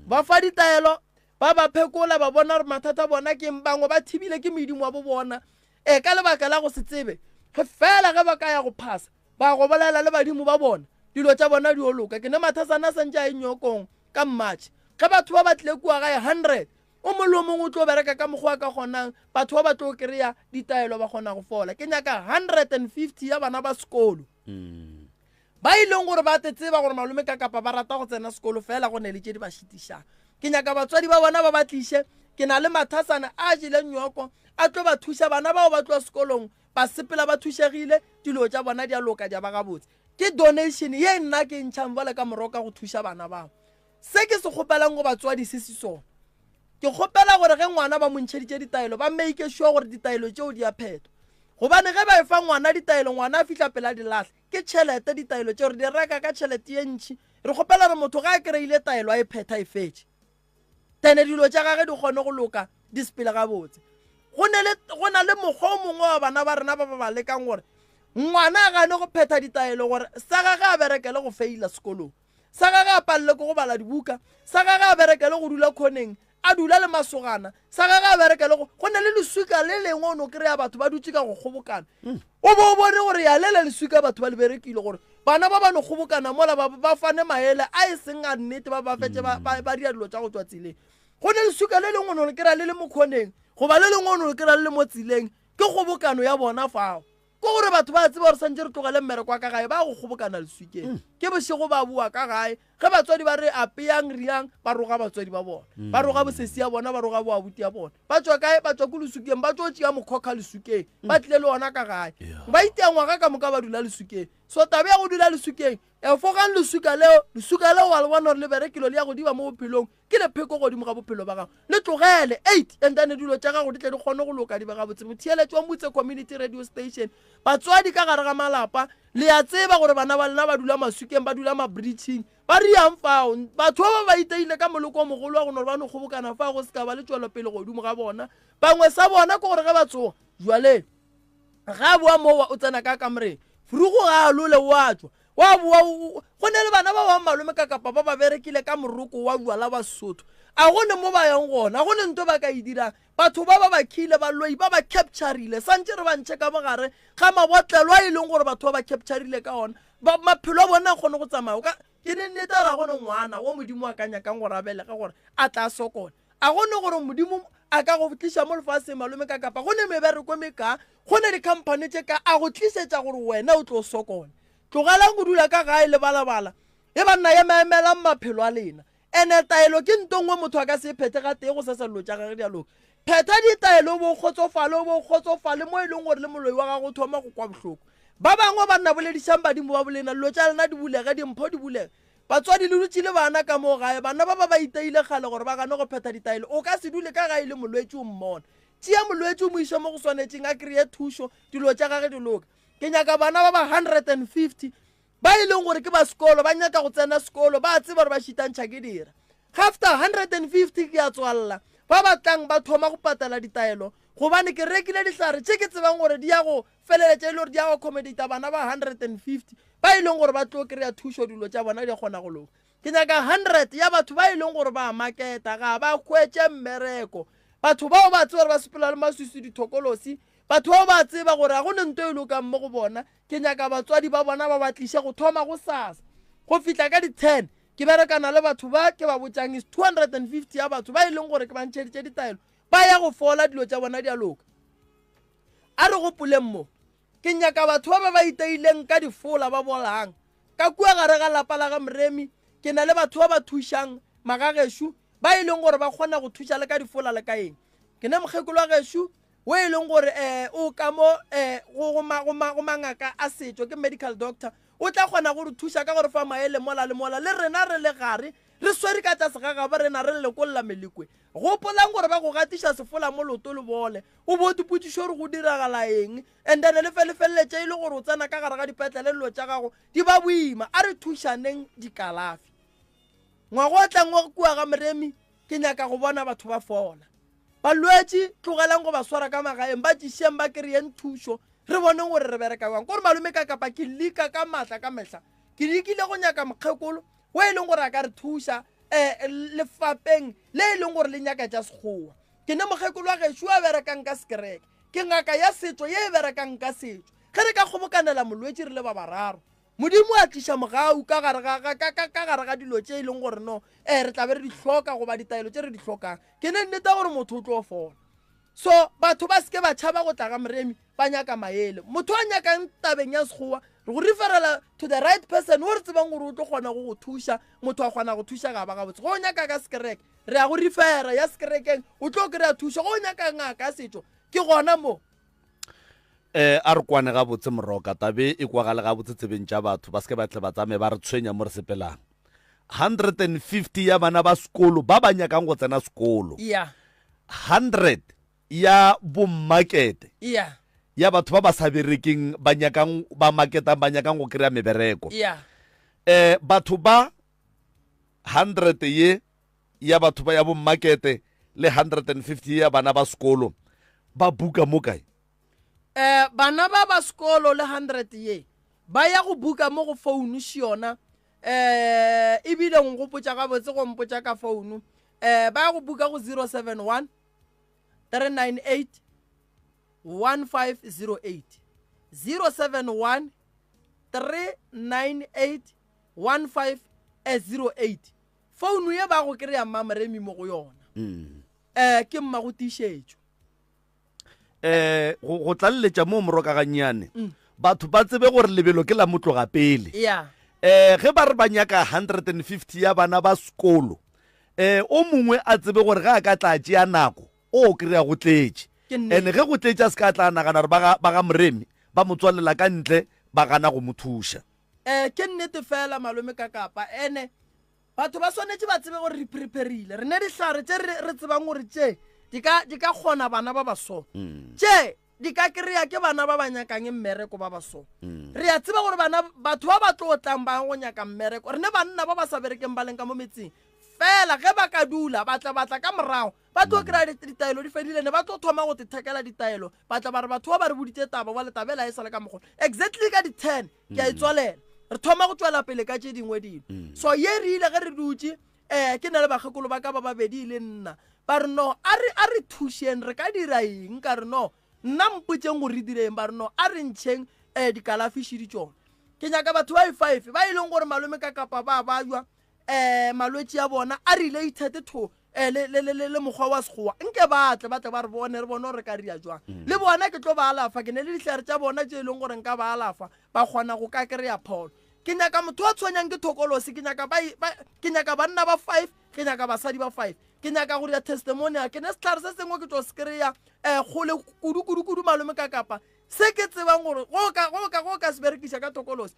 ba fa ditaelo ba ba phekola ba bona gore mathata a bona ke eng. Bangwe ba thibile ke medimo wa bo bona um ka lebaka la go se tsebe ge fela ge ba ka ya go phasa ba go bolela le badimo ba bona dilo tša bona di o loka. Ke ne mathasana a santše a e nyokong ka March ge batho ba ba tlile kua gae 100 O mongwe le o mongwe o tlo bereka ka mokgwa a ka kgonang, batho ba ba tlo kry-a ditaelo ba kgona go fola. Ke nyaka 150 ya bana ba sekolo ba e leng gore ba te tseba gore malome ka kapa ba rata go tsena sekolo fela go ne le tše di ba šitišang. Ke nyaka batswadi ba bona ba ba tliše, ke na le mathasana a jeleng nyoko a tlo ba thuša. Bana bao ba tloa sekolong ba sepela ba thušegile, dilo tša bona di a loka di a ba gabotse. Ke donation ye nna ke e ntšhang bjale ka moroka go thuša bana bao. Se ke se kgopelang go batswadi se se sona. Ke kgopela gore ge ngwana ba mo ntšheditše ditaelo ba make sure gore ditaelo tšeo di a phethwa. Gobane ge ba efa ngwana ditaelo ngwana a fihla pele a di lahla, ke tšhelete ditaelo tšeo re di reka ka tšhelete ye ntši. Re kgopela gore motho ge a kry-ile taelo a e phetha e fetše. Then dilo tša gage di kgone go loka di sepele gabotse. Go ne le go na le mokgwa o mongwe wa bana ba rena ba ba ba lekang gore ngwana a gane go phetha ditaelo gore sa gage a berekele go feila sekolong. Sa gage a palelwe ke go bala dibuka, sa gage a berekele go dula khoneng, a dula le masogana, sa gage a berekele go, go na le leswika le lengwe o no kry-a batho ba dutše ka go kgobokana. O bo o bone gore ya lele leswika batho ba le berekile gore bana ba ba no kgobokana mola ba, ba fane maele a e seng a nnete ba ba fetše ba, ba, ba dira dilo tša go tšwa tseleng. Go ne leswika le lengwe o no le kry-a le le mo khoneng goba le lengwe o no le kry-a le le mo tseleng, ke kgobokano ya bona fao. Ke gore batho ba tseba gore santše re tlogele mmereko wa ka gae, ba go kgobokana leswikeng. Mm. Ke bošego ba boa ka gae. Ge batswadi ba re apeyang riang, ba roga batswadi ba bona. Mm. Ba roga bosesi ya bona, ba roga boabuti ya bona. Ba tšwa kae? Ba tšwa ko leswikeng, ba tšo tšea mokhoka leswikeng. Mm. Ba tlile le ona ka gae. Yeah. Ba itea ngwaga ka moka ba dula leswikeng. So taba ya go dula leswikeng, efogang leswika leo, leswika leo wa le bona gore le berekilo le ya go diba mo bophelong. Ke lepheko godimo ga bophelo ba gago. Le tlogele. 8 and then dilo tša gago di tle di kgone go loka di be gabotse. Motheeletši wa Mutse Community Radio Station, batswadi ka gare ga malapa, le a tseba gore bana ba lena ba dula maswikeng, ba dula mabridging, ba riang fao. Batho ba ba ba iteile ka moloko o mogolo wa go no re ba no kgobokana fao go se ka ba le tšwelopele godimo ga bona. Bangwe sa bona ke gore ge ba tsoga, jwale ge a boa mowa o tsena ka kamoreng, frugo ga a lole o a tšwa. Wa boa go ne le bana ba bang malome ka kapa ba ba berekile ka moroko wa bjala ba Sesotho. A go ne mo ba yang gona, a go ne nto ba ka e dirang. Batho ba ba ba khile baloi ba ba capturile, santše re ba ntšhe ka mogare ga mabotlelo a e leng gore batho ba ba capturile ka ona. Ba maphelo a bona a kgone go tsamaya. Ka ke ne nnete gore a go ne ngwana wo Modimo a ka nyakang gore a belege gore a tla sokola. A go ne gore Modimo a ka go tliša mo lefaseng malome ka kapa go ne mebereko me ka go ne dikhamphane tše ka a go tlišetša gore wena o tlo sokola. Tlogelang go dula ka gae le balabala e banna emaemelang maphelo a lena. Ene taelo ke nto nngwe motho a ka se e phethe gatee go sesa dilo tša gage di a loka. Phetha ditaelo o bo o kgotsofale, o bo o kgotsofale mo e leng gore le moloi wa gago o thoma go kwa bohloko. Ba bangwe banna boledišang badimo ba bolena, dilo tša lena di bulege, dimpho di bulege. Batswadi le dutše le bana ka moo gae, bana ba ba ba iteile kgale gore ba gane go phetha ditaelo. O ka se dule ka gae le molwetši o mmona. Tšea molwetši o mo iše mo go swanetšeng a kreye thušo, dilo tša gage di loke. Ke nyaka bana ba ba 150 ba e leng gore ke ba sekolo, ba nyaka go tsena sekolo, ba tseba gore ba šitantšha ke dira. After 150 ke a tswalela, ba ba tlang ba thoma go patela ditaelo gobane ke rekile dihlare tše ke tsebang gore di ya go feleletša e le gore di ya go accommodata bana ba 150 ba e leng gore ba tlo kry-a thušo, dilo tša bona di kgona go loka. Ke nyaka 100 ya batho ba e leng gore ba maketa, ga ba hwetše mmereko. Batho bao ba tseba gore ba sepela le maswiswi dithokolosi, batho bao ba tseba gore ga go ne nto e lokang mo go bona. Ke nyaka batswadi ba bona ba ba tliše go thoma go sasa go fihla ka di-10. Ke berekana le batho ba ke ba botšang is 250 ya batho ba e leng gore ke ba ntšheditše ditaelo, ba ya go fola dilo tša bona di a loka. A re gopoleng mo, ke nyaka batho ba ba ba iteileng ka difola ba bolang ka kua gare ga lapa la ga Moremi. Ke na le batho ba ba thušang magagešo ba e leng gore ba kgona go thuša le ka difola le ka eng. Ke ne mokgekolo wa gešo wo e leng gore um o ka mo um go mangaka a setšo, ke medical doctor, o tla kgona go re thuša ka gore fa maele mola le mola. Le rena re le gare re swere ka tša segagabo rena re lekolla melekwe. Gopolang gore ba go gatiša sefola mo leoto le bole, o bo dipotšišo gore go diragala eng, and then le fe le feleletše e le gore o tsena ka gare ga dipetlele dilo tša gago di ba boima. A re thušaneng dikalafi. Ngwaga o tlang wa kua ga Moremi ke nyaka go bona batho ba fola. Balwetši tlogelang go ba swara ka magaeng, ba tšišeng ba kry-eng thušo, re boneng gore re bereka bjang. Kore malome ka kapa ke lika ka maatla ka mehla, ke lekile go nyaka mokgekolo wo e leng gore a ka re thuša um lefapeng le e leng gore le nyaka tša sekgowa. Ke ne mokgekolo wa gešo a berekang ka sekereke, ke ngaka ya setšo ye e berekang ka setšo. Ge re ka kgobokanela molwetši re le ba bararo, Modimo a tliša mogau ka gare ga, ga, ka, ka, ka gare ga dilo tše e leng gore no, eh, re tla be re di hloka goba ditaelo tše re di hlokang. Ke ne nnete gore motho o tlo fola. So, batho ba seke ba tšhaba go tla ga Moremi ba nyaka maele. Motho a nyakang tabeng ya sekgowa, re go referela to the right person o re tsebang gore o tlo kgona go go thuša, motho a kgona go thuša ga ba gabotse. Go o nyaka ka sekereke, re ya go refera ya sekerekeng, o tlo kry-a thušo. Go o nyaka ngaka ya setšo, ke gona mo. Eh, a re kwane gabotse moroka, tabe e kwagale gabotse tsebeng tša batho, ba se ke ba tle ba tsamaye ba re tshwenya mo re sepelang. 150 ya bana ba sekolo ba ba nyakang go tsena sekolo. Yeah. 100 ya bommakete. Yeah. Ya batho ba ba sa berekeng ba nyakang ba maketang ba nyakang go kry-a mebereko. Yeah. Eh, batho ba 100 ye ya batho ba ya bommakete le 150 ya bana ba sekolo ba buka mo kae? Eh, bana ba ba sekolo le 100 ye ba ya go buka mo go founu šiona eh ebile ngopotša gabotse go mpotša ka founu eh ba ya go buka go 071 398 1508 071 398 1508 Founu ye ba go kry-a Mmamoremi mo go yona um ke mmago tiišetšo. Um go tlaleletša moo morokagannyane mm. batho ba tsebe gore lebelo ke la motloga pele yeah. um ge ba re ba nyaka 150 ya bana ba sekolo um o mongwe a tsebe gore ge a ka tla tšea nako o kry-a go tletše and ge go tletše a se ka tla nagana gore ba ga moremi ba mo tswalela ka ntle ba gana go mo thuša um ke nnete fela malome ka kapa ene Batho ba swanetše ba tsebe gore re preparile. Re ne dihlare tše re, re tsebang gore tše di ka, di ka kgona bana ba ba so. Mm. Tše di ka kry-a ke bana ba ba nyakang mmereko ba ba so. Mm. Re a tseba gore bana, batho ba ba tlo tlang ba go nyaka mmereko. Re ne banna ba ba sa berekeng ba leng ka mo metseng. Fela ge ba ka dula ba tla batla ka morago ba tlo mm. kry-a ditaelo di fedile ne ba tlo thoma go tethekela ditaelo ba tla ba re batho ba ba re boditse taba wa letabela e sa le ka mokgolo exactly ka di-ten ke a e mm. tswalela. Re thoma go tšwela pele ka tše dingwe dilo. Mm. So ye re ile ge re dutše eh ke na le bakgekolo ba ka ba babedi le nna. Ba re no a re a re thušeng re ka dira eng ka re no nna mpotseng gore re dire eng ba re no a re ntšheng eh dikalafi šidi tšona. Ke nyaka batho ba five ba e leng gore malome ka kapa ba bajwa eh malwetši a bona a related to eh, le, le, le, le mokgwa wa sekgowa nke ba tle ba tle ba re bone re bone gore re ka ria jwang mm. le bona ke tlo ba alafa ke ne le dihlare tša bona tše e leng gore nka ba alafa ba kgona go ka kry-a pholo ke nyaka motho wa tshwenyang ke thokolosi ke nyaka ba, ba, ke nyaka banna ba five ke nyaka basadi ba five ke nyaka go dira testimonial ke ne setlhare se sengwe ke tlo se kry-a um eh, kgole kudu kudu kudu malome ka kapa se ke tsebang gore go ka go ka go ka se berekiša ka thokolosi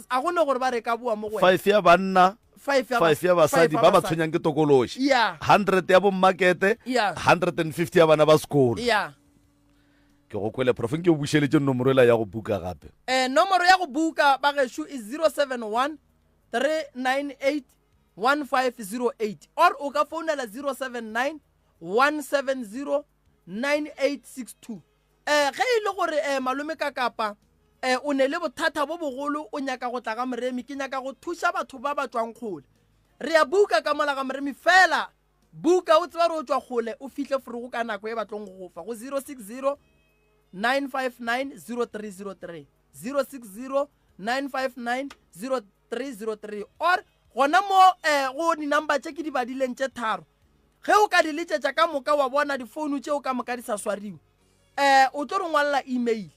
a go ne gore ba re ka boa mo go five ya banna five ya basadi ba ba tshwenyang ke tokološi hundred ya bommakete hundred and fifty ya bana ba sekolo ke go kwele prof nke o bušeletše nomoro ela ya go buka gape um nomoro ya go buka bagešo e 071 398 1508 or o ka founela 079 170 9862 Eh, ge e le gore eh, malome ka kapa eh, o ne le bothata bo bogolo o nyaka go tla ga moremi ke nyaka go thuša batho ba ba tšwang kgole re ya buka ka mola ga moremi fela buka o tseba re o tšwa kgole o fihle forogo ka nako e batlong go gofa go 060 959 0303 060 959 0303 or gona mo eh, go di-number tše ke di badileng tše tharo ge o ka di letšetša ka moka wa bona difounu tšeo ka moka di sa swariwe um o tlo re ngwalela email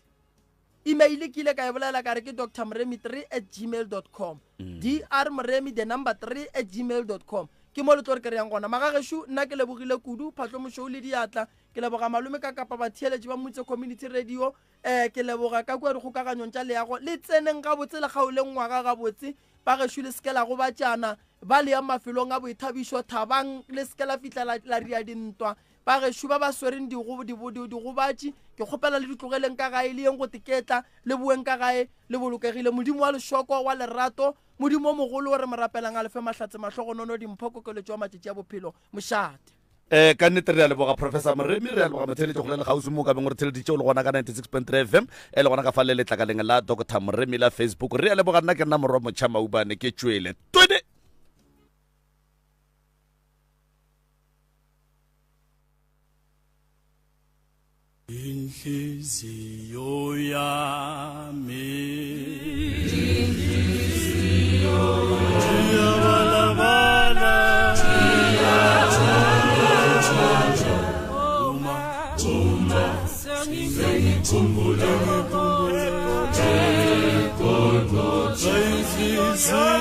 email ke ile ka e bolela ka re ke dr moremi 3 at gmail dot com mm. dr moremi the number 3 at gmail dot com ke mo le tlo re kry-ang gona magagešo nna ke lebogile kudu phatlomošou le diatla ke leboga malome ka kapa batheeletši ba motse community radio um ke leboga ka kua dikgokaganyong tša leago le tseneng gabotse le kgaoleng ngwaga gabotse Ba gešo le se ke la gobatšana, ba le yang mafelong a boithabišo, thabang, le se ke la fihla la, la ria dintwa. Ba gešo ba ba swereng digo, di, di, digobatši, ke kgopela le di tlogeleng ka gae, le yeng go teketla, le boeng ka gae le bolokegile. Modimo wa lešoko, wa lerato, Modimo o mogolo o re mo rapelang a le fe mahlatse, mahlogonono, dimpho, kokeletšo ya matšatši a bophelo. Mošate. Eh, ka nnete re a leboga professor Moremi, re a leboga motheeletši go le kgauswi mo ka beng re theeleditše o le gona ka 96.3 FM e le gona ka fa le letlakaleng la Dr Moremi la Facebook. Re a leboga nna ke nna morwa motšha Maubane ke tšwele twene. Inhliziyo yami Iyabalabala Uma uma sengikhumbula Inhliziyo